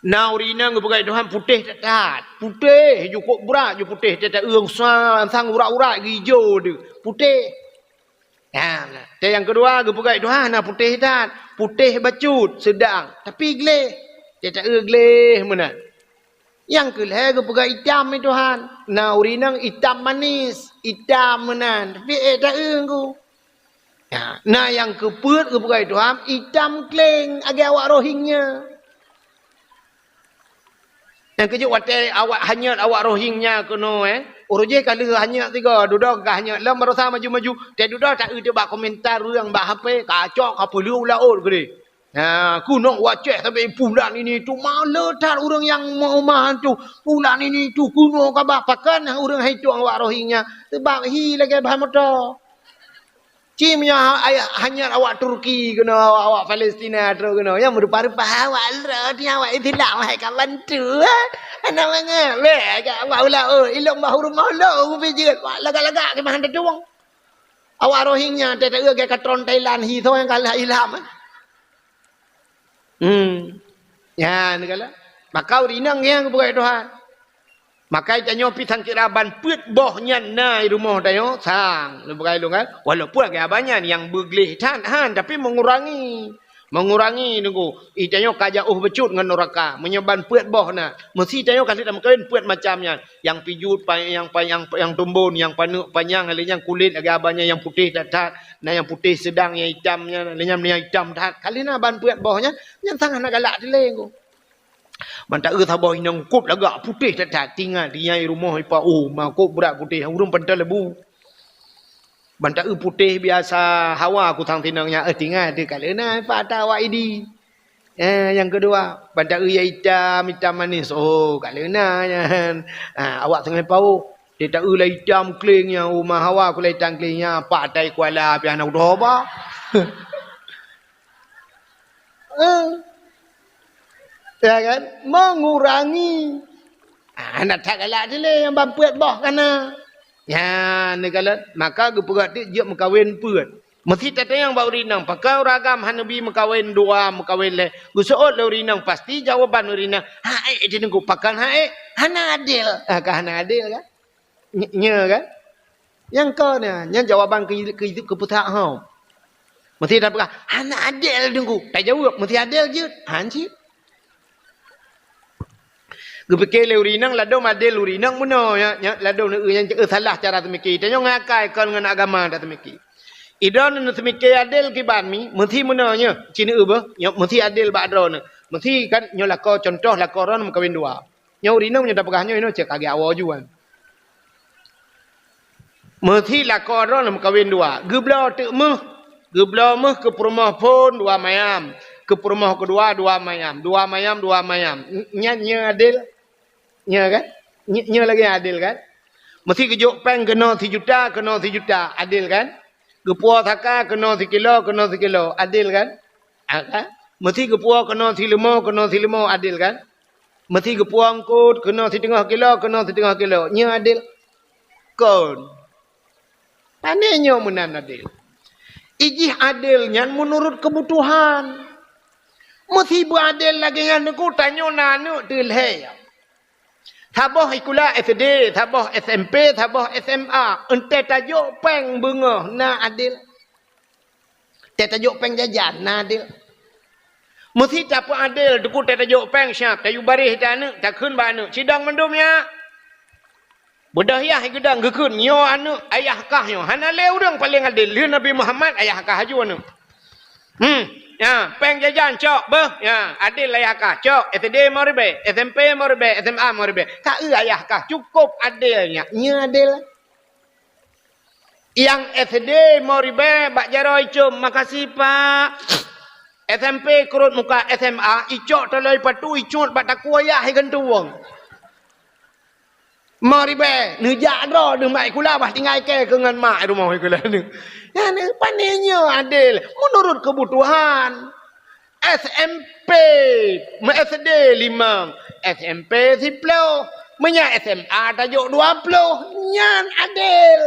Na ureueng inong geupeugah Tuhan putéh that-that. Putéh, jukôb brat, ju putéh, teuta ureueng sang, sang urat-urat, geuijo deuh. Putéh. Nah, nah. Teuh nyang keudua geupeugah Tuhan, na putéh that. Putéh bacut, seudang. Tapi gleh. Teuta ureueng gleh meunan. Nyang keulhèe geupeugah itam lé Tuhan. Na ureueng inong itam manis, itam meunan. Tapi ék ta-eu ku. Ya, na nyang keupeuet geupeugah Tuhan, itam kleng agak awak Rohingya. Nyang keujeuet watèe awak hanyot awak Rohingya keunoe, eh. Uroe jéh ka lheueh hanyot sigoe, dudoe ka hanyot lom barosa maju-maju. Teuh dudoe ta-eu teuh bak komentar ureueng bak H P, kacok ka peuleueh u laôt keudeh. Ha, keunoe wacéh sabe pulan ini tu, maleuh that ureueng nyang meuumah tu. Pulan ini tu keunoe ka bah pakan ureueng hai tueng awak Rohingya. Sebab hi lagèe bahan moto. Ci meunyoe ha-, ayah hanyot awak Turki keunoe, awak, awak Palestina troh keunoe. Nyang meurupa-rupa awak lrot, awak Islam hai ka bantu, eh. Anak mangat, weh, agak awak ula, oh, ilong bah ureueng mahlok, ubé jeuet, wak lagak-lagak keumahan tatueng. Awak Rohingya, teuta ureueng ka tron Thailand, hi soe nyang kalah Islam, eh. Hmm. Nyan kala. Maka ureueng inong nyang geupeugah Tuhan. Maka tanyoe pih sangkira ban peuet boh nyan na i rumoh tanyoe sang. Lôn peugah lôn kan. Walaupun agak banyak nyang beugleh that han, tapi mengurangi. Mengurangi nunggu. Ih, tanyoe ka jauh bacut ngon nuraka. Meunyoe ban peuet boh na. Meusi tanyoe ka lheueh tameukawen peuet macam nyan. Nyang pijut, pa-, nyang pa-, nyang, nyang tumbon, nyang paneuk panyang, lheueh nyan kulét lagèe abang nyan nyang putéh that-that, na nyang putéh seudang, nyang itam nyan, lheueh nyan nyang itam that. Ka lheueh na ban peuet boh nyan, nyan sang hana galak dilèe ku. Ban ta-eu saboh inong kôb lagak putéh that-that, tingat di nyang i rumoh ipa, oh, ma kôb brat putéh, ureueng pantai lebu. Ban ta-eu putéh biasa hawa ku sang tinong nyan, eh, tingat di ka lheueh na ipa ata awak Idi. Eh, nyang keudua, ban ta-eu nyang itam, itam manis. Oh, ka lheueh na nyan. Ah, awak teungoh paoh. Teuta-eu lah itam kleng nyan, oh, ma hawa ku lah itam kleng nyan, pat tai kuala pih hana kutoba. Eh. Ya kan? Mengurangi. Ah, hana that galak dilèe nyang ban peuet boh ka na. Nyan, neukalon, maka geupeugah teuk jeuet meukawen peuet. Meusi tatanyong bak ureueng inong, pakon ureueng agam hana neubi meukawen dua, meukawen lhèe? Geuseuôt lé ureueng inong, pasti jawaban ureueng inong, "Hak ék, Teungku." Pakon hak ék? Hana adil. Ah, ka hana adil kan? Nye-, nyo kan? Nyang kon nyan, nyan jawaban keu, keu, keu peusahot hom. Meusi tapeugah, "Hana adil, Teungku." Tajaweueb, "Meusi adil jeuet." Han cit. Geupike lé ureueng inong ladôm adil ureueng inong bunoe, ya, ya, ladôm neueu nyang ceueh salah cara teumike. Tanyoe ngon akai kon ngon agama tateumike. Idroeneuh neuteumike adil kiban mi, meusi bunoe nyoe, ci neueu beuh, nyoe meusi adil bak droeneuh. Meusi kan nyoe lakoe, contoh lakoe droeneuh meukawen dua. Nyoe ureueng inong nyoe tapeugah nyoe, nyoe cit kagèe awoe juan. Meusi lakoe droeneuh meukawen dua. Geubloe teuk méuh. Geubloe méuh keu peurumoh phôn dua mayam. Keu peurumoh keudua dua mayam. Dua mayam, dua mayam. N-, nyan nyoe adil? Nyoe kan? Nyoe, nyoe lagèe adil kan? Meusi geujok péng keunoe sijuta, keunoe sijuta. Adil kan? Geupuwoe saka keunoe sikilo, keunoe sikilo. Adil kan? Ah, kan? Meusi geupuwoe keunoe sileumo, keunoe sileumo. Adil kan? Meusi geupuwoe eungkôt keunoe siteungoh kilo, keunoe siteungoh kilo. Nyoe adil? Kon. Pane nyoe meunan adil? Ijih adil nyan meunurot keubutuhan. Meusi beuadil lagèe nyan Teungku, tanyoe na aneuk teulhèe. Saboh sikula S D, saboh S M P, saboh S M A. Eunteuk tajok péng beungoh na adil? Teuta jok péng jajan, na adil. Meusi tapeuadil, Teungku, teuta jok péng siap, tayue baréh ata aneuk, takheun bak aneuk, "Sidang mandum nyak." Beudôh yah geudong geukheun, "Nyoe aneuk, ayah kah nyoe." Hana lé ureueng paleng adil, lheueh Nabi Muhammad, ayah kah aju aneuk. Hmm, ya, péng jajan cok beuh, ya, adil ayah kah, cok, S D lima ribèe, S M P lima ribèe, S M A lima ribèe. Ka eu ayah kah, cukôp adil nyak, nyoe adil. Nyang S D lima ribèe bak jaroe icôm, "Makasih, Pak." S M P keurot muka, S M A icok taloe patu icut bak takue ayah igantung. Lima ribèe, neujak droe deuh mak sikula bah tinggai kèe keu ngon mak rumoh sikula nyoe. Nyan pane nyoe adil, meunurot keubutuhan. S M P, meuSD limong, S M P siploh, meunyo S M A tajok dua ploh, nyan adil.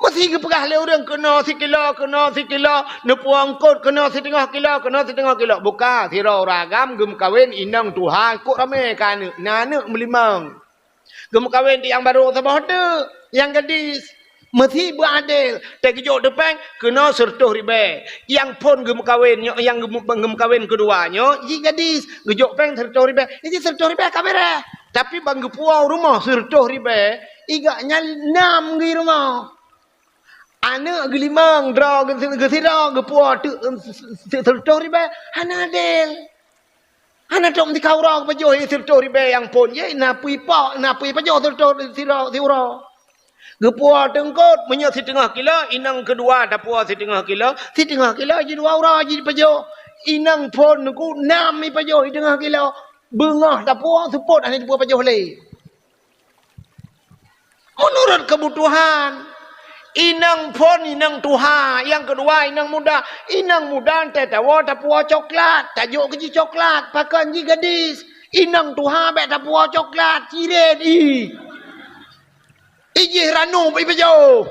Pasti geupeugah lé ureuëng keunoe sikilo, keunoe sikilo, neupuwoe eungkot keunoe siteungoh kilo, keunoe siteungoh kilo. Buka, sidroe ureuëng agam geumeukawen inong tuha, kok ramé ka aneuëk, na aneuëk meulimong. Geumeukawen di nyang barô saboh teuk, nyang gadis. Meusi beuadil, teugeujok teupeng keunoe sireutôh ribée. Nyang phon geumeukawen nyoe, nyang geumeu-, geumeukawen keudua nyoe, jih gadis, geujok péng sireutôh ribée. Jih sireutôh ribée ka beureh. Tapi ban geupuwoe rumoh sireutôh ribée, igak nyan nam geuh rumoh. Aneuëk geulimong, droe geusi-, geusidroe, geupuwoe teuk, eh, se-, se-, sireutôh ribée, hana adil. Hana tom sikau uroe geupajoh, eh, sireutôh ribée nyang phon, eh, na peue ipok, na peue ipajoh sireutôh sidroe, siuroe. Geupuwoe teungkot, meunyoe siteungoh kilo, inong keudua tapuwoe siteungoh kilo, siteungoh kilo jih dua uroe jih ipajoh. Inong phon nungku nam ipajoh, siteungoh kilo. Beungoh tapuwoe, seupôt hana jipeupajoh lé. Meunurot keubutuhan, inong phon, inong tuha, nyang keudua inong muda. Inong muda teuh tawoe tapuwoe coklat, tajok keu jih coklat, pakon jih gadis. Inong tuha bék tapuwoe coklat, cirét ih. Ijih ranub ipajoh.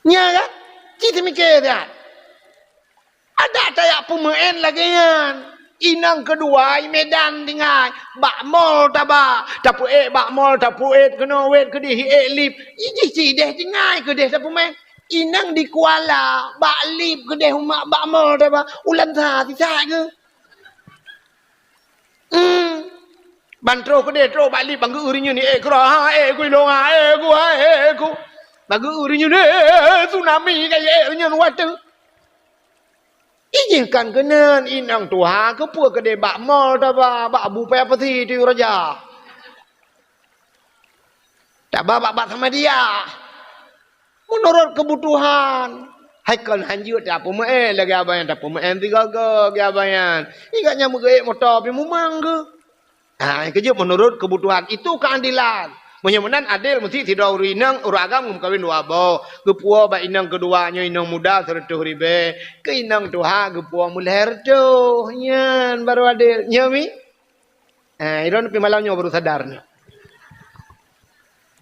Nya kan? Ci teumike siat. Adak tajak peumeu'en lagée nyan. Inong keudua i Medan tinggai, bak mall taba, tapeuék bak mall, tapeuék keunoe wét keudeh ék lip. Ijih ci ideh tinggai keudeh tapeumeu'en. Inong di Kuala, bak lip keudeh umak bak mall taba, ulan sa sisat geuh. Hmm. Ban troh keudeh, troh bak lip, ban geu-eu rinyeun, "Eh, keurah, eh, ku ilong, eh, ku, eh, ku." Ban geu-eu rinyeun, eh, tsunami ka, eh, rinyeun watée. Ijih kan keunan inong tuha, keupeue keudeh bak mall taba, bak Abu Paya Pasi tu raja. Taba bak, bak Samadiyah. Meunurot keubutuhan. Hai kon hanjeuet tapeumeu'en lagée abang nyan, tapeumeu'en sigoe-goe lagée abang nyan. Ingat nyang meugeuék moto pih mumang geuh. Ha, nyang keujeuet meunurot keubutuhan. Itu keuadilan. Meunyoe meunan adil, meusti sidroe ureuëng inong, ureuëng agam geumeukawen dua boh. Geupuwoe bak inong keudua nyoe inong muda sireutôh ribée. Keu inong tuha geupuwoe meulhèe reutôh. Nyan baru adil. Nyoe mi? Eh, droeneuh pih malam nyoe baru sadar nyoe.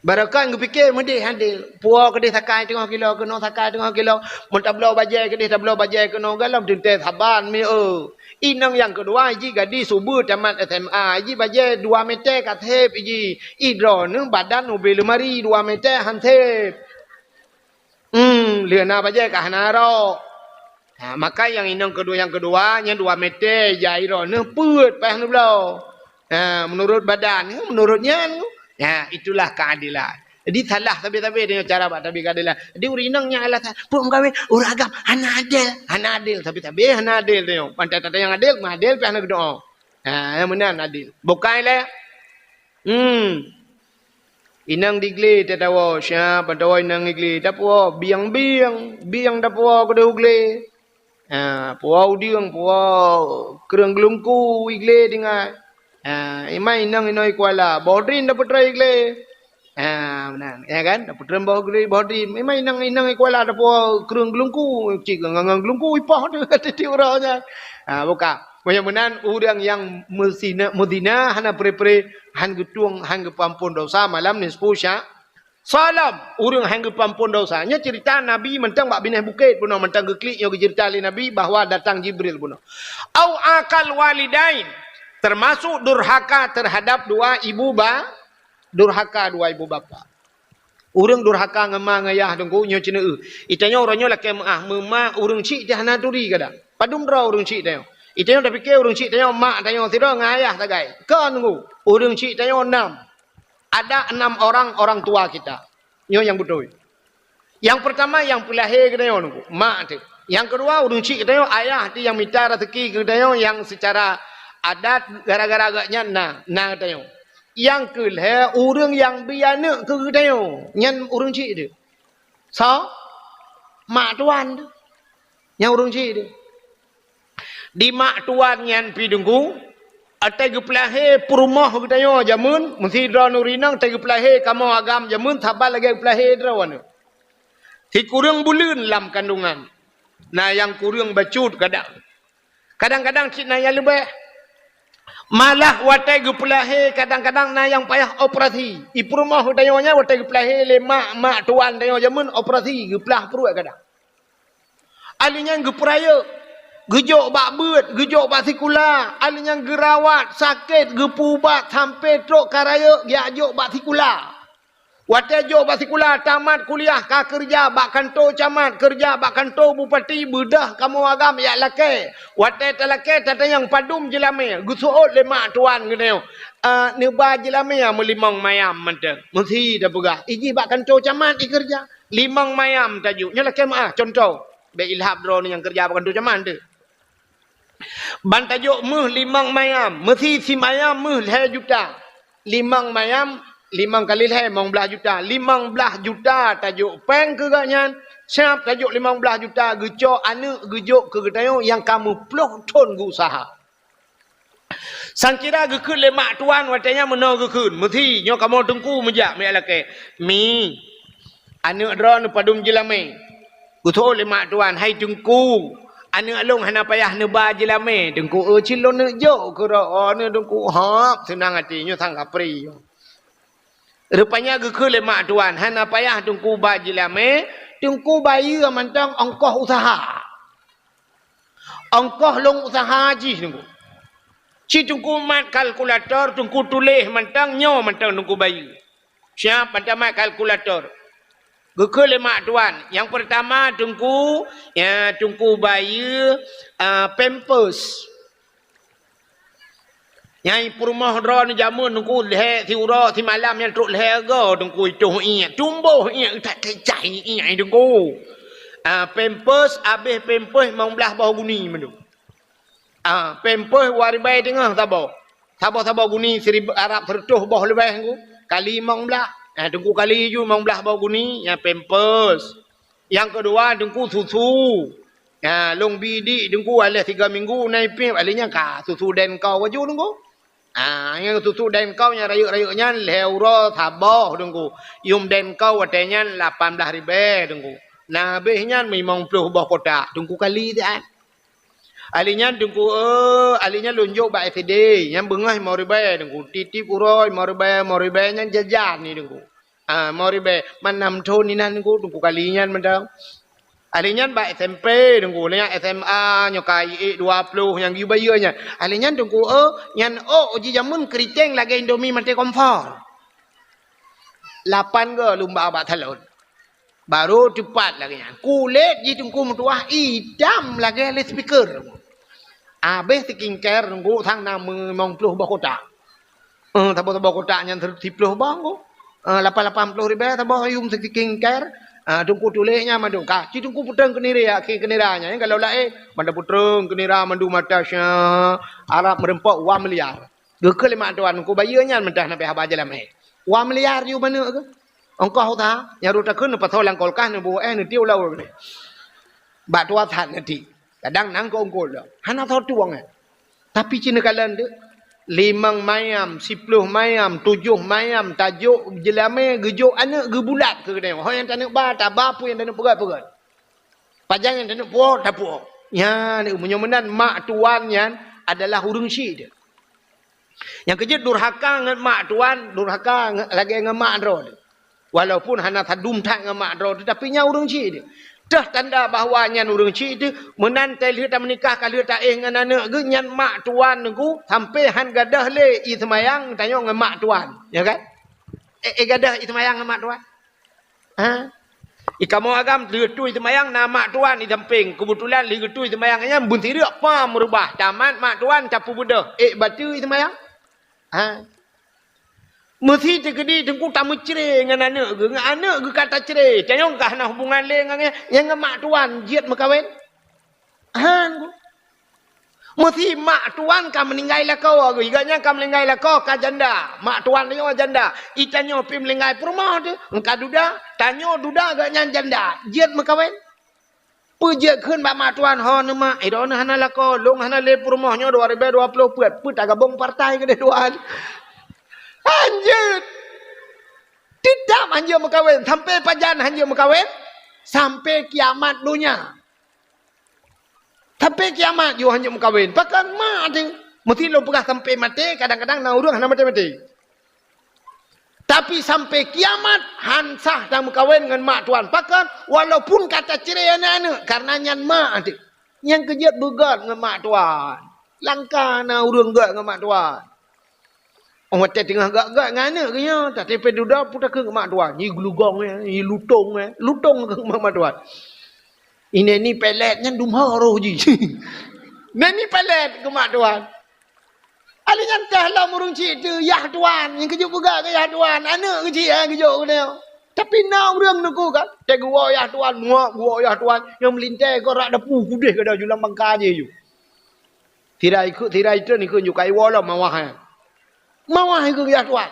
Barokon geupike meudeh adil. Puwoe keudeh sakai teungoh kilo, keunoe sakai teungoh kilo. Meuntabloe bajée keudeh, tabloe bajée keunoe, galom teuntée saban mi eu. Inong nyang keudua iji gadis ubeut tamat S M A, iji bajée dua mètè ka sép iji. Ih droeneuh badan ubé leumari dua mètè han sép. Hmm, lheueh na bajée ka hana rok. Ha, maka nyang inong keudua, nyang keudua, nyan dua mètè jai droeneuh peuet paih neubloe. Ha, meunurot badan, meunurot nyan. Ha, itulah keadilan. Jadi salah sabe-sabe tanyoe cara bak tabi keadilan. Jadi ureuëng inong nyan alasan, "Peue meukawen, ureuëng agam hana adil, hana adil, sabe-sabe hana adil tanyoe." Pantai tata nyang adil, meuadil pih hana geudoe. Ha, nyang meunan adil. Bukai lé. Hmm. Inong di glé tatawoe, siap tatawoe inong di glé, tapuwoe bieng-bieng, bieng tapuwoe keudeh u glé. Ha, puwoe udeueng, puwoe kreueng geulungku i glé tinggai. Ha, imai inong inoe i Kuala, boh drin tapeutroi i glé. Ha, meunan, ya kan? Tapeutroi boh drin, boh drin. Imai inong, inong i Kuala tapuwoe kreueng geulungku, cit ngon, ngon geulungku ipoh tu tiep uroe nyan. Ha, buka. Meunyoe meunan ureuëng nyang meuzina, meuzina hana pre-pre, han geutueng, han geupeuampon dosa malam nisfu sya-, Salam, ureuëng han geupeuampon dosa. Nyoe ceurita Nabi mantong bak binéh bukét bunoe, mantong geuklik nyoe geuceurita lé Nabi bahwa datang Jibril bunoe. Au aqal walidain, termasuk durhaka terhadap dua ibu ba-, durhaka dua ibu bapa. Ureuëng durhaka ngon ma ngon yah teungku nyoe ceuneuh. Itanyoe uroe nyoe lakée meuah meuma ureuëng chik teuh hana turi kadang. Padum droe ureuëng chik tanyoe. Itanyoe tapike ureuëng chik tanyoe mak tanyoe sidroe ngon ayah sagai. Kon teungku, ureuëng chik tanyoe nam. Ada enam orang orang tua kita. Nyoe nyang beutôi. Nyang peurtama nyang peulahé geutanyoe nunggu, mak teuh. Nyang keudua ureuëng chik geutanyoe, ayah teuh nyang mita raseuki keu geutanyoe nyang seucara adat gara-gara gobnyan na, na geutanyoe. Nyang keulhée ureuëng nyang bi aneuëk keu geutanyoe, nyan ureuëng chik teuh. Soe? Mak tuan teuh. Nyang ureuëng chik teuh. Di mak tuan nyan pih teungku, watée geupeulahé peurumoh geutanyoe jameun, meusidroe nuri inong watée geupeulahé kamoe agam jameun saban lagée geupeulahé droeneuh. Sikureueng buleuen lam kandungan, na nyang kureueng bacut kadang. Kadang-kadang cit na nyang leubeh. Malah watée geupeulahé kadang-kadang na nyang payah operasi. I peurumoh tanyoe nyan watée geupeulahé lé mak, mak tuan tanyoe jameun operasi, geuplah pruet kadang. Ahli nyan geupeurayeuk, geujok bak beuet, geujok bak sikula, ahli nyan geurawat, sakét, geupeuubat sampoe trok ka rayeuk geujok bak sikula. Watée jok bak sikula, tamat kuliah, ka keureuja bak kantô camat, keureuja bak kantô bupati, beudôh kamoe agam jak lakée. Watée talakée, tatanyong padum jeulamé, geuseuôt lé mak tuan geutanyoe, "Ah, neuba jeulamé meulimong mayam mantong." Meusi tapeugah, ijih bak kantô camat ikeureuja. Limong mayam tajok. Nyoe lakée meuáh, cuntoh. Bék ilhab droeneuh nyang keureuja bak kantô camat teuh. Ban tajok méuh limong mayam, meusi simayam méuh lhée juta. Limong mayam, limong kali lhée, limong blaih juta. Limong blaih juta tajok péng keu gobnyan, siab tajok limong blaih juta geucok aneuëk geujok keu geutanyoe nyang ka meuploh thon geuuseuha. Sangkira geukheun lé mak tuan watée nyan meunoe geukheun, "Meusi, nyoe kamoe teungku meujak miet lakée." "Mi, aneuëk droeneuh padum jeulamé?" Geuteuôt lé mak tuan, "Hai teungku, aneuëk lôn hana payah neuba jeulamé, teungku, eu, cit lôn neuk jok keu droeneuh teungku." Hop, seunang até nyoe sang kapri. Rupanya geukheun lé mak tuan, "Hana payah teungku ba jeulamé, teungku bayeue mantong ongkoh useuha." Ongkoh lôn useuha jih teungku. Ci teungku mat kalkulator, teungku tuléh mantong, nyoe mantong teungku bayeue. Siab mantong mat kalkulator. Geukheun lé mak tuan, nyang peurtama teungku, ya, teungku bayeue, a, pampers. Nyang peurumoh droeneuh jameun teungku lhée siuroe simalam nyan trok lhée go teungku itoh iék. Tumboh iék that kecai iék teungku. Ah, pampers, abéh pampers limong blaih boh guni mandum. Ah, pampers dua ribée teungoh saboh. Saboh-saboh guni siribée Arab siratoh boh leubeh teungku. Kali limong blaih. Ah, teungku kali ju limong blaih boh guni, nyan pampers. Nyang keudua, teungku, susu. Ha, lôn bi dik teungku, aléh tiga minggu na ipéb, aléh nyan ka susu Denko waju teungku. Ha, nyang susu Denko nyang rayeuk-rayeuk nyan lhée uroe saboh teungku. Yum Denko watée nyan lapan blaih ribée teungku. Na abéh nyan limong ploh boh kotak teungku kali siat. Aléh nyan teungku, eh, aléh nyan lôn jok bak S D, nyan beungoh limong ribée teungku. Tieb-tieb uroe limong ribée, limong ribée nyan jajan ni teungku. Ah, limong ribée, man nam thon inan teungku, teungku kali nyan mantong. Aléh nyan bak S M P teungku, aléh nyan S M A nyoe ka ék dua ploh nyang geuyue bayeue nyan. Aléh nyan teungku, eh, nyan ôk jih jameun keuriteng lagée Indomie maté kompor. Lapan go lôn ba bak salon. Barô teupat lagée nyan. Kulét jih teungku meutuwah itam lagée loudspeaker. Abéh skincare teungku sang na limong ploh boh kotak. Eh, saboh-saboh kotak nyan siploh boh teungku. Eh, lapan-lapan ploh ribée saboh yum skincare. Ah, teungku tuléh nyan mandum ka. Ci teungku puteng keuniri, akhé keunira nyan, nyan galak laén. Mantong puteng keunira mandum mata sya, Arab meureumpok wah miliar. Geukheun lé mak tuan, teungku bayeue nyan mantong na pih haba jalam eh. Wah miliar ju manök keuh. Ongkoh usaha, nyang rot takheun neupasoe lam kulkas, neubuet eh, neutiek u laôt. Bak tuha that neutiek. Kadang nang keu ungkot lom. Hana soe tueng eh. Tapi ci neukalon teuk, limong mayam, siploh mayam, tujoh mayam, tajok jeulamé, geujok aneuëk, geubulat keu geutanyoe. Ho nyang taneuk ba, taba, peue nyang taneuk peugét, peugét. Pajan nyang taneuk puwoe, tapuwoe. Nyan, meunyoe meunan mak tuan nyan adalah ureuëng syik teuk. Nyang keujeuet durhaka ngon mak tuan, durhaka ngon, lagée ngon mak droe. Walaupun hana sadum that ngon mak droe, tetapi nyan ureuëng syik teuh. Teuh tanda bahwa nyan ureuëng syik teuh, meunan teuh lheueh tameunikah ka lheueh taéh ngon aneuëk geuh, nyan mak tuan teungku, sampoe han gadôh lé ie seumayang tanyoe ngon mak tuan. Ya kan? Eh, eh gadôh ie seumayang ngon mak tuan. Ha? I kamoe agam lheueh tui seumayang na mak tuan i sampéng. Keubeutulan lheueh geutui seumayang nyan beunsireuk pam reubah. Tamat mak tuan tapeubeudôh. Ék bateue ie seumayang? Ha? Meusi teukeudi teungku tameucré ngon aneuëk geuh. Ngon aneuëk geuh ka tacré. Tanyoe ka hana hubungan lé ngon nyan, nyan ngon mak tuan jeuet meukawen. Han ku. Meusi mak tuan ka meuninggai lakoe, geuh gobnyan ka meuninggai lakoe ka janda. Mak tuan nyoe janda. I tanyoe pih meuninggai peurumoh teuh, ka duda. Tanyoe duda gobnyan janda. Jeuet meukawen. Peue jeuet kheun bak mak tuan, "Ho neuh mak, droeneuh hana lakoe, lôn hana lé peurumoh nyoe dua ribée dua ploh peuet, peue tagabong partai keudeh tuan?" Hanjeuet. Teutap hanjeuet meukawen. Sampoe pajan hanjeuet meukawen? Sampoe kiamat donya. Sampoe kiamat ju hanjeuet meukawen. Pakon mak teuh? Meusti lôn peugah sampai maté, kadang-kadang na ureuëng hana maté-maté. Tapi sampai kiamat, han sah tameukawen ngon mak tuan. Pakon? Walaupun ka tacre aneuëk-aneuëk, karena nyan mak teuh. Nyang keujeuet beugét ngon mak tuan. Langka na ureuëng gét ngon mak tuan. Oh, watée teungoh gét-gét ngon aneuëk geuh nyoe, tapi pih dudoe peutakheun keu mak tuan. Nyi geulugong, eh, nyi lutong, eh. Lutong keu mak, mak tuan. Ineh ni pelet nyan dum ho roh jih. Neh ni pelet keu mak tuan. Ali nyan teuh lom ureuëng chik teuh, yah tuan. Nyang keujeuet peugah keu yah tuan. Aneuëk keuchik, eh, geujok keunoe. Tapi na ureuëng nuku kan. Teuh geuwoe yah tuan, muak geuwoe yah tuan. Nyang meulintée keu rak dapu kudeh gada julang bangka je ju. Tirai ikut, tirai itu ni kun ju kai woe lom mawah, eh. Mawah ikut yah tuan.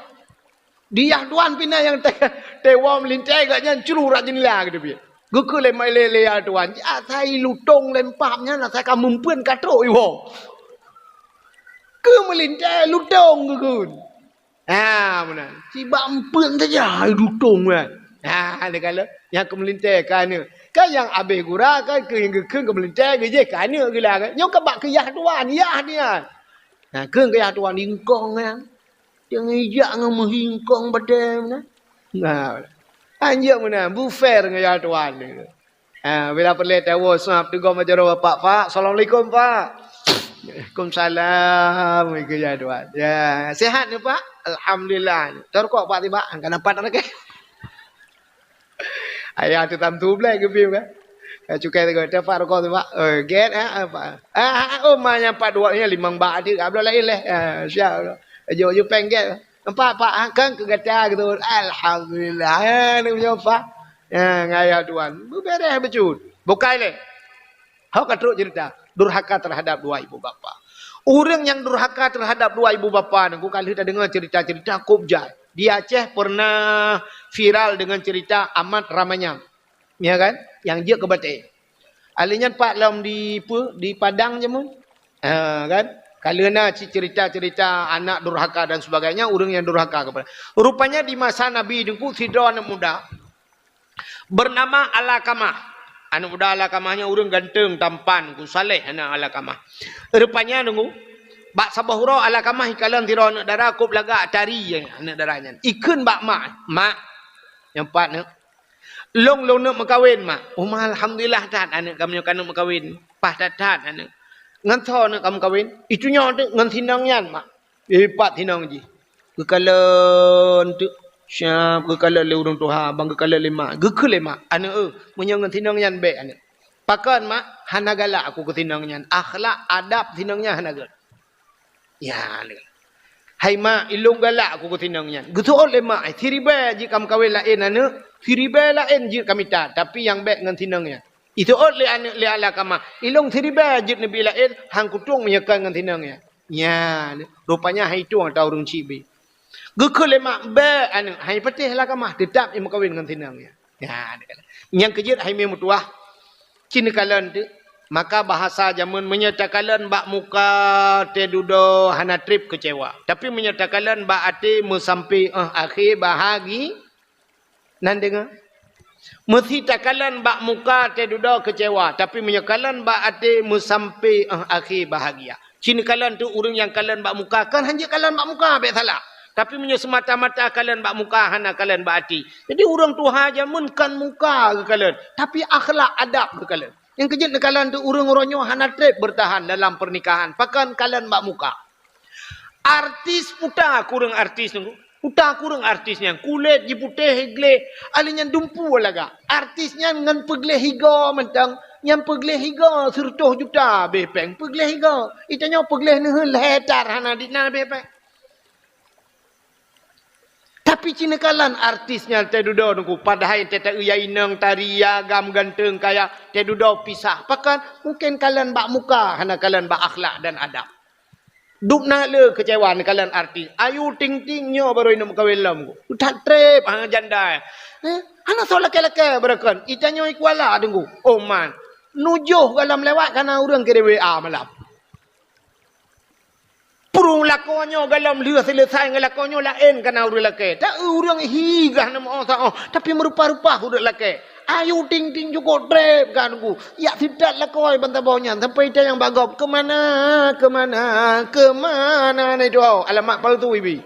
Di yah tuan pih na nyang te-, teuwoe meulintée gak nyan cru rak jeundela gitu pih. Geukheun lé, lé, lé yah tuan. Asai lutong lempam nyan asai ka meumpeuen ka trok iwoe. Keu meulintée lutong geukheun. Ha, meunan. Sibak meumpeuen saja lutong kan. Ha, dia kala nyang keu meulintée ka aneuëk. Kan nyang abéh gura kan keu nyang geukheun keu meulintée geujeh ka aneuëk gila kan. Nyoe ka bak keu yah tuan, yah dia. Ha, kheun keu yah tuan ingkong kan. Nyang ijak ngon meuhingkong batée meunan. Nah, anjeuet meunan, beufair ngon yah tuan. Ha, bila peureulée tawoe sab teugom jaroe bapak, "Pak, assalamualaikum, Pak." "Waalaikumsalam," keu yah tuan. "Ya, sehat ni, Pak?" "Alhamdulillah." "Tarukok, Pak, tiba." Ka nampak tak lagi? Ayah tu tam tu belai geubi kan. Eh, cukai tu, "Tepak rukok tu, Pak." "Oh, get, eh, apa?" "Ah, ah, oh, ma nyang pat dua ni limong bak adik, abloh lain leh." Ah, siap. Jok, jok pengget. "Empat, Pak, ah, kan ke gata gitu." "Alhamdulillah." Eh, ni punya Pak. Ya, ngaya tuan. Beberes becut. Bukai leh. Hok ka trok cerita. Durhaka terhadap dua ibu bapa. Ureuëng nyang durhaka terhadap dua ibu bapa ni, ku ka lheueh tadeungoe cerita-cerita kop jai. Di Aceh pernah viral dengan cerita Amat Ramanyang. Ya kan? Nyang jeuet keu batée. Ali nyan pat lom di pe, di Padang jameun. Ha, kan? Ka lheueh na ci-, cerita-cerita anak durhaka dan sebagainya, ureuëng nyang durhaka kepada. Rupanya di masa Nabi Teungku, sidroe aneuk muda bernama Alakamah. Aneuk muda Alakamah nyan ureuëng ganteng, tampan, ku saleh aneuk Alakamah. Rupanya Teungku, bak saboh uroe Alakamah ikalon sidroe aneuk dara kop lagak tari aneuk dara nyan. Ikheun bak mak, "Mak," nyang pat neuk, "Lôn, lôn neuk meukawen, Mak." "Oh, Ma, alhamdulillah that aneuk kamoe ka neuk meukawen. Paih that-that aneuk." "Ngon soe neuk ka meukawen?" "Itu nyoe teuk ngon sinong nyan, Mak." Eh, pat sinong jih. Geukalon teuk. Siap geukalon lé ureuëng tuha, ban geukalon lé mak. Geukheun lé mak, "Aneuk, eh, meunyoe ngon sinong nyan bék, aneuk." "Pakon, Mak?" "Hana galak aku keu sinong nyan. Akhlak, adab sinong nyan hana gét." Ya, aneuk. "Hai mak, ilôn galak aku keu sinong nyan." Geuseuôt lé mak, "Siribée jeuet ka meukawen laén aneuk, siribée laén jeuet ka mita, tapi nyang bék ngon sinong nyan." Iseuôt lé aneuk lé Alakamah, "Ilôn siribée jeuet neubi laén, han kutueng meunyoe kon ngon sinong nyan." Nyan, rupanya hai tueng ata ureuëng chik bi. Geukheun lé mak, "Bék aneuk, hai patéh Alakamah, teutab imeukawen ngon sinong nyan." Ya, nyang keujeuet hai meutuah, ci neukalon teuk. Maka bahasa jameun meunyoe takalon bak muka teududoe hana treb keucewa. Tapi meunyoe takalon bak até meusampé 'oh akhé bahagi, nan deungoe. Meusti takalon bak muka teududoe keucewa, tapi meunyoe kalon bak até meusampé 'oh akhé bahagia. Ci neukalon teuk ureuëng nyang kalon bak muka, kan hanjeuet kalon bak muka bék salah. Tapi meunyoe seumata-mata kalon bak muka hana kalon bak até. Jadi ureuëng tuha jameun kan muka geukalon, tapi akhlak adab geukalon. Nyang keujeuet neukalon teuk ureuëng uroe nyoe hana treb beurtahan dalam pernikahan, pakon kalon bak muka. Artis puta kureueng artis nyoe. Puta kureueng artis nyan, kulét jiputéh gleh, ahli nyan dumpu lagak. Artis nyan ngon peugleh higa mantong, nyan peugleh higa sireutoh juta beh péng peugleh higa. Itanyoe peugleh neuheun lhèe tar hana dina beh péng. Tapi ci neukalon artis nyan teududoe nungku, padahai teuta ya inong tari ya agam ganteng kaya teududoe pisah. Pakon? Mungken kalon bak muka, hana kalon bak akhlak dan adab. Dubna le keucewa neukalon artis. Ayu Ting Ting nyoe baru inong meukawen lom. That treb ha janda. Eh, hana soe lakée-lakée barakon. Itanyoe i Kuala Teungku. Oman. Nujoh galom lewat kana ureuëng keu W A malam. Purung lakoe nyoe galom lheueh seuleusai ngon lakoe nyoe laén kana ureuëng lakée. Tak ureuëng hi gah nama oh, tapi meurupa-rupa ureuëng lakée. Ayu Ting Ting cukôp treb ka Teungku. Jak sitat lakoe ban saboh nyan sampai ita nyang bak gob, "Keumana, keumana, keumana na itu?" Alamat palsu ibi.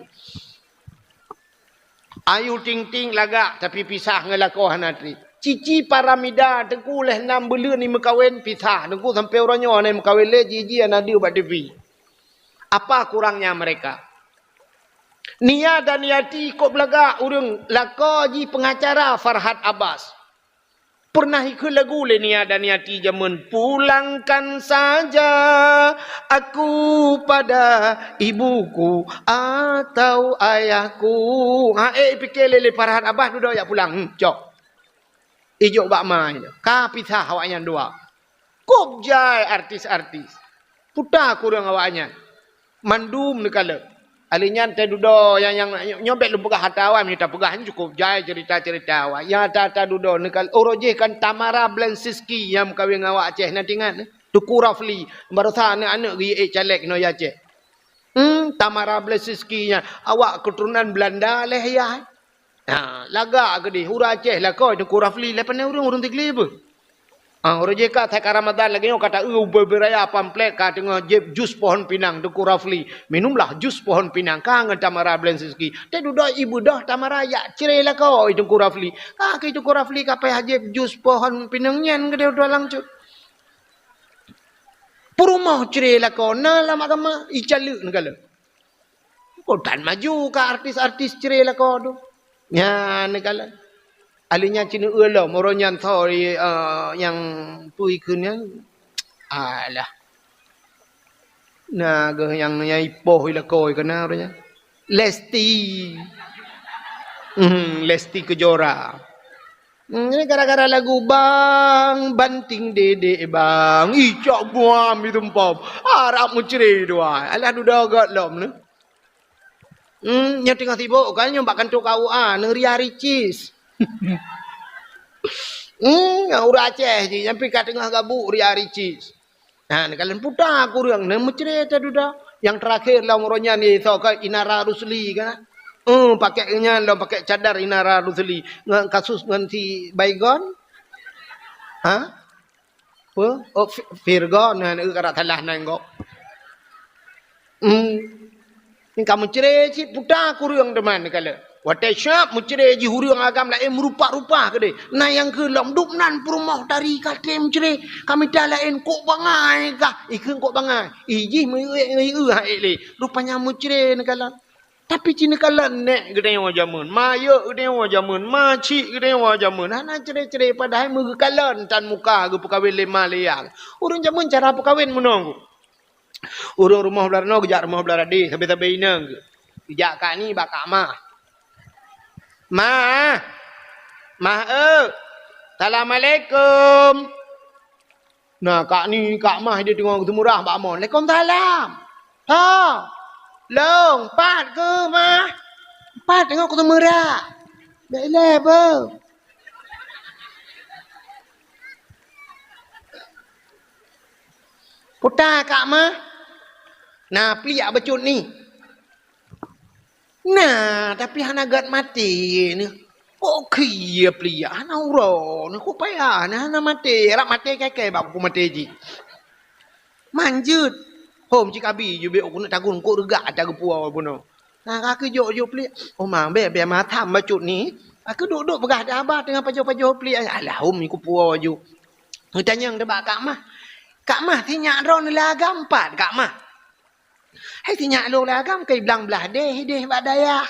Ayu Ting Ting lagak, tapi pisah ngon lakoe hana treb. Cici Paramida Teungku lheuh nam buleuen jimeukawen pisah. Teungku sampai uroe nyoe hana jimeukawen lé, jiji hana deuh bak T V. Apa kurangnya mereka? Nia Daniati kôp lagak ureuëng lakoe jih pengacara Farhad Abbas. Pernah ikheun lagu lé Nia Daniati jameun, "Pulangkan saja aku pada ibuku atau ayahku." Ha, eh, pike lé, lé Farhad Abbas dudoe jak pulang. Hmm, cok. Ijok bak ma nyan. Ka pisah awaknyan dua. Kôp jai artis-artis. Puta kureueng awaknyan. Mandum neukalon. Ahli nyan teududoe nyang, nyang nyoe bèk lôn peugah ata awai, meunyoe tapeugah nyan cukôp jai cerita-cerita awai. Nyang ata-ata dudoe neukalon. Uroe jih kan Tamara Blensinski nyang meukawen ngon awak Aceh, na teuingat? Teungku Rafli, baroesa aneuk-aneuk geuék caleg nyoe Aceh. Hmm, Tamara Blensinski nyan, awak keuturonan Beulanda lé ayah. Ha, lagak keudeh, ureueng Aceh lakoe Teungku Rafli, lé pane ureueng, ureueng Tigli beuh. Ha, ureueng J K, that ka Ramadan lagèe nyoe ka ta-eu ubé-ubé raya pamflet ka teungoh jieb jus pohon pinang Teungku Rafli. Minumlah jus pohon pinang ka ngon Tamara Blensinski. Teududoe ibeudôh Tamara jak cre lakoe Teungku Rafli. Ka keu Teungku Rafli ka payah jieb jus pohon pinang nyan keudeh u dalam cut. Peurumoh cre lakoe na lam agama, icaleuek neukalon. Kok tan maju ka artis-artis cre lakoe tu. Nyan neukalon. Ahli nyan cina eu lom, uroe nyan tho, eh, nyang peue ikheun nyan. Alah. Na geuh nyang, nyang ipoh i lakoe keu na uroe nyan. Lesti. Hmm, Lesti Kejora. Hmm, ini gara-gara lagu Bang Banting Dedek Bang. Ih, cok buam itu empom. Harap meucre dua. Alah dudoe göt lom ni. Hmm, nyoe teungoh sibuk kan, nyoe bak kantor K U A, neu Ria Ricis. Hmm, ureueng Aceh jih, nyang pih ka teungoh gabuk Ria Ricis. Ha, neukalon puta kureueng, neu meucre teududoe. Nyang teurakhir lom uroe nyan, isoe ka Inara Rusli kan. Hmm, pakai nyan lom, pakai cadar Inara Rusli. Ngon kasus ngon si Baygon. Ha? Apa? Oh, Fi-, Virgon, nah, neu ka rasa salah nan gob. Hmm. Ka meucre cit puta kureueng teuma neukalon. Watèe siap meucre jih ureueng agam laén meurupa-rupa keudeh. Na nyang kheun lom, "Dum nan peurumoh tari ka treb meucre, ka mita laén kok bangai kah?" Ikheun kok bangai. Ih, jih meuék-ék ha ék lé. Rupanya meucre neukalon. Tapi ci neukalon nèk geutanyoe jameun, mayeuek geutanyoe jameun, macik geutanyoe jameun. Hana cre-cre padahai meugeukalon tan muka geupeukawen lé ma lé ayah. Ureueng jameun cara peukawen meunoe. Ureueng rumoh blah ranoe geujak rumoh blah radeh, sabe-sabe inong geuh. Geujak kak ni bak kak mah. "Mah! Mah eu! Assalamualaikum!" Nah, kak ni, kak mah dia teungoh geuseumurah bak mon. "Waalaikumsalam!" "Ha! Long, pat keuh, mah?" "Pat teungoh kuseumurah." "Bèk ilèe beuh." "Puta kak mah?" "Na pliek bacut ni." "Na, tapi hana gèt maté ni." "Kok khie pliek, hana uroe ni, kok payah ni, hana maté, rab maté kèe-kèe bak buku maté jih." "Manjeuet." "Hom cit kabi ju bèk keuneuk tagun, kok reugak ata geupuwoe bunoe." Nah, ka keuh jok-jok pliek. "Oh, ma, bèk, bèk, ma tham bacut ni." Ka keuh duek-duek peugah di haba teungoh pajoh-pajoh pliek. "Alah, hom kupuwoe ju." Geutanyong teuh bak kak mah. "Kak mah, sinyak droeneuh lé agam pat, kak mah?" "Hai, sinyak lôn lé agam keu blang blah deh, deh bak dayah."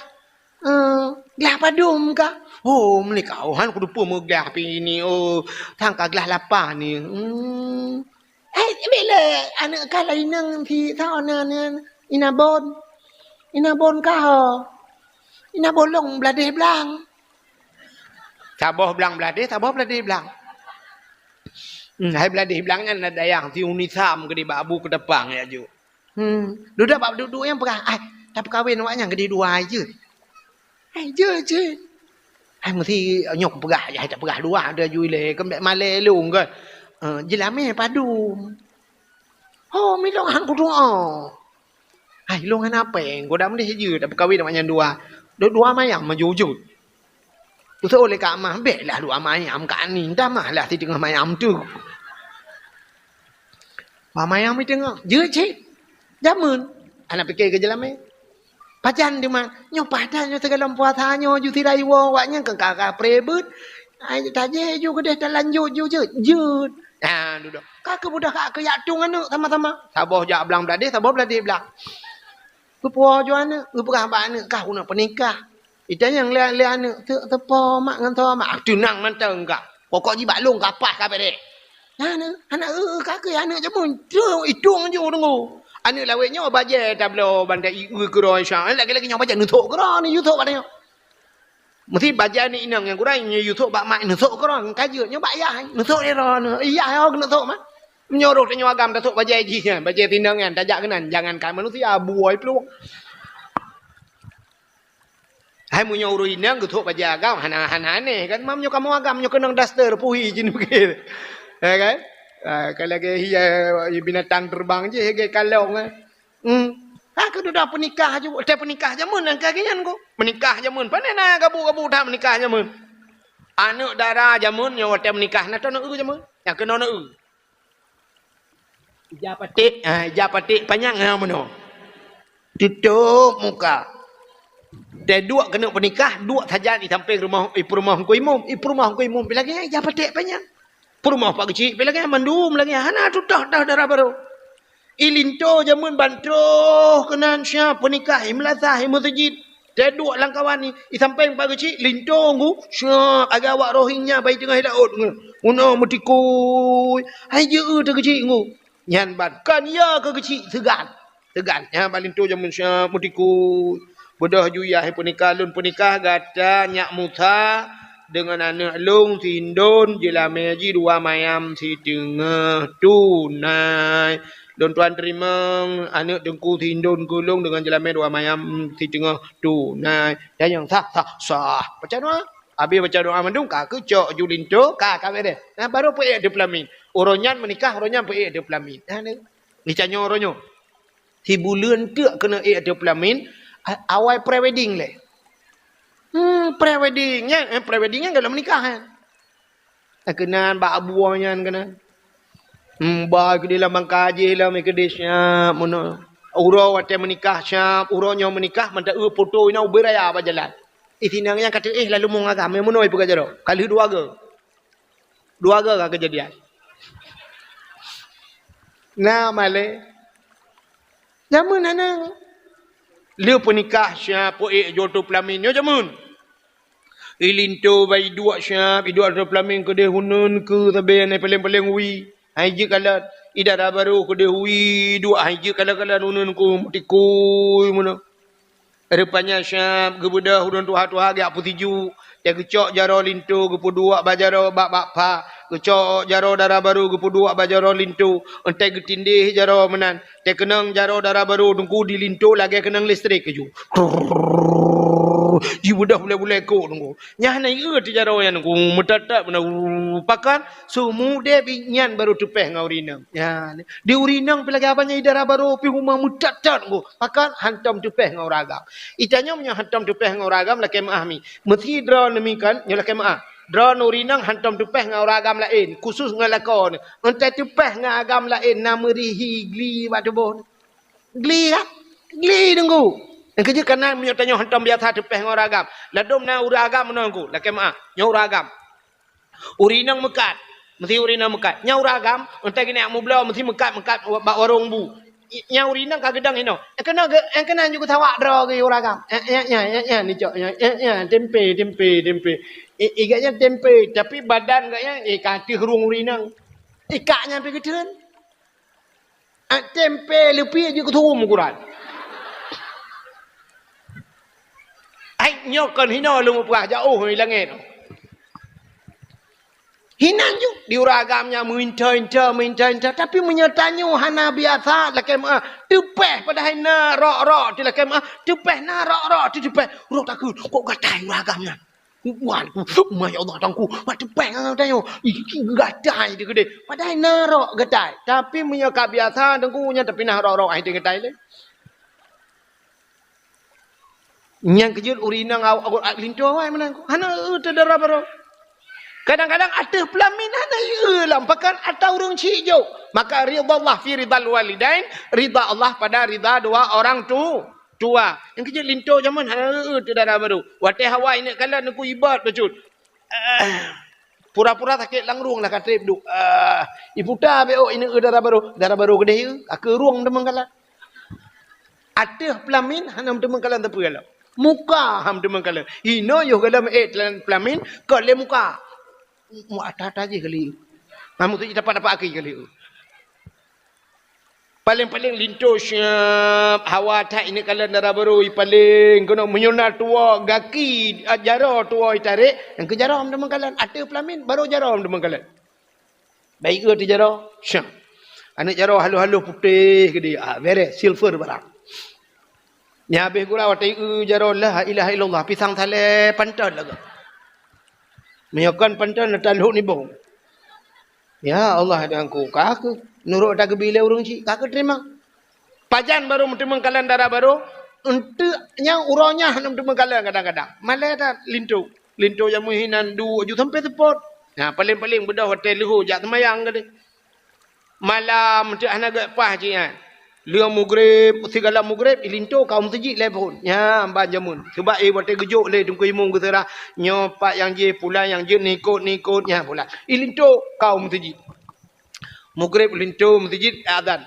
"Eh, glah padum kah?" "Oh, meunyoe kah, oh, han kuteupeu meuglah pih ni, oh, sang ka glah lapan ni." Hmm. "Hai, bèk lé aneuk kah laén nang si, sa na, na, Inabon. Inabon kah, oh? Inabon lôn blah deh blang." Saboh blang blah deh, saboh blah deh blang. Hmm, hai blah deh blang nyan na dayah si Uni Sam keudeh bak Abu Keutapang ya ju. Hmm, dudoe bak duek-duek nyang peugah, "Ai, tapeukawen awak nyan keudeh dua jeuet." "Ai, jeuet, jeuet." "Ai, meusi nyoe kupeugah, ai, tapeugah dua, ada ju ilèe, keu bèk malèe lôn kan." "Eh, jeulamèe padum." "Oh, milông han kudoa." "Ai, lôn hana péng, goda meudeh jeuet tapeukawen awak nyan dua. Dua mayam maju jeuet." Usoe lé Kak Mah, "Bèk lah dua mayam Kak Ni, tamah lah siteungoh mayam tu." Dua mayam siteungoh, jeuet cit. Jameun. Hana pike keu jeulamé. Pajan teuma, nyoe pajan nyoe sigohlom puasa nyoe ju sira iwoe awaknyan keu ka-ka pré beuet. Ai tajéh ju keudeh talanjut ju jeuet. Jeuet. Ha, dudoe. Ka keuh mudah ka keuyak tueng aneuk sama-sama. Saboh jak blang bladeh, saboh bladeh blang. Geupuwoe ju aneuk, geupeugah bak aneuk, "Kah keuneuk peunikah." Itanyong lé, lé aneuk, "Teuk teupo mak ngon soe mak?" "Ah, teunang mantong kah. Pokok jih bak lôn ka paih ka bèrèh." Nah, nah, aneuk, "Eu, eu, ka keuh aneuk jameun." Trok itueng ju deungoe. Aneuk lawét nyoe bajèe tabloe banda ié keudroe Isya. Lagèe-lagèe nyoe bajèe neusok keudroe ni, yusok bak nyoe. Meusti bajèe aneuk inong nyang gurèe nyoe yusok bak mak neusok keudroe, ka jeuet nyoe bak yah, neusok lé droe nyoe. Yah nyoe neusok mak. Meunyoe roh tanyoe agam tasok bajèe jih nyan, bajèe tinong nyan tajak keunan, jangankan manusia, buôi plueng. Hai meunyoe ureueng inong geusok bajèe agam, hana, hana aneh kan? Meunyoe kamoe agam nyoe keunong daster, puhi jih nibukét. Ya kan? Ah, ka lagèe hiya binatang terbang jih, lagèe kalong, eh. Hmm. Ha, keu dudoe peunikah ju, watèe peunikah jameun nyang ka geuyan ko. Peunikah jameun, pane na gabu-gabu that peunikah jameun. Aneuk dara jameun nyoe watèe peunikah na tanoh eu jameun. Nyang keunoe na eu. Ija paték, ha, ija paték panyang, ha, meunoe. Tutôp muka. Teuduek keuneuk peunikah, duek sajan di sampéng rumoh, i peurumoh Teungku Imum, i peurumoh Teungku Imum pi lagèe, ija paték panyang. Peurumoh Pak Geuchik pi lagèe, mandum lagèe, hana tutoh-toh dara barô. I linto jameun ban troh keunan siap peunikah, i meulasah, i meuseujid. Teuduek lam kawan ni, i sampéng Pak Geuchik, linto ngu, siap, lagèe awak Rohingya bak i teungoh laôt ngu. Meunoe meutikui, hai jeuet teuh Geuchik ngu. Nyan ban, kon ya keu Geuchik seugan. Seugan. Nyan ban linto jameun siap meutikui. Beudôh ju yah peunikah, lôn peunikah gata nyak Musa deungon aneuk lôn si Indon, jeulamé jih dua mayam siteungoh tunai. Lôn tuan teurimong aneuk Teungku si Indon keu lôn deungon jeulamé dua mayam siteungoh tunai. Tanyong sah, sah, sah. Baca doa. Abéh baca doa mandum ka keucok ju linto, ka, ka bèrèh. Nah, barô peuék ateueh peulamin. Uroe nyan meunikah, uroe nyan peuék ateueh peulamin. Nah, ni. Ni tanyoe uroe nyoe. Sibuleuen teuk keuneuk ék ateueh peulamin, a-, awai pre-wedding lé. Hmm, pre-wedding nyan, eh, pre-wedding nyan gohlom meunikah nyan. Keunan bak abu nyan keunan. Hmm, ba keudeh lam bangka jih lom, keudeh siap meunoe. Uroe watèe meunikah siap, uroe nyoe meunikah, mantong eu foto inoe ubé raya bak jalan. Ih, sinang nyan ka teuéh lalu meuagam, meunoe peugah jaroe. Ka lheueh dua goe. Dua goe ka keujadian. Na malèe. Jameun hana. Lheueh peunikah siap peuék ju ateueh peulamin nyoe jameun. I linto bak i duek siap, i duek ateueh peulamin keudeh uneun keu sabe nyan paléng-paléng wie. Hai jeuet kalon. I dara barô keudeh wie duek hai jeuet kalon-kalon uneun keu meutikui meunoe. Rupanya siap geubeudôh ureueng tuha-tuha geujak peusijuek, teuh geucok jaroe linto geupeuduek bak jaroe bak, bak pha, geucok jaroe dara barô geupeuduek bak jaroe linto, entée geutindéh jaroe meunan, teuh keunong jaroe dara barô Teungku di linto lagée keunong listrik keujeuet. Jibeudôh bulée-bulée kok Teungku. Nyan hana ié teuh jaroe nyan Teungku, meutot-tot meunan, pakon? Seumudeb nyan barô teupéh ngon ureueng inong. Ya, di ureueng inong pih lagée abang nyan i dara barô pih uma meutot-tot Teungku. Pakon? Hantom teupéh ngon ureueng agam. Itanyoe meunyoe hantom teupéh ngon ureueng agam lakée meuáh mi. Meusidroe neumikon nyoe lakée meuáh. Droeneuh ureueng inong hantom teupéh ngon ureueng agam laén, khusus ngon lakoe neuh. Entée teupéh ngon agam laén na meurihi gli bak tuboh. Gli kan? Gli Teungku. Nyang keujeuet kana meunyoe tanyoe hantom biasa teupéh ngon ureueng agam. Ladôm na ureueng agam meunoe Teungku, lakée meuáh. Nyoe ureueng agam. Ureueng inong meukat. Meusi ureueng inong meukat. Nyan ureueng agam, entée geuneuk meubloe, meusi meukat-meukat bak warong bu. I-, nyan ureueng inong ka geudong inoe. Nyang keunoe ge-, nyang keunoe ju geusawak droe geuh ureueng agam. Eh, eh, eh, eh, eh, nicok, eh, eh, eh, tempe, tempe, tempe. Eh, eh, gobnyan tempe, tapi badan gobnyan, eh, ka ateueh rhueng ureueng inong. Eh, kak nyan pih geutheun. Ah, tempe leupie jeuet keu turom ukuran. Ai, nyoe kon hinoe lôn mupeugah jaoh i langét. Hinan ju, di ureueng agam nyan meuinta-inta, meuinta-inta. Tapi meunyoe tanyoe hana biasa lakée meuáh, teupéh padahai na rok-rok teuh lakée meuáh, teupéh na rok-rok teuh teupéh. Rok takheun, kok gatai ureueng agam nyan. Wan, ma ya Allah, Teungku, mak teupéh ngon tanyoe. Ih, gatai teuh keudeh. Padahai na rok gatai. Tapi meunyoe ka biasa, Teungku, nyan tapi na rok-rok ai teuh gatai lé. Nyang keujeuet ureueng inong aw-, aw-, linto awai meunan. Hana eu teu dara barô. Kadang-kadang ateueh peulamin hana eu lam pakan atau ureueng chik jok. Maka ridha Allah fi ridhal walidain, ridha Allah pada ridha dua orang tu, tua. Nyang keujeuet linto jameun hana eu teu dara barô. Watèe hawa ineuk kalon neuk ibat bacut. Pura-pura sakét lam rueng lah ka trép duek. Ah, iputa bèk ôk ineuk eu dara barô. Dara barô keudéh eu, ka keu rueng teumeukalon. Ateueh peulamin hana meuteumeukalon teupeu lom. Muka hana meuteumeukalon. Inoe yoh galom ék peulamin, kon lé muka. Mu ata-ata jih kali. Hana meuteujih tapak-tapak aki kali. Paléng-paléng linto siap, hawa that ineuk kalon dara barô, i paléng keunoe meunyoe na tuwoe gaki, a, jaroe tuwoe itarek, nyang keu jaroe hana meuteumeukalon. Ateueh peulamin, barô jaroe hana meuteumeukalon. Baik eu teu jaroe, syah. Aneuk jaroe halôh-halôh putéh keudéh, ah, bèrèh, silver barang. Nyan habéh gura watèe eu jaroe la ilaha illallah, pisang salée panton lagèe. Meunyoe kon panton, talhok nibong. Ya Allah, dan ku ka keu nurot tageubri lé ureueng chik, ka keu teurimong. Pajan barô meuteumeukalon dara barô, eunteuk nyang uroe nyan hana meuteumeukalon kadang-kadang. Malèe that linto. Linto nyang meuhinan duek ju sampoe seupôt. Nah, paléng-paléng beudôh watèe leuhô jak seumayang keudéh. Malam, eunteuk hana gèt paih jih nyan. Lheueh mugreb, sigohlom mugreb, ilinto ka u meuseujid lé phôn. Nyan ban jameun. Sabab, eh, watèe geujok lé Teungku Imum geuseurah, nyoe pat nyang jih, pulan nyang jeuet, nikot-nikot, nyan pulan. Ilinto ka u meuseujid. Mugreb linto meuseujid azan.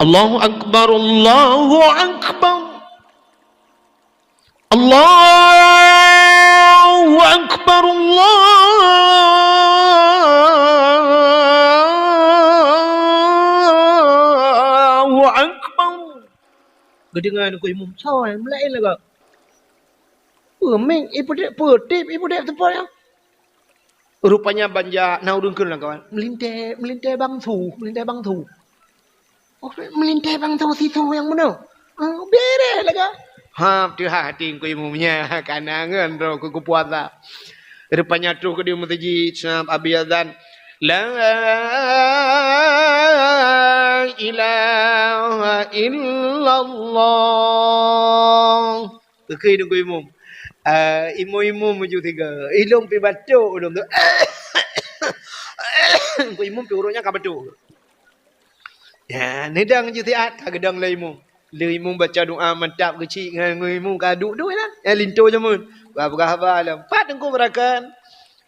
Allahu Akbar, Allahu Akbar. Allahu Akbar, Allahu Akbar. Geudeungoe Teungku Imum, soe nyang meulaén lagak. Peumieng, ipeudép, peutép, ipeudép teupeu nyan. Rupanya ban jak na ureueng kheun lam kawan. Meulintèe, meulintèe bang su, meulintèe bang su. Oh, meulintèe bang su sisu nyang meunoe. Ah, bèrèh lagak. Ha, teuhah até Teungku Imum nyan, kana ngon droe keu geupuasa. Rupanya troh keudéh meuseujid, sab abéh azan. La ilaha illallah. Keu Teungku Imum. Ah, imum-imum meujeuet sigoe. Ilôn pi batuk ulôn tu. Teungku Imum pi uroe nyan ka batuk. Ya, neudong jih siat ka geudong lé imum. Lé imum baca doa mantap geuchik ngon, ngon imum ka duek-duek lah. Ya, linto jameun. Ba peugah haba lom. Pat Teungku beurakan.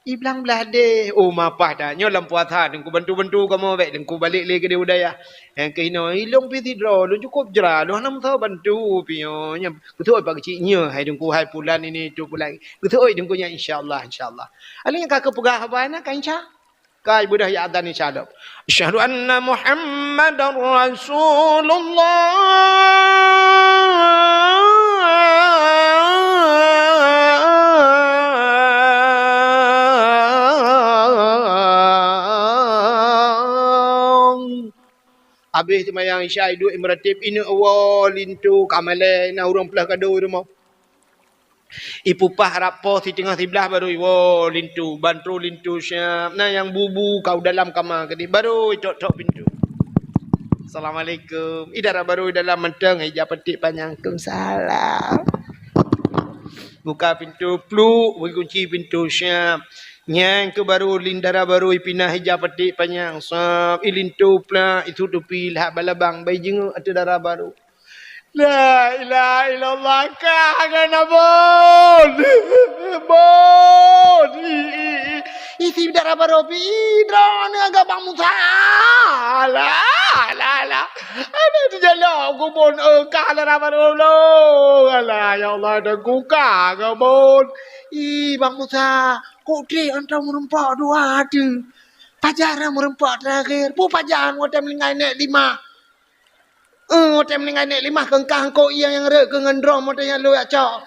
I blang blah deh. Oh, mapah that. Nyoe lam puasa Teungku bantu-bantu kamoe bèk Teungku balek lé keudéh u dayah. Nyang keuh inoe, ilôn pi sidroe, lôn cukôp jra, lôn hana meusaboh bantu pi nyoe. Nyan, keuteuk Pak Keuchik nyoe, hai Teungku, hai pulan ini, itu pulan. Keuteuk Teungku nyan, insya Allah, insya Allah. Alèh nyan ka keupeugah haba na, ka insya. Ka ibeudôh ya azan insya Allah. Asyhadu anna Muhammadar Rasulullah. Abéh seumayang Isya, iduek i meuratib, ineuk woe linto ka malèe, na ureueng ploh kado i rumoh. Ipupah rab po siteungoh siblaih baru iwoe linto, ban troh linto siap. Na nyang bu-bu ka u dalam kama keudéh, baru itok-tok pintoe. "Assalamualaikum." I dara baru i dalam mantong, ija patik panyang. "Waalaikumsalam." Buka pintoe, pluk, bri kunci pintoe siap. Nyang keu baru, lin dara baru ipinah ija patik panyang, sab, ilinto plak, isutupi lhak balabang, bai jinguk ateueh dara baru. La ilaha illallah, kah gana bon. Bon. I, i, i. Isi dara baru pi, i, droeneuh agak Bang Musa. Alah, alah, alah. Aduh, dijalok ku bon, eh, kah dara baru lo. Alah, ya Allah, dan ku kah ke bon. I, Bang Musa, kok trép atra meureumpok dua tu. Pajar meureumpok terakhir. Pu pajar watèe meuninggai nèk lima. Eh, watèe meuninggai nèk lima keungkah eungkôt ié nyang rhot keu ngon drom watèe nyang lôn jak cok.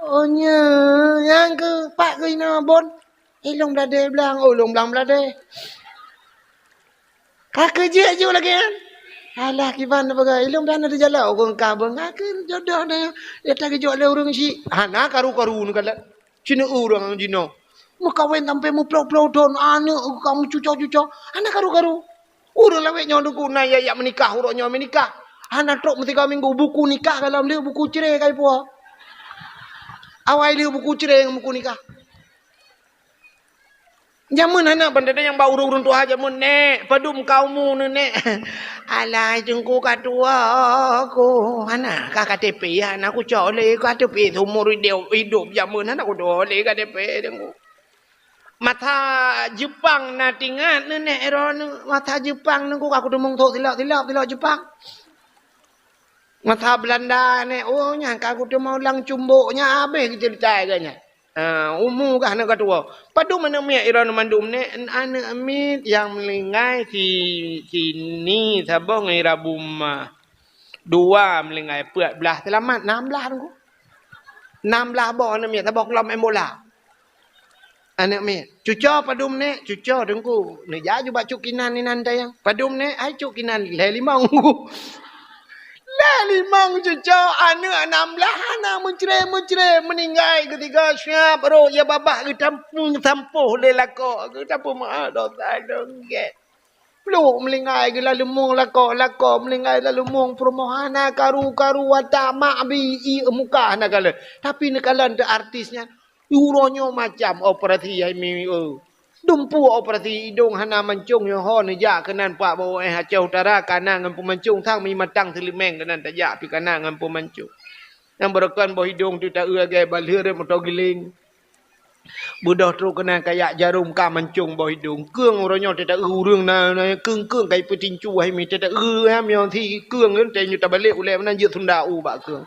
Oh, nyo, nyang keu pat keu inoe bon. Ilôn bladé blang, oh, ilôn blang bladé. Ka keu jeuet ju lagèe nyan. Alah, kiban na peugah, ilôn blang na teujalok, oh, keungkah bon. Ka keu jodoh na, ya, ta geujok lé ureueng chik. Hana karu-karu neukalon. Cina ureueng jinoe. Meukawen sampai meuplôh-plôh thôn, aneuk ka meucuco-cuco. Hana karu-karu. Ureueng lawét nyoe Teungku na ya, ya meunikah, uroe nyoe meunikah. Hana trok meusigoe minggu, buku nikah ka lom lheueh, buku cre ka ipuwoe. Awai lheueh buku cerai ngon buku nikah. Jameun hana ban teudeungoe bak ureuëng-ureuëng tuha jameun, "Nek, padum ka umu neuh, Nek?" "Alah, Teungku, ka tuha ku." "Hana ka K T P, hana kucok lé K T P seumur idop, idop jameun hana kucok lé K T P, Teungku." "Masa Jepang na tingat neuh, Nek, droeneuh. Masa Jepang neuh ka kuteumong sôk silop-silop, silop Jepang. Masa Beulanda, Nek, oh, nyan ka kuteumong lam cumbok, nyan habéh geuceurita lagée nyan." "Ah, umu kah aneuk ka tuwoe?" "Padum aneuk miet droeneuh mandum, Nek?" "Aneuk miet nyang meuninggai si, si Ni saboh ngon Ira Buma. Dua meuninggai, peuet blaih seulamat, nam blaih, Teungku. Nam blaih boh aneuk miet, saboh klub main bola." "Aneuk miet, cucoe padum, Nek?" "Cucoe, Teungku." Neujak ju bak Cuk Kinan inan tayang. "Padum, Nek?" "Hai Cuk Kinan, lhée limong." "Lhée limong cucoe, aneuk nam blaih hana meucre-meucre, meuninggai geusigoe siab rot, ya babah geutampung sampoh lé lakoe, geutapeumeu'ah dosa dong gét." Pluek meuninggai geulaleumoe lakoe, lakoe meuninggai laleumoe peurumoh, hana karu-karu, watak mak bi ié muka hana kalon. Tapi neukalon teuh artis nyan, uroe nyoe macam operasi hai mi, eh. Dumpeue operasi idong hana mancong, nyoe ho neujak keunan pak bak U S Aceh Utara, kana ngon peumancong, sang mi matang seuleumeng keunan tajak pi kana ngon peumancong. Nyang beureukan boh idong teuh taeu lagée balheueh rot moto giléng. Beudôh trok keunan kayak jarom ka mancong boh idong. Keueng uroe nyoe teuh taeu ureuëng na, na keueng-keueng ka ipeutincu hai mi teuh taeu, ha, miyong si keueng nyoe teuh nyoe tabalek ulée meunan jeuet sunda u bak keueng.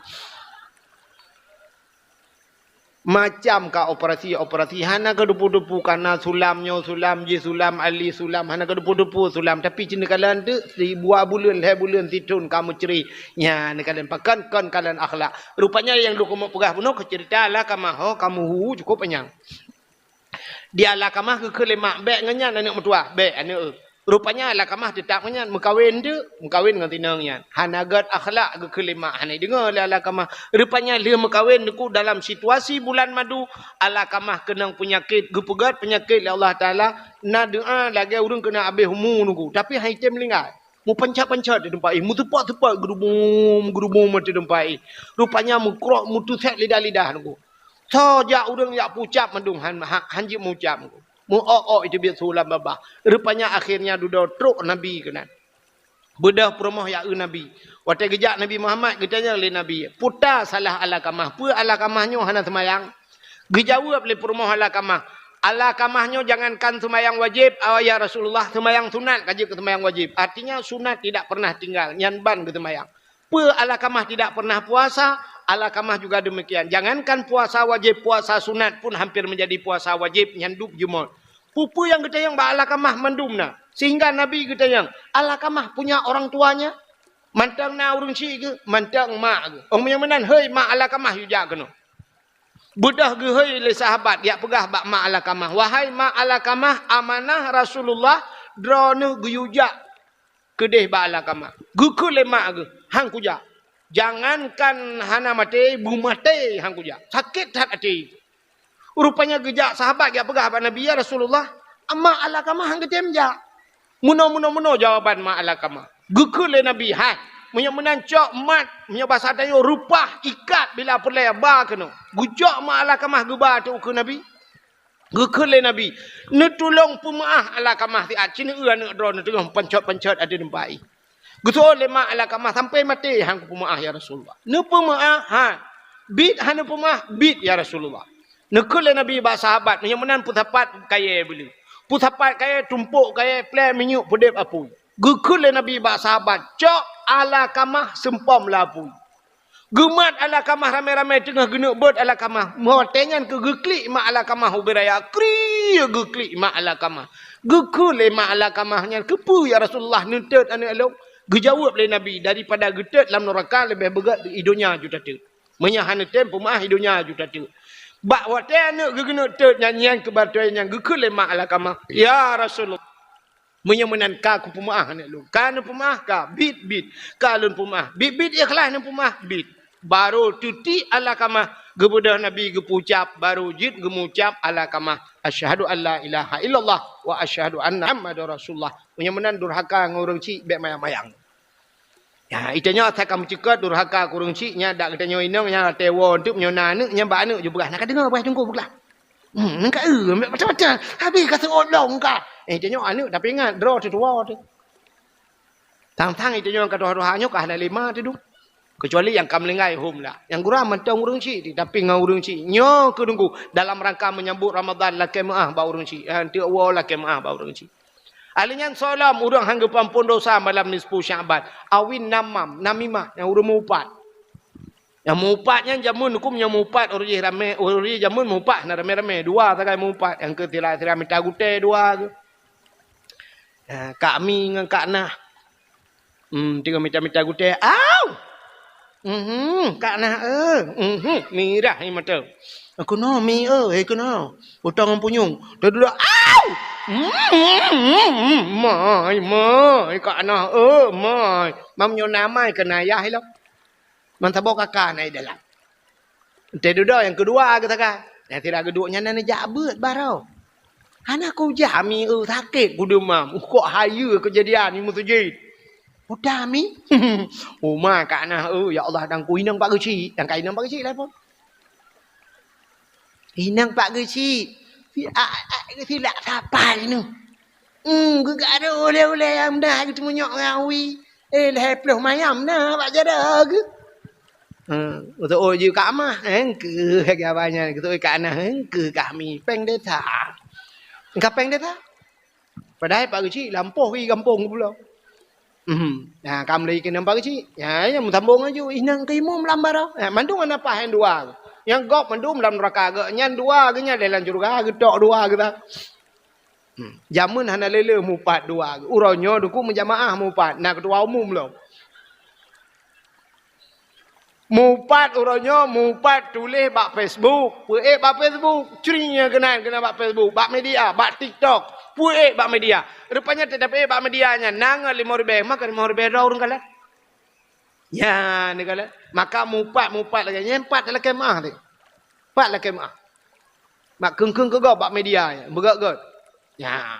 Macam ka operasi-operasi, hana keudeupu-deupu, kana sulam nyoe sulam jih, sulam ali sulam, hana keudeupu-deupu sulam. Tapi cit neukalon teuh, sibuah buleuen, lhée buleuen, sithon ka meucre. Nyan neukalon pakon, kon kalon akhlak. Rupanya nyang lôn keumeung peugah bunoe keu ceurita Alkamah, ho ka meuhu cukôp panyang. Di Alkamah geukheun lé mak, "Bék ngon nyan aneuk meutuwah, bék aneuk." Rupanya Alkamah teutap ngon nyan, meukawen teuk, meukawen ngon tinong nyan. Hana gét akhlak geukheun lé mak, hana ideungoe lé Alkamah. Rupanya lheueh meukawen Teungku dalam situasi bulan madu, Alkamah keunong peunyakét, geupeugét peunyakét lé Allah Taala, na doa lagée ureuëng keuneuk habéh umu Teungku, tapi han item meuninggai. Meupancet-pancet di teumpat jih, meuteupot-teupot, geurubum, geurubum di teumpat jih. Rupanya meukrok, meutusék lidah-lidah Teungku. Soe jak ureuëng jak peucab mandum han, han, han jeuet meucab Teungku. Meu-ok-ok iteubiet su lam babah. Rupanya akhirnya dudoe trok Nabi keunan. Beudôh peurumoh jak eu Nabi. Watée geujak Nabi Muhammad, geutanyong lé Nabi, "Peue salah Alkamah? Peue Alkamah nyoe hana seumayang?" Geujaweueb lé peurumoh Alkamah, "Alkamah nyoe jangankan seumayang wajéb, oh, ya Rasulullah, seumayang sunat ka jeuet keu seumayang wajéb." Artinya sunat tidak pernah tinggal, nyan ban geuseumayang. Peue Alkamah tidak pernah puasa, Alkamah juga demikian. Jangankan puasa wajéb, puasa sunat pun hampir menjadi puasa wajéb, nyan dub jeumot. Peue-peue nyang geutanyong bak Alkamah mandum na. Sehingga Nabi geutanyong, "Alkamah punya orang tuanya?" "Mantong na ureuëng chik geuh, mantong mak geuh." Oh, meunyoe meunan, "Hei mak Alkamah, yue jak keunoe." Beudôh geuhôi lé sahabat, jak peugah bak mak Alkamah, "Wahai mak Alkamah, amanah Rasulullah, droeneuh geuyue jak keudeh bak Alkamah." Geukheun lé mak geuh, "Han kujak. Jangankan hana maté, beumaté han kujak. Sakét that até." Rupanya geujak sahabat jak peugah bak Nabi, "Ya Rasulullah, mak Alkamah han geutem jak." Meunoe, meunoe, meunoe jawaban mak Alkamah. Geukheun lé Nabi, "Hai, meunyoe meunan cok mat, meunyoe basa tanyoe reupah, ikat bila peureulée ba keunoe." Geucok mak Alkamah geuba ateueh ukeue Nabi. Geukheun lé Nabi, "Neutulông peumeu'ah Alkamah siat, ci neueu aneuk droeneuh teungoh pancot-pancot ateueh teumpat jih." Geuseuôt lé mak Alkamah, "Sampai maté han kupeumeu'ah, ya Rasulullah." "Neupeumeu'ah?" "Ha." "Biet han neupeumeu'ah?" "Biet, ya Rasulullah." Neukheun lé Nabi bak sahabat, "Meunyoe meunan peusapat kayée beuleu. Peusapat kayée, tumpôk kayée, plée minyeuk, peudeb apui." Geukheun lé Nabi bak sahabat, "Cok Alkamah seumpom lam apui." Geumat Alkamah ramé-ramé teungoh geuneuk beuet Alkamah. Watée nyan keuh geuklik mak Alkamah ubé raya. Kriek geuklik mak Alkamah. Geukheun lé mak Alkamah nyan, "Keupeue ya Rasulullah neutot aneuk lôn?" Geujaweueb lé Nabi, "Daripada geutot lam nuraka leubeh beugét i donya ju tatot. Meunyoe hana tem peumeu'ah i donya ju tatot." Bak watée aneuk geuh geuneuk tot nyan, nyan keuh batée nyan geukheun lé mak Alkamah, "Ya Rasulullah, meunyoe meunan ka kupeumeu'ah aneuk lôn. Ka neupeumeu'ah ka, biet, biet. Ka lôn peumeu'ah. Biet, biet ikhlas neupeumeu'ah, biet." Barô teutiek Alkamah geubeudôh Nabi geupeucab, barô jeuet geumeucab Alkamah, "Asyhadu an la ilaha illallah wa asyhadu anna Muhammadar Rasulullah." Meunyoe meunan durhaka ngon ureuëng chik bék mayang-mayang. Ya, itanyoe asai ka meucukot durhaka keu ureuëng chik, nyan dak geutanyoe inong nyang até woe teuk meunyoe na aneuëk, nyan bak aneuëk ju peugah, "Na ka deungoe bah Teungku peugah? Hmm, nyan ka eu, macam-macam. Habéh ka seuôt lom ka." Eh, itanyoe aneuëk tapi ingat, droe teuh tuwoe teuh. Tang-tang itanyoe nyang ka tuha-tuha nyoe ka hana lé ma teudong. Keucuali nyang ka meuninggai hom lah. Nyang gura mantong ureuëng chik, tapi ngon ureuëng chik. Nyoe keuh Teungku, dalam rangka menyambut Ramadan lakée meuáh bak ureuëng chik. Eh, teuk woe lakée meuáh bak ureuëng chik. Ahli nyan soe lom ureuëng han geupeuampon dosa malam nisfu Sya'ban. Awin namam, namimah, nyang ureuëng meuupat. Nyang meuupat nyan jameun huköm nyang meuupat ureuëng jih ramé, ureuëng jih jameun meuupat hana ramé-ramé, dua sagai meuupat, nyang keu sira-sira mita gutée dua geuh. Ha, Kak Mi ngon Kak Nah. Hmm, tiga mita-mita gutée. Au! Mhm, Kak Nah, eh. Mhm, mirah ni mata. Aku no Mi, eh, aku no. Utang ngon punyueng. Dah duduk. Au! Mhm, mai, mai, Kak Nah, eh, mai. Mam nyoe na mai keu ayah ilong. Man saboh kaka na di dalam. Teududoe nyang keudua geuh sagai. Nyang sira geuduek nyan na neujak beuet baroe. Hana kujak Mi, eu, sakét kudeumam. Kok hayeue keujadian ni meuseujid. Udah Mi. Uma Kak Nah, eu, ya Allah, dan ku inong Pak Geuchik. Dan ka inong Pak Geuchik lah pun. Inong Pak Geuchik. Si, a, a, silak sapai ni. Hmm, geugarok ulée-ulée nyang meudah geuteumunyok ngon awi. Eh, lhée ploh mayam na bak jaroe geuh. Hmm, beutôi jih Kak Mah, eh, keu lagée abah nyan, beutôi Kak Nah, eh, keu kami, péng desa. Ka péng desa? Padahai Pak Geuchik lampôh ri gampông geuh pulo. Mhm. Nah, ka meulai keunan Pak Geuchik. Ya, ya, meusambông laju. Inong keu imum lam baroe. Ya, mandum hana paih nyang dua. Nyang gob mandum lam neuraka, geuh nyan dua geuh nyan lé lam syeuruga, geutok dua geuh ta. Hmm. Jameun hana lé-lé meuupat dua. Uroe nyoe Teungku meujamaah meuupat, na keutua umum lom. Meuupat uroe nyoe, meuupat tuléh bak Facebook, peuék bak Facebook, cri nyang keunan, keunan bak Facebook, bak media, bak TikTok, peuék bak media. Rupanya teutab ék bak media nyan, na ngon limong ribée, maka limong ribée droe ureuëng kalon. Ya, neukalon. Maka meuupat, meuupat lagée nyan, pat lakée meuáh teuh. Pat lakée meuáh. Bak kheun-kheun keu gob bak media nyan, beugét-gét. Ya.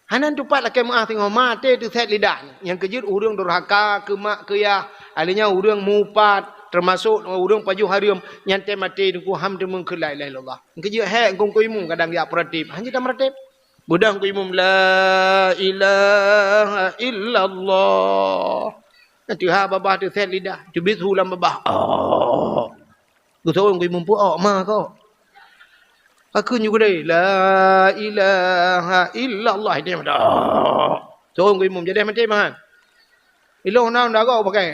Hana teupat lakée meuáh singoh maté teusét lidah. Nyang keujeuet ureuëng durhaka keu mak keu yah, ahli nyan ureuëng meuupat, teumasok ureuëng pajoh hareuem, nyan tée maté Teungku han teumeung kheun la ilaha illallah. Nyang keujeuet hék kungkui mu kadang jak peuratib, hana jeuet tameuratéb. Beudôh kungkui mu la ilaha illallah. Nyang teuha babah teusét lidah, teubiet su lam babah. Oh. Geusoe kungkui mu peuok ma kok. Aku nyoe geude, la ilaha illallah, ini meudah. Soe kungkui mu jadi maté mahan. Ilong na unda gok pakai.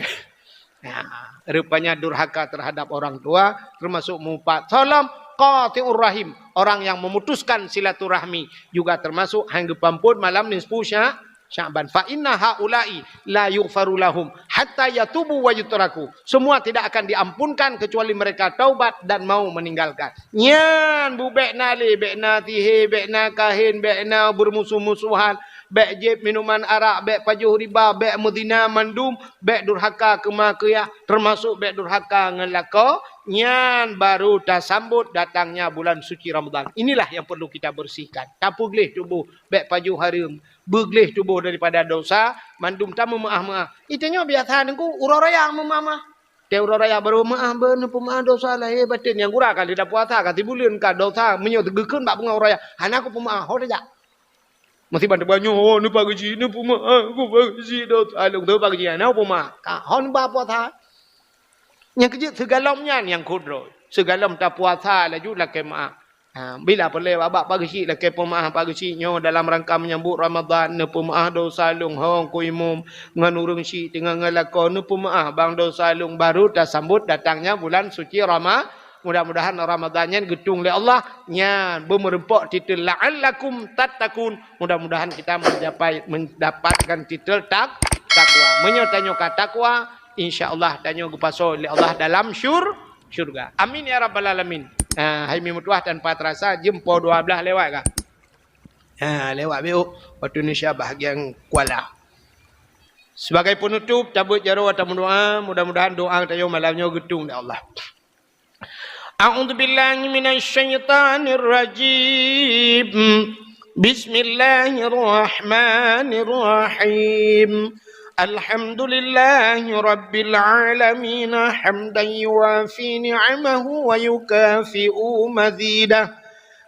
Ya, rupanya durhaka terhadap orang tua termasuk meuupat. Soe lom, qati'ur rahim, orang yang memutuskan silaturahmi juga termasuk han geupeuampon malam nisfu Sya-, Sya'ban. Fa inna haula'i la yughfaru lahum hatta yatubu wa yutraku. Semua tidak akan diampunkan kecuali mereka taubat dan mau meninggalkan. Nyan bu bék na lé, bék na sihé, bék na kahén, bék na beurmusoh-musohan, bék jieb minuman arak, bék pajoh riba, bék meuzina mandum, bék durhaka keu ma keu yah, teumasok bék durhaka ngon lakoe, nyan baru tasambot datangnya bulan suci Ramadhan. Inilah yang perlu kita bersihkan. Tapeugleh tuboh, bék pajoh hareuem, beugleh tuboh daripada dosa, mandum tameumeuáh-meuáh. Itanyoe biasa Teungku, uroe raya meumeuáh-meuáh. Tée uroe raya baru meuáh, beu neupeumaáh dosa lahé batén nyang gura ka lheueh tapuasa, ka sibuleuen ka dosa, meunyoe geukheun bak beungoh uroe raya, hana kupeumaáh, ho tajak. Meusiban teubanyoe, oh, neupageuji, neupeumaáh, kupageuji dosa lôn, neupageuji, hana kupeumaáh. Ka, ho neuba puasa. Nyang keujeuet sigohlom nyan nyang kudroe. Sigohlom tapuasa laju lakée meuáh. Ha, bila peureulée bak Pak Geuchik lakée peumaáh Pak Geuchik nyoe dalam rangka menyambut Ramadhan, neupeumaáh dosa lôn ho keu imum ngon ureuëng chik teungoh ngon lakoe, neupeumaáh bang dosa lôn baru tasambot datangnya bulan suci Rama-, mudah-mudahan Ramadhan nyan geutung lé Allah, nyan beumeureumpok titel la'allakum tattaqun. Mudah-mudahan kita mencapai, mendapatkan titel tak-, takwa. Meunyoe tanyoe ka takwa, insya Allah tanyoe geupasoe lé Allah dalam syur-, syurga. Amin ya rabbal alamin. Ah, hai mi meutuah tanpa terasa jeuem poh dua belas lewat kah? Ha, lewat biôk waktu Indonesia bahagian Kuala. Sebagai penutup, tabeuet jaroe atau meudoa, mudah-mudahan doa tanyoe malam nyoe geutung lé Allah. A'udzubillahi minasyaitonirrajim. Bismillahirrahmanirrahim. الحمد لله رب العالمين، حمدا يوافي نعمه ويكافئ مزيده.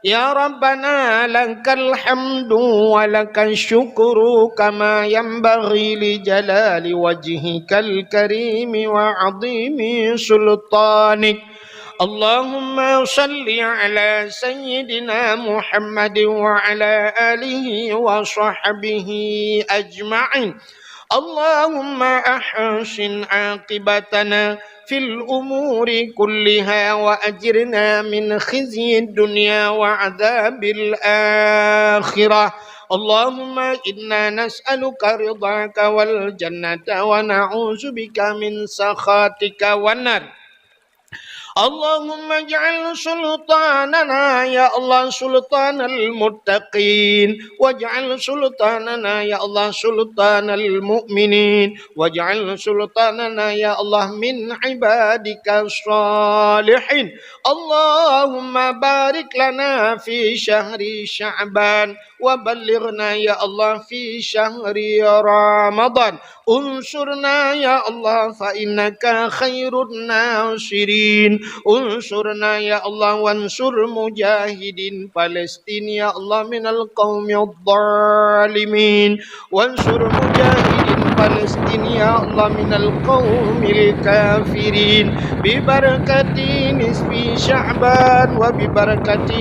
يا ربنا، لك الحمد ولك الشكر، كما ينبغي لجلال وجهك الكريم وعظيم سلطانك. اللهم صل على سيدنا محمد وعلى آله وصحبه أجمعين. اللهم أحسن عاقبتنا في الأمور كلها وأجرنا من خزي الدنيا وعذاب الآخرة. اللهم إنا نسألك رضاك والجنة ونعوذ بك من سخطك والنار. اللهم اجعل سلطاننا يا الله سلطان المتقين، واجعل سلطاننا يا الله سلطان المؤمنين، واجعل سلطاننا يا الله من عبادك الصالحين. اللهم بارك لنا في شهر شعبان، وبلغنا يا الله في شهر رمضان. انصرنا يا الله فإنك خير الناصرين. انصرنا يا الله وانصر مجاهدين فلسطين يا الله من القوم الظالمين. وانصر مجاهدين فلسطين يا الله من القوم الكافرين. ببركة نصف شعبان وببركة